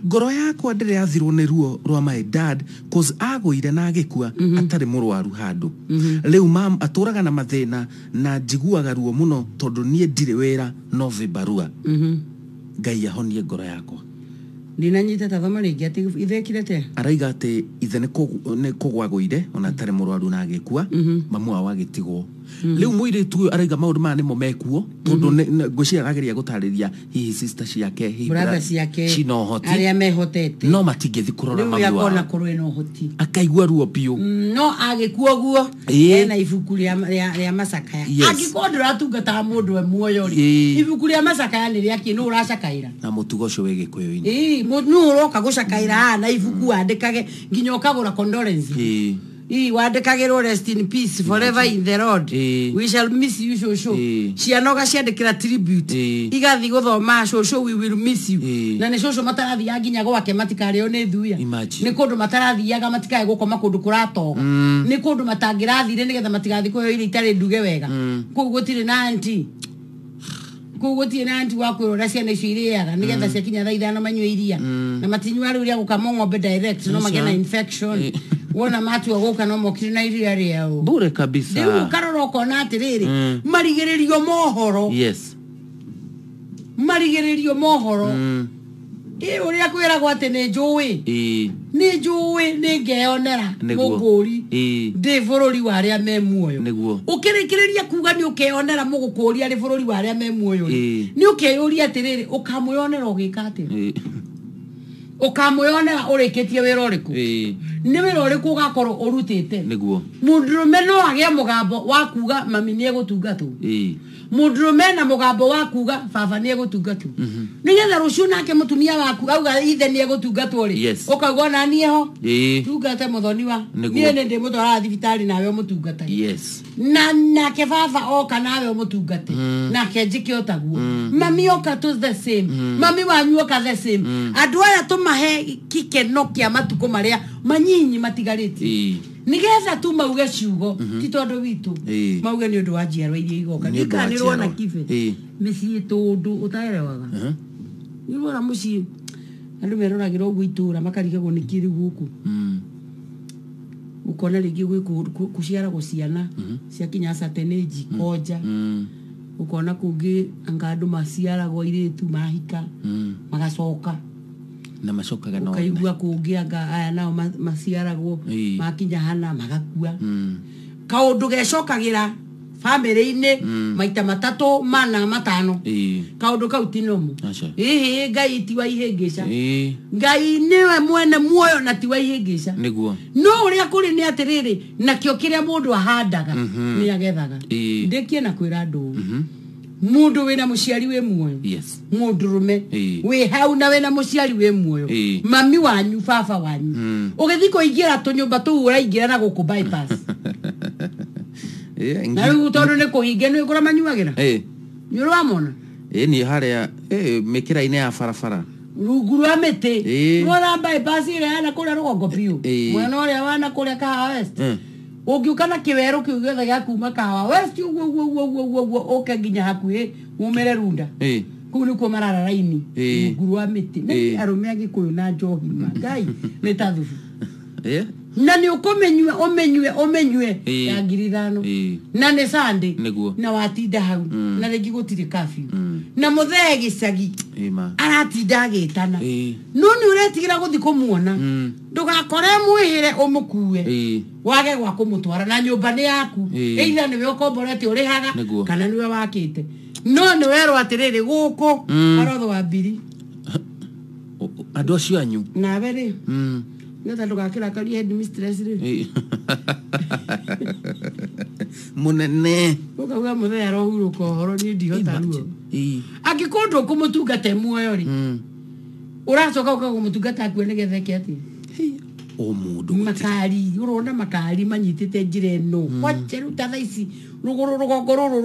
ngoro yakwa ndĩrĩ yathirwo nĩ ruo rwa my dad cause agũire na agĩkua atarĩ mũrwaru handũ. Rĩu mam atũraga na mathĩna na njiguaga ruo mũno tondũ niĩ ndirĩ wĩra no vibarua. Ngai ahonie ngoro yakwa. Ndinanyita ta thoma rĩngĩ atĩ ithekire te Araiga atĩ ithe nĩ kũgwagũire ona atarĩ mũrwaru na agĩkua mamu wao agĩtigwo. Rĩu mũirĩtu ũyũ araiga maũndũ maya nĩmo mekuo tondũ ngwĩciria arageria gũtarĩria hihi sister ciake hihi brother ciake cina ũhoti arĩa mehotete no matingĩthiĩ kũrora rĩu mami akona wao korwo ena ũhoti akaigua ruo biũ. No agĩkua ũguo ena ibuku rĩa macakaya. Angĩkorwo ndũratungataga mũndũ e muoyo rĩ ibuku rĩa macakaya nĩ rĩakĩ nũ ũracakaĩra na mũtugo ũcio wĩ gĩkũyũ-inĩ. Nũ ũroka gũcakaĩra haha na ibuku wandĩkage nginya ũkagũra condolence. Wandĩkagĩrwo rest in peace forever in the Lord we shall miss you shosho. Ciana ũgaciandĩkĩra tribute igathiĩ gũthoma shosho we will miss you. Na nĩ shosho matarathiaga nginya gwake matikarĩo nĩ thuya. Nĩ kũndũ matarathiaga matikae gũkoma kũndũ kũratoga. Nĩ kũndũ matangĩrathire nĩgetha matigathiĩ kũheo irio itarĩ nduge wega. Kũu gũtirĩ na auntie. Kũu gũtirĩ na auntie wa kwĩrora ciana icio irĩaga nĩgetha ciakinya thaa 5 manyue iria. Na matinyua rĩu rĩa gũkamwo ng'ombe direct no magĩe na infection. Wona matua gũka no mokire na iria rĩao bure kabisa. Rĩu ũkarora ũkona atĩrĩrĩ marigĩrĩrio mohoro. Yes. Marigĩrĩrio mohoro. Ũrĩa kwĩragwo atĩ nĩ njũĩ. Nĩ njũĩ nĩ ngeyonera mũkũri ndĩ bũrũri wa arĩa me muoyo. Ũkĩrĩkĩrĩria kuga nĩ ũkeyonera mũgũkũri arĩ bũrũri wa arĩa me muoyo nĩ ũkeyũria atĩrĩrĩ ũkamwĩonera ũgĩka atĩa? Ũkamwĩonera ũrĩkĩtie wĩra ũrĩkũ? Nĩ wĩra ũrĩkũ ũgakorwo ũrutĩte? Nĩguo. Mũndũrũme no agĩe mũgambo wa kuga mami nĩ egũtungatwo. Mũndũrũme na mũgambo wa kuga baba nĩ egũtungatwo. Nĩgetha rũciũ nake mũtumia waku auga ithe nĩ egũtungatwo rĩ ũkauga ona niĩ ho tungate mũthoniwa niĩ nĩ ndĩmũtwaraga thibitarĩ nawe ũmũtungatage. Na nake baba oka nawe ũmũtungate nake njĩke o taguo. Mami oka to the same. Mami wanyu oka the same. Andũ aya tũmahe gĩkeno kĩa matukũ marĩa manyinyi matigarĩtie nigetha tu mauge ciugo ti tondũ witũ mauge nĩ ũndũ wa njiarwa iria igoka. Ndikanĩrwo na kibe mĩciĩ tũndũ ũtaerewaga nĩwona mũciĩ andũ meroragĩra ũguo itũra makarigagwo nĩ kĩ rĩu gũkũ. Ũkona rĩngĩ gwĩ kũciaragwo ciana ciakinya certain age konja. Ũkona kũngĩ anga andũ maciaragwo airĩtu mahika magacoka na macokaga no ukaigua kũngĩ anga aya nao maciaragwo makinya hana magakua. Kaũndũ gecokagĩra bamĩrĩ-inĩ maita 3 4 5. Kaũndũ kau ti nomo. Ĩhĩ Ngai ti wa ihĩngĩca. Ngai nĩwe mwene muoyo na ti wa ihĩngĩca. Nĩguo. No ũrĩa kũrĩ nĩ atĩrĩrĩ nakĩo kĩrĩa mũndũ ahandaga nĩ agethaga. Ndĩkie na kwĩra andũ Mundu wina muciari wi muoyo. Yes. Mundurume wi hau na wina muciari wi muoyo. Mami wanyu baba wanyu. Ugithi kuingira tunyumba tu uraingira na guku bypass. Na riu tondu ni kuhinge ni kura manyuagira. Ni uramona? Ni haria mikira-ini ya barabara. Rungu rwa miti. Wona bypass ira yana kuria rugongo biu. Mwena uria wana kuria Kahawa West. Ungiuka na kiwero kiu giothe gia kuma Kahawa West uguo uguo uguo uguo uke nginya hakuhi umere Runda. Kuu nikuo marara raini. Rungu rwa miti. Na arume a Gikuyu na njohi ma Ngai ni ta thubu. Na nĩ ũkũmĩnyue ũmĩnyue ũmĩnyue ya 5,000. Na nĩ Sunday. Na watinda hau. Na rĩngĩ gũtirĩ curfew. Na mũthee gĩcagi. Aratinda agĩtana. No nĩ ũretigĩra gũthiĩ kũmuona. Ndũgakore mwĩhĩre ũmũkue. Wage gwa kũmũtwara na nyũmba nĩ yaku. Either nĩwe ũkomborete ũrĩhaga kana nĩwe wakĩte. No nĩ werwo atĩrĩrĩ gũkũ arotho wa mbiri. Andũ acio anyu. Nawe rĩ. Nĩgetha ndũgakĩrakarie headmistress rĩ. Mũnene. Ũkauga mũthee arohurũka ũhoro niĩ ndihota ruo. Angĩkorwo ndũkũmũtungata muoyo rĩ. Ũracoka ũka kũmũtungata akue nĩgetha eke atĩa? O mũndũ. Makari, ũrona makari manyitĩte njĩra ĩno. Kwache rĩu ta thaa ici rũgũrũ rũgongo rũrũ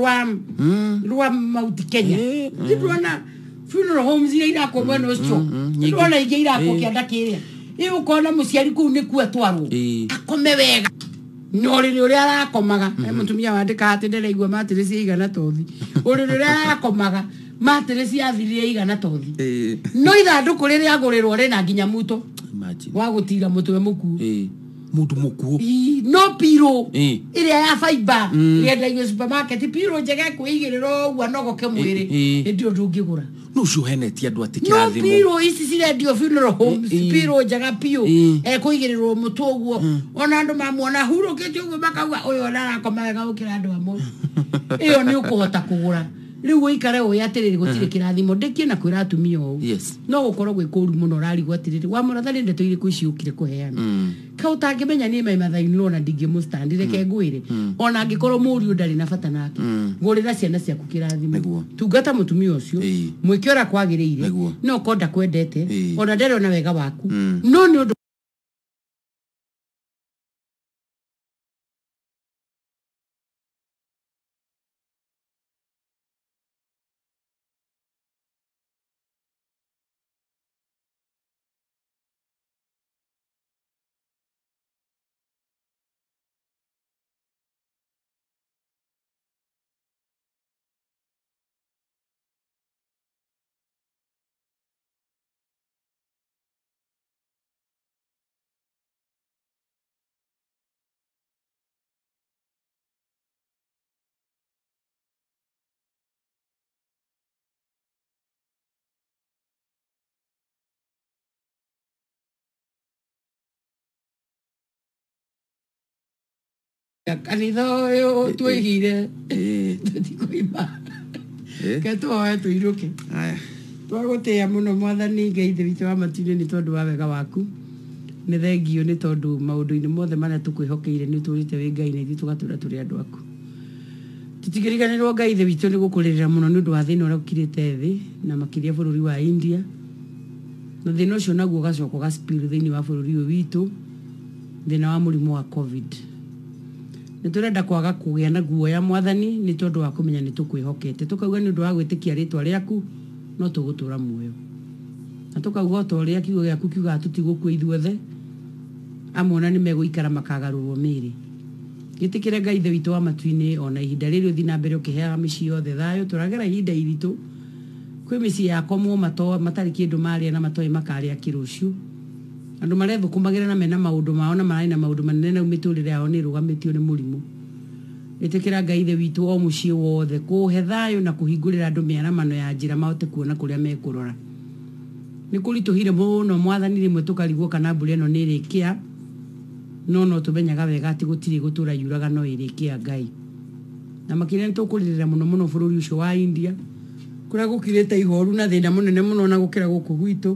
rwa Mount Kenya. Ndĩrona funeral homes iria irakwo mwena ũcio. Ndĩrona ingĩ irakwo kĩanda kĩrĩa. Ĩ ũkona mũciari kũu nĩkuo atwarwo. Akome wega. No ũrĩrĩ ũrĩa arakomaga. Mũtumia wandĩkaga atĩ ndĩraigua matirĩci ĩigana tothi. Ũrĩrĩ ũrĩa arakomaga matirĩci yathirire ĩigana tothi. No ithandũkũ rĩrĩa agũrĩrwo rĩna nginya muto. Wa gũtira mũtwe mũkuo. Mũndũ mũkuo. No piro ĩrĩa ya fiber ĩrĩa supermarket piro njega kwĩigĩrĩra ũguo anogoke mwĩrĩ ĩndĩ ũndũ ũngĩgũra. No ũcio ũhenetie andũ atĩ kĩrathimo. No piro ici cirendio funeral homes piro njega piũ ekũigĩrĩrwo mũtwe ũguo ona andũ mamuona hurũkĩte ũguo makauga ũyũ ona arakoma wega gũkĩra andũ amwe. Ĩyo nĩ ũkũhota kũgũra. Rĩu ũikare ũĩ atĩrĩrĩ gũtirĩ kĩrathimo ndĩkie na kwĩra atumia ũũ. No gũkorwo gwĩ kũũru mũno ũrarigwo atĩrĩrĩ wa mũratha nĩ ndeto irĩkũ ici ũkire kũheana. Ka ũtangĩmenya niĩ my mother in law na ndingĩmũstand reke ngwĩre ona angĩkorwo mũriũ ndarĩ na bata nake gũrĩra ciana ciaku kĩrathimo. Tungata mũtumia ũcio mwĩke ũrĩa kwagĩrĩire no ũkorwo ndakwendete ona ndarĩ ona wega waku no nĩ ũndũ kanitha ũyũ tũigire tũtikoima ke tũhoe tũirũke. Twagũtĩĩa mũno mwathani Ngai Ithe witũ wa matu-inĩ nĩ tondũ wa wega waku. Nĩ thengio nĩ tondũ maũndũ-inĩ mothe marĩa tũkwĩhokeire nĩ ũtũrĩte wĩ Ngai na ithuĩ tũgatũra tũrĩ andũ aku. Tũtingĩriganĩrwo Ngai Ithe witũ nĩ gũkũrĩrĩra mũno nĩ ũndũ wa thĩna ũrĩa ũkirĩte thĩ na makĩria bũrũri wa India. Na thĩna ũcio naguo ũgacoka ũgaspill thĩinĩ wa bũrũri ũyũ witũ, thĩna wa mũrimũ wa COVID. Nĩ tũrenda kwaga kũgĩa na guoya mwathani nĩ tondũ wa kũmenya nĩ tũkwĩhokete. Tũkauga nĩ ũndũ wa gwĩtĩkia rĩtwa rĩaku no tũgũtũra muoyo. Na tũkauga o ta ũrĩa kiugo gĩaku kiugaga tũtigũkua ithuothe, amwe ona nĩ megũikara makagarũrwo mĩĩrĩ. Gĩtĩkĩre Ngai Ithe witũ wa matu-inĩ ona ihinda rĩrĩ ũthiĩ na mbere ũkĩheaga mĩciĩ yothe thayũ. Tũragera ihinda iritũ kwĩ mĩciĩ yakomwo matarĩ kĩndũ marĩa na matoĩ makarĩa kĩrũciũ. Andũ marethũkũmagĩra na mena maũndũ mao na mararĩ na maũndũ manene na mĩtũrĩre yao nĩ ĩrũgamĩtio nĩ mũrimũ. Ĩtĩkĩra Ngai Ithe witũ o mũciĩ wothe kũhe thayũ na kũhingũrĩra andũ mĩaramano ya njĩra mahote kuona kũrĩa mekũrora. Nĩ kũritũhire mũno mwathani rĩmwe tũkarigwo kana mbura ĩno nĩ ĩrĩkĩa no tũmenyaga wega atĩ gũtirĩ gũtũra yuraga no ĩrĩkĩa Ngai. Na makĩria nĩ tũkũrĩrĩra mũno mũno bũrũri ũcio wa India kũrĩa gũkirĩte ihoru na thĩna mũnene mũno na gũkĩra gũkũ gwitũ.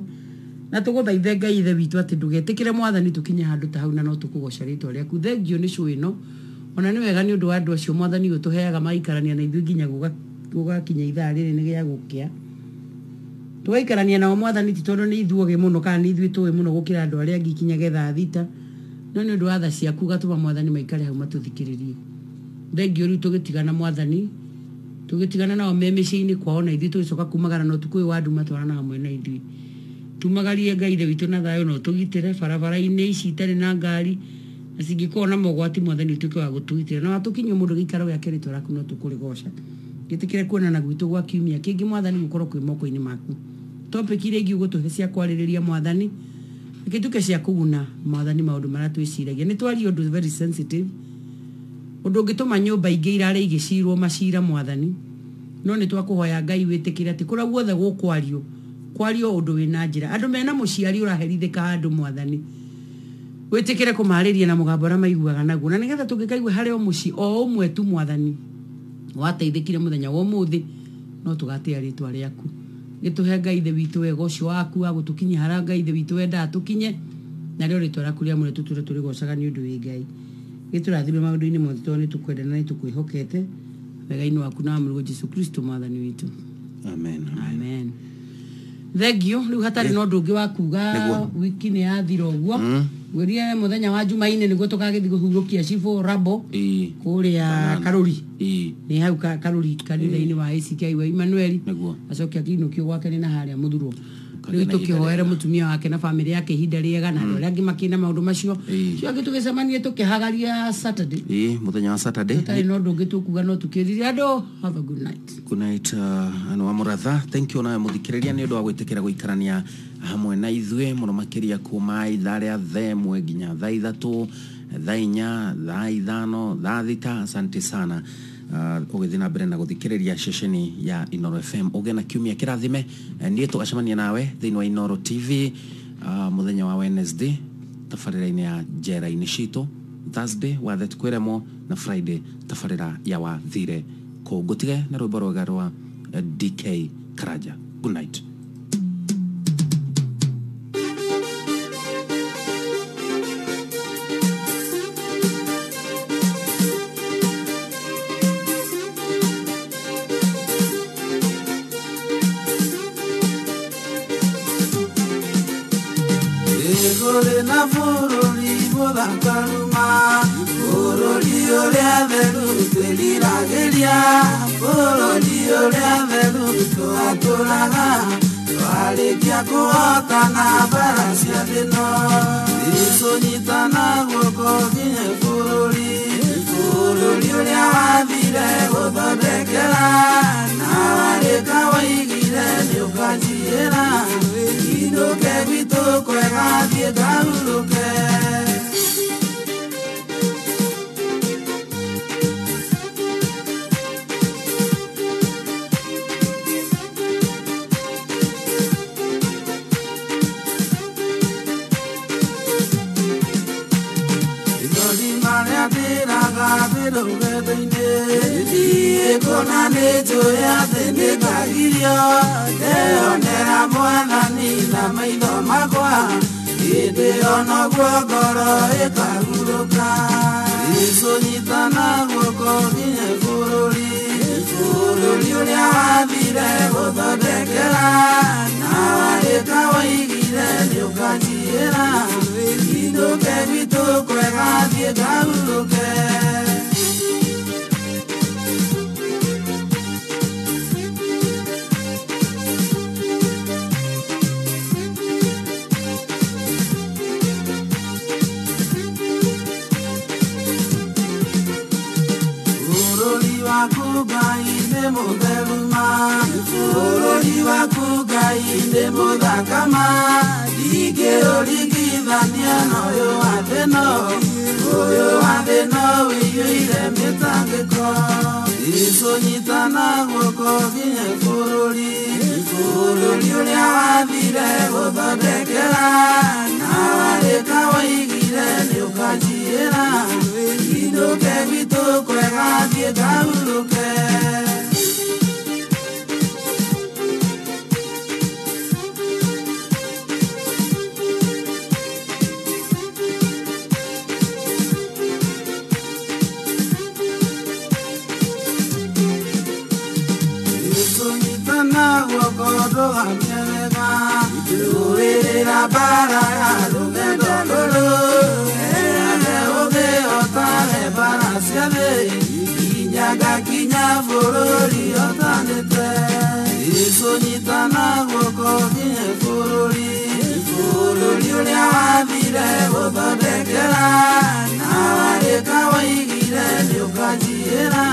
Na tũgũthaithe Ngai Ithe witũ atĩ ndũgetĩkĩre mwathani tũkinye handũ ta hau na no tũkũgoca rĩtwa rĩaku. Thengio nĩ cũĩ ĩno ona nĩ wega nĩ ũndũ wa andũ acio mwathani ũtũheaga maikarania na ithuĩ nginya gũgakinya ithaa rĩrĩ nĩ gĩa gũkĩa. Tũgaikarania nao mwathani ti tondũ nĩ ithuogĩ mũno kana nĩ ithuĩ tũĩ mũno gũkĩra andũ arĩa angĩ ikinyage thaa 6 no nĩ ũndũ wa tha ciaku gatũma mwathani maikare hau matũthikĩrĩrie. Thengio rĩu tũgĩtigana mwathani tũgĩtigana nao me mĩciĩ-inĩ kwao na ithuĩ tũgĩcoka kumagara na ũtukũ ũyũ wa nduma twarana hamwe na ithuĩ. Tumagarie Ngai Ithe witũ na thayũ na ũtũgitĩre barabara-inĩ ici itarĩ na ngari na cingĩkorwo na mogwati mwathani ũtuĩke wa gũtũgitĩra na watũkinyie mũndũ gĩikaro gĩake rĩtwa rĩaku no tũkũrĩgoca. Gĩtĩkĩre kuonana gwitũ gwa kiumia kĩngĩ mwathani gũkorwo kwĩ moko-inĩ maku. Topic iria ingĩ ũgũtũhe cia kwarĩrĩria mwathani Reke ituĩke cia kũguna mwathani maũndũ marĩa twĩciragia. Nĩ twaria ũndũ very sensitive, ũndũ ũngĩtũma nyũmba ingĩ irare igĩcirwo macira mwathani, no nĩ twakũhoya Ngai wĩtĩkĩre atĩ kũrĩa guothe gũkwario kwario ũndũ wĩna njĩra. Andũ mena mũciari ũraherithĩka handũ mwathani, wĩtĩkĩre kũmarĩria na mũgambo ũrĩa maiguaga naguo, na nĩgetha tũngĩkaigua harĩ o mũciĩ o ũmwe tu mwathani wateithĩkire mũthenya wa ũmũthĩ, no tũgatĩa rĩtwa rĩaku. Gĩtũhe Ngai ithe witũ wega ũcio waku wa gũtũkinyia harĩa Ngai ithe witũ wendaga tũkinye, narĩo rĩtwa rĩaku rĩamũre tũtũre tũrĩgocaga nĩ ũndũ wĩ Ngai. Gĩtũrathime maũndũ-inĩ mothe tondũ nĩ tũkwenda na nĩ tũkwĩhokete wega-inĩ waku na wa Mũrũguo Jesũ Kristo mwathani witũ. Amen. Amen. Thank you. Rĩu hatarĩ na ũndũ ũngĩ wa kuga, wiki nĩ yathira ũguo. Ngwĩrire mũthenya wa Jumaine nĩguo tũkagĩthiĩ kũhurũkia cibũ Rabo kũrĩa Karũri. Nĩ hau Karũri kanitha-inĩ wa ACK wa Emmanuel. Acoke akĩinũkio gwake nĩ na harĩa Mũthurwo. Rĩu tũkĩhoere mũtumia wake na bamĩrĩ yake ihinda rĩega, na andũ arĩa angĩ makĩna maũndũ macio. Cio angĩ tũgĩcemanie tũkĩhagaria Saturday. Mũthenya wa Saturday. Tũtarĩ na ũndũ ũngĩ tũkuga no tũkĩrire andũ have a good night. Good night, anu wa Mũratha. Thank you nawe mũthikĩrĩria nĩ ũndũ wa gwĩtĩkĩra gũikarania hamwe na ithuĩ mũno makĩria kuma ithaa rĩa 1:00 nginya 3:00, 4:00, 5:00, 6:00. Asante sana. Ũgĩthiĩ na mbere na gũthikĩrĩria ceceni ya Inooro FM. Ũgĩe na kiumia kĩrathime. Niĩ tũgacemania nawe thĩinĩ wa Inooro TV mũthenya wa Wednesday tabarĩra-inĩ ya njera-inĩ citũ, Thursday wathe kwĩremwo, na Friday tabarĩra ya wathire kũ. Ngũtige na rwĩmbo rwega rwa DK Karanja. Good night. Igũrĩ na bũrũri mũthakaruma, bũrũri ũrĩa theru twĩriragĩria, bũrũri ũrĩa theru twatũraga, twarĩkia kũhotana mbara cia thĩ-ĩno. Jesũ nyitana guoko nginye bũrũri, bũrũri ũrĩa wathire gũthondekera, na warĩka waigire nĩũkanjiyĩra, inũke gwitũ kwega thiĩ ngahurũke. Ithori marĩa ndĩraga ndĩ rũgendo-inĩ, thiĩ kũna nĩnjũĩ atĩ nĩngagirio, ndeyonera mwathani na maitho makwa, hĩndĩ ĩyo noguo ngoro ĩkahurũka. Jesũ nyitana guoko nginye bũrũri, bũrũri ũrĩa wathire gũthondekera, na warĩka waigire nĩũkanjiyĩra, inũke gwitũ kwega thiĩ ngahurũke. Bũrũri waku Ngai nĩ mũtheru ma, bũrũri waku Ngai nĩ mũthaka ma, ndingĩũringithania na ũyũ wa thĩ-ĩno, ũyũ wa thĩ-ĩno ũiyũire mĩtangĩko. Jesũ nyitana guoko nginye bũrũri, bũrũri ũrĩa wathire gũthondekera, na warĩka waigire nĩũkanjiyĩra, inũke gwitũ kwega thiĩ ngahurũke. Jesũ nyitana guoko ndũgamie wega, rũĩrĩra mbara ya rũgendo rũrũ, heane ũngĩhotane mbara cia thĩ, nginya ngakinya bũrũri hotanĩte. Jesũ nyitana guoko nginye bũrũri, bũrũri ũrĩa wathire gũthondekera, na warĩka waigire nĩũkanjiyĩra,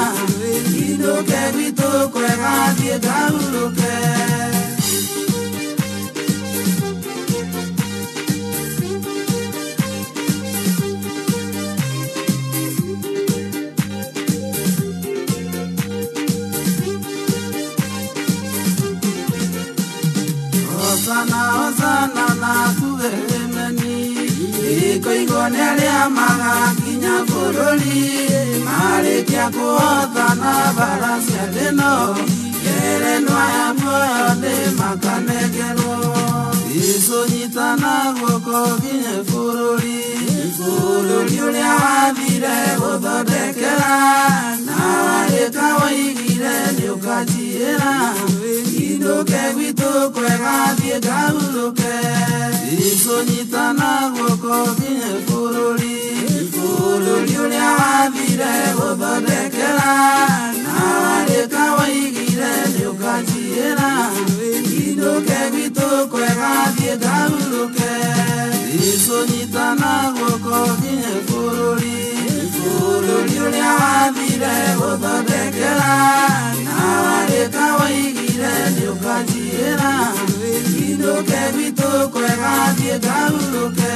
inũke gwitũ kwega thiĩ ngahurũke. Ikoigwo nĩ arĩa magakinya bũrũri marĩkia kũhotana bara cia thĩno ngerenwa ya muoyo nĩ makanengerwo. Jesũ nyitana guoko nginye bũrũri, bũrũri ũrĩa wathire gũthondekera, na warĩka woigire nĩũkanjiĩra, indũke gwitũ kwega thiĩ ngahurũke. Jesũ nyitana guoko nginye bũrũri, bũrũri ũrĩa wathire gũthondekera, na warĩka woigire nĩũkanjiĩra, indũke gwitũ kwega thiĩ ngahurũke. Jesũ nyitana guoko nginye bũrũri, bũrũri ũrĩa wathire gũthondekera, na warĩka woigire nĩũkanjiĩra, indũke gwitũ kwega thiĩ ngahurũke.